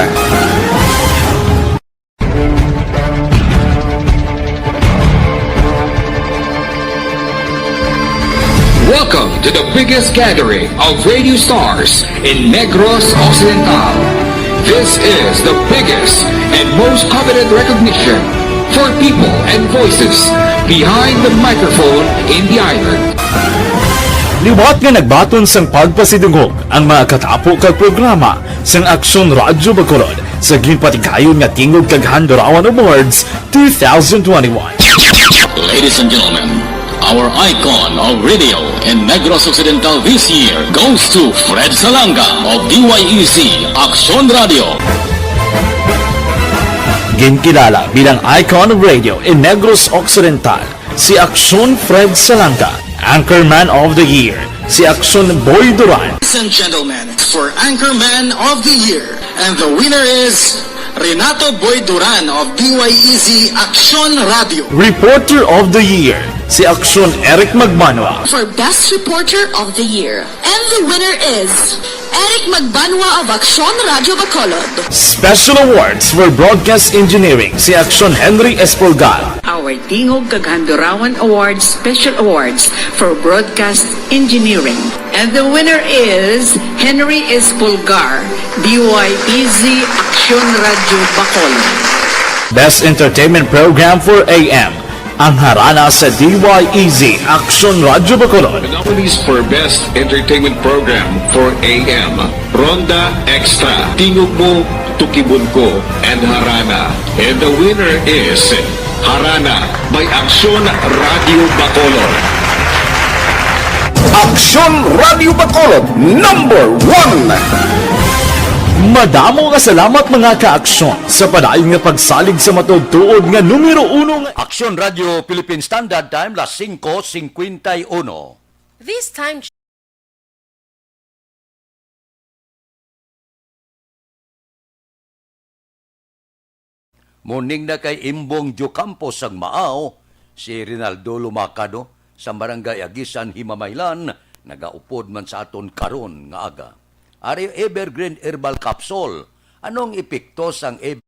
Welcome to the biggest gathering of radio stars in Negros Occidental. This is the biggest and most coveted recognition for people and voices behind the microphone in the island. Liwat nga nagbaton sang pagpasidungog ang mga katapo kag programa sang Aksyon Radyo Bacolod sa ginpatigayon nga Tingog kag Handurawan Awards two thousand twenty-one. Ladies and gentlemen, our icon of radio in Negros Occidental this year goes to Fred Salanga of D Y E Z Aksyon Radyo. Ginkilala bilang icon of radio in Negros Occidental si Aksyon Fred Salanga, Anchorman of the Year Si Aksyon Boy Duran. Ladies and gentlemen, for Anchorman of the Year, and the winner is Renato Boy Duran of D Y E Z Aksyon Radio. Reporter of the Year, si Aksyon Eric Magbanwa. For Best Reporter of the Year, and the winner is Eric Magbanwa of Aksyon Radio Bacolod. Special Awards for Broadcast Engineering, si Aksyon Henry Espolgar. Our Tingog kag Handurawan Awards Special Awards for Broadcast Engineering. And the winner is Henry Espolgar, D Y E Z Aksyon Radio Bacolod. Best Entertainment Program for A M, ang harana sa D Y E Z Aksyon Radio Bacolod. The nominees for Best Entertainment Program for A M, Ronda Extra, Tingog Mo, Tukibon Ko, and Harana. And the winner is Harana by Aksyon Radio Bacolod. Aksyon Radio Bacolod, number one. Madamo nga salamat, mga ka-aksyon, sa padayon nga pagsalig sa matuod-tuod nga numero uno nga Aksyon Radio Philippine Standard Time, las singko singkwenta y uno. This time, Morning na kay Imbong Diocampo sang Maaw, si Rinaldo Lumacado sa Barangay Agisan, Himamaylan, nagaupod man sa aton karon nga aga. Ari Evergreen Herbal Capsule, anong epekto sang Ev-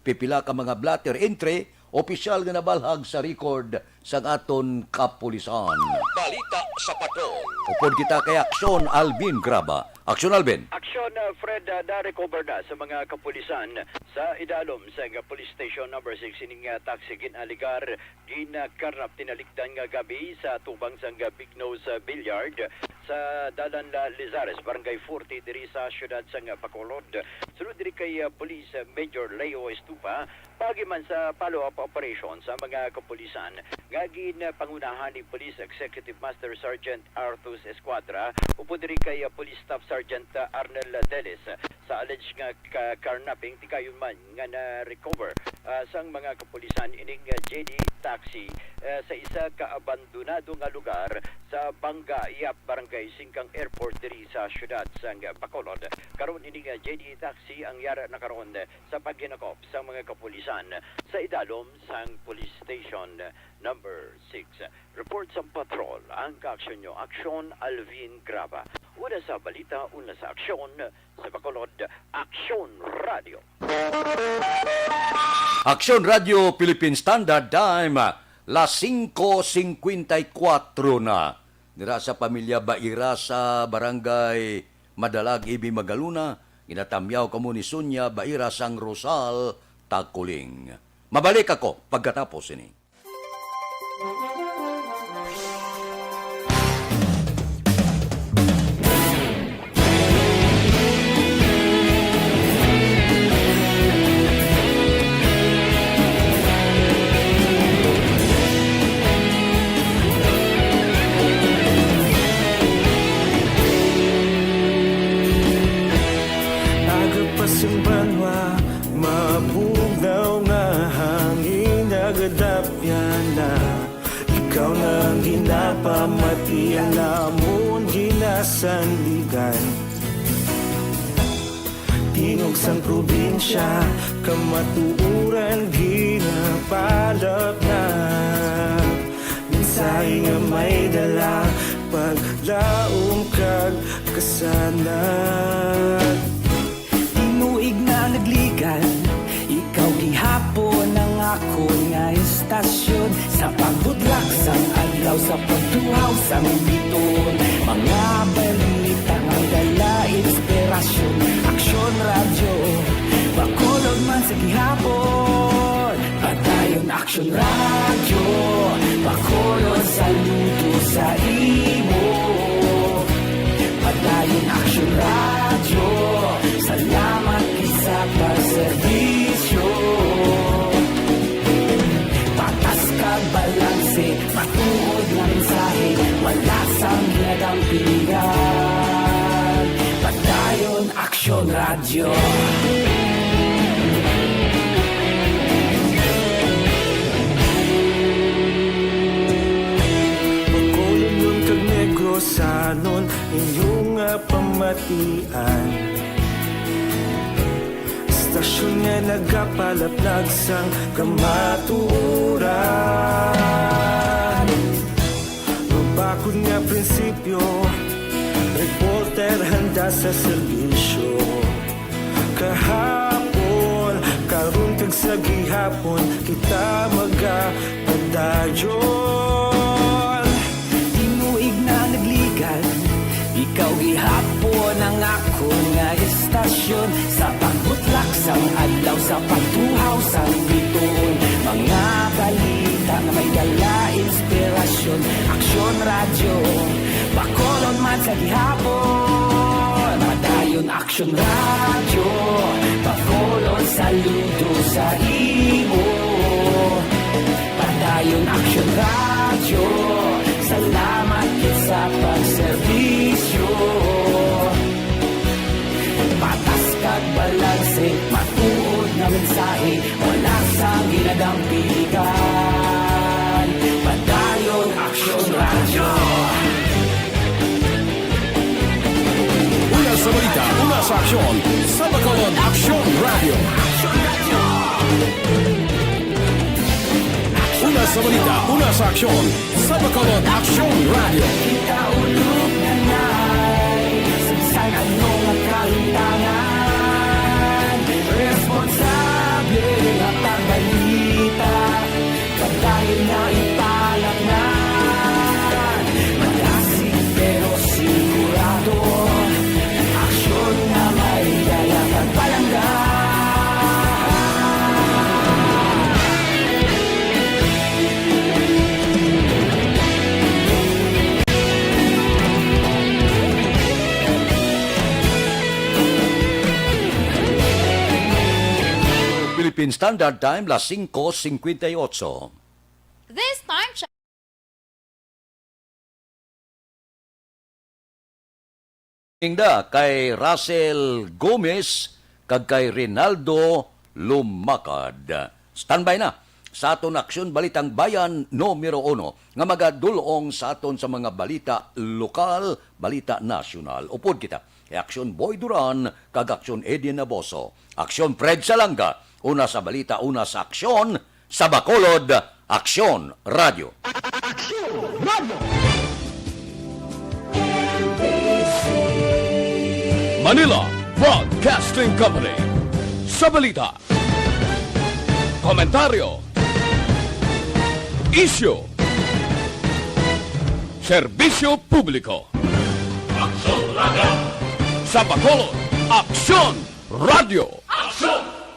Pipila ka mga blotter entry, opisyal nga nabalhag sa record sang aton kapulisan. Balita sa Patrol. Upod kita kay Aksyon Alvin Graba. Aksyon, Alvin. Aksyon, uh, Fred, uh, na-recover na sa mga kapulisan sa idalom sa nga Police Station Number Six ining, uh, taxi gin-aligar ginakarnap tinalikdan nga gabi sa tubang sang Big Nose Billiard sa Dalan La Lizares, Barangay forty, diri sa siyudad sang Bacolod. Sulod diri kay, ah, Police Major Leo Estupa, paagi man sa follow-up operation sa mga kapulisan nga ginpangunahan ni Police Executive Master Sergeant Arthus Escuadra, upod diri kay, ah, Police Staff Sergeant, ah, Arnel Delis, sa alleged nga ka-, carnapping, tigayon man nga na-recover, ah, sang mga kapulisan ining, ah, J D taxi, ah, sa isa ka abandonado nga lugar sa Banga Yap, Barangay Singkang Airport diri sa siyudad sang Bacolod. Karon ining, ah, J D taxi ang yara na karon sa paghinakop sang mga kapulisan sa idalom sang Police Station Number Six. Report sang patrol, ang kaaksyon nyo, Aksyon Alvin Graba. Una sa balita, una sa aksyon, sa Bacolod, Aksyon Radio. Aksyon Radio Philippine Standard Time, las singko singkwenta y kuwatro na. Dira sa pamilya Baira sa Barangay Madalag, Ibig, Magalona, ginatamyaw kamo ni Sonia Baira sang Rosal, Taculing. Mabalik ako pagkatapos ini. Agapas ang banwa, mabugnaw nga hangin, nagadapyan na. Ikaw na ang ginapamati, ang amon ginas- sandigan. Tingog sang probinsya, kamatuoran ginapalapnap. Mensahe nga may dala, paglaom kag kasanag. Tinuig na nagligan, ikaw gihapon ang akon nga estasyon. Sa pagbudlak sang adlaw, sa pagtuhaw sang biton, mga balita nga dala inspirasyon. Aksyon Radyo, Bacolod man sa gihapon. Padayon Aksyon Radyo, Bacolod, saludo sa imo. Padayon Aksyon Radyo, salamat gid sa pagserbisyo. Patas kag balanse, matuod nga mensahe, wala sang ginadampigan. Padayon Aksyon Radyo. Bacolodnon kag Negrosanon, inyo nga pamatian. Estasyon nga nagapalaplag sang kamatuoran. Mabakod nga prinsipyo, reporter handa sa serbisyo. Kahapon, karon kag sa gihapon, kita magapadayon. Tinuig na nagligan, ikaw gihapon ang akon nga estasyon. Sa pagbutlak sang adlaw, sa pagtuhaw sang bituon, mga balita nga may dala inspirasyon. Aksyon Radyo, Bacolod man sa gihapon. Padayon Aksyon Radyo, Bacolod, saludo sa imo. Padayon Aksyon Radyo, salamat gid sa pagserbisyo. Patas kag balanse, matuod nga mensahe, wala sang ginadampigan. Padayon Aksyon Radyo. Una sa balita, una sa aksyon, sa Bacolod Aksyon Radyo. Una sa balita, una sa aksyon, sa Bacolod Aksyon Radyo. Kita ulog na nay, sa bisan ano nga kahimtangan, responsable nga pagbalita, padayon na ipalapngan. Malasig pero sigurado, aksyon nga may dala kag palangga. Philippine Standard Time, las singko singkwenta y otso. This time check. Inda kay Russell Gomez kag kay Rinaldo Lumakad. Standby na sa aton Aksyon Balitang Bayan numero uno nga magadul-ong sa aton sa mga balita lokal, balita nasyonal. Upod kita kay Aksyon Boy Duran kag Aksyon Eddie Naboso. Aksyon Fred Salanga, una sa balita, una sa aksyon, sa Bacolod, Aksyon Radyo. Aksyon Radyo. Manila Broadcasting Company. Sa balita, komentaryo, isyu, serbisyo publiko. Aksyon Radyo. Sa Bacolod, Aksyon Radyo. Aksyon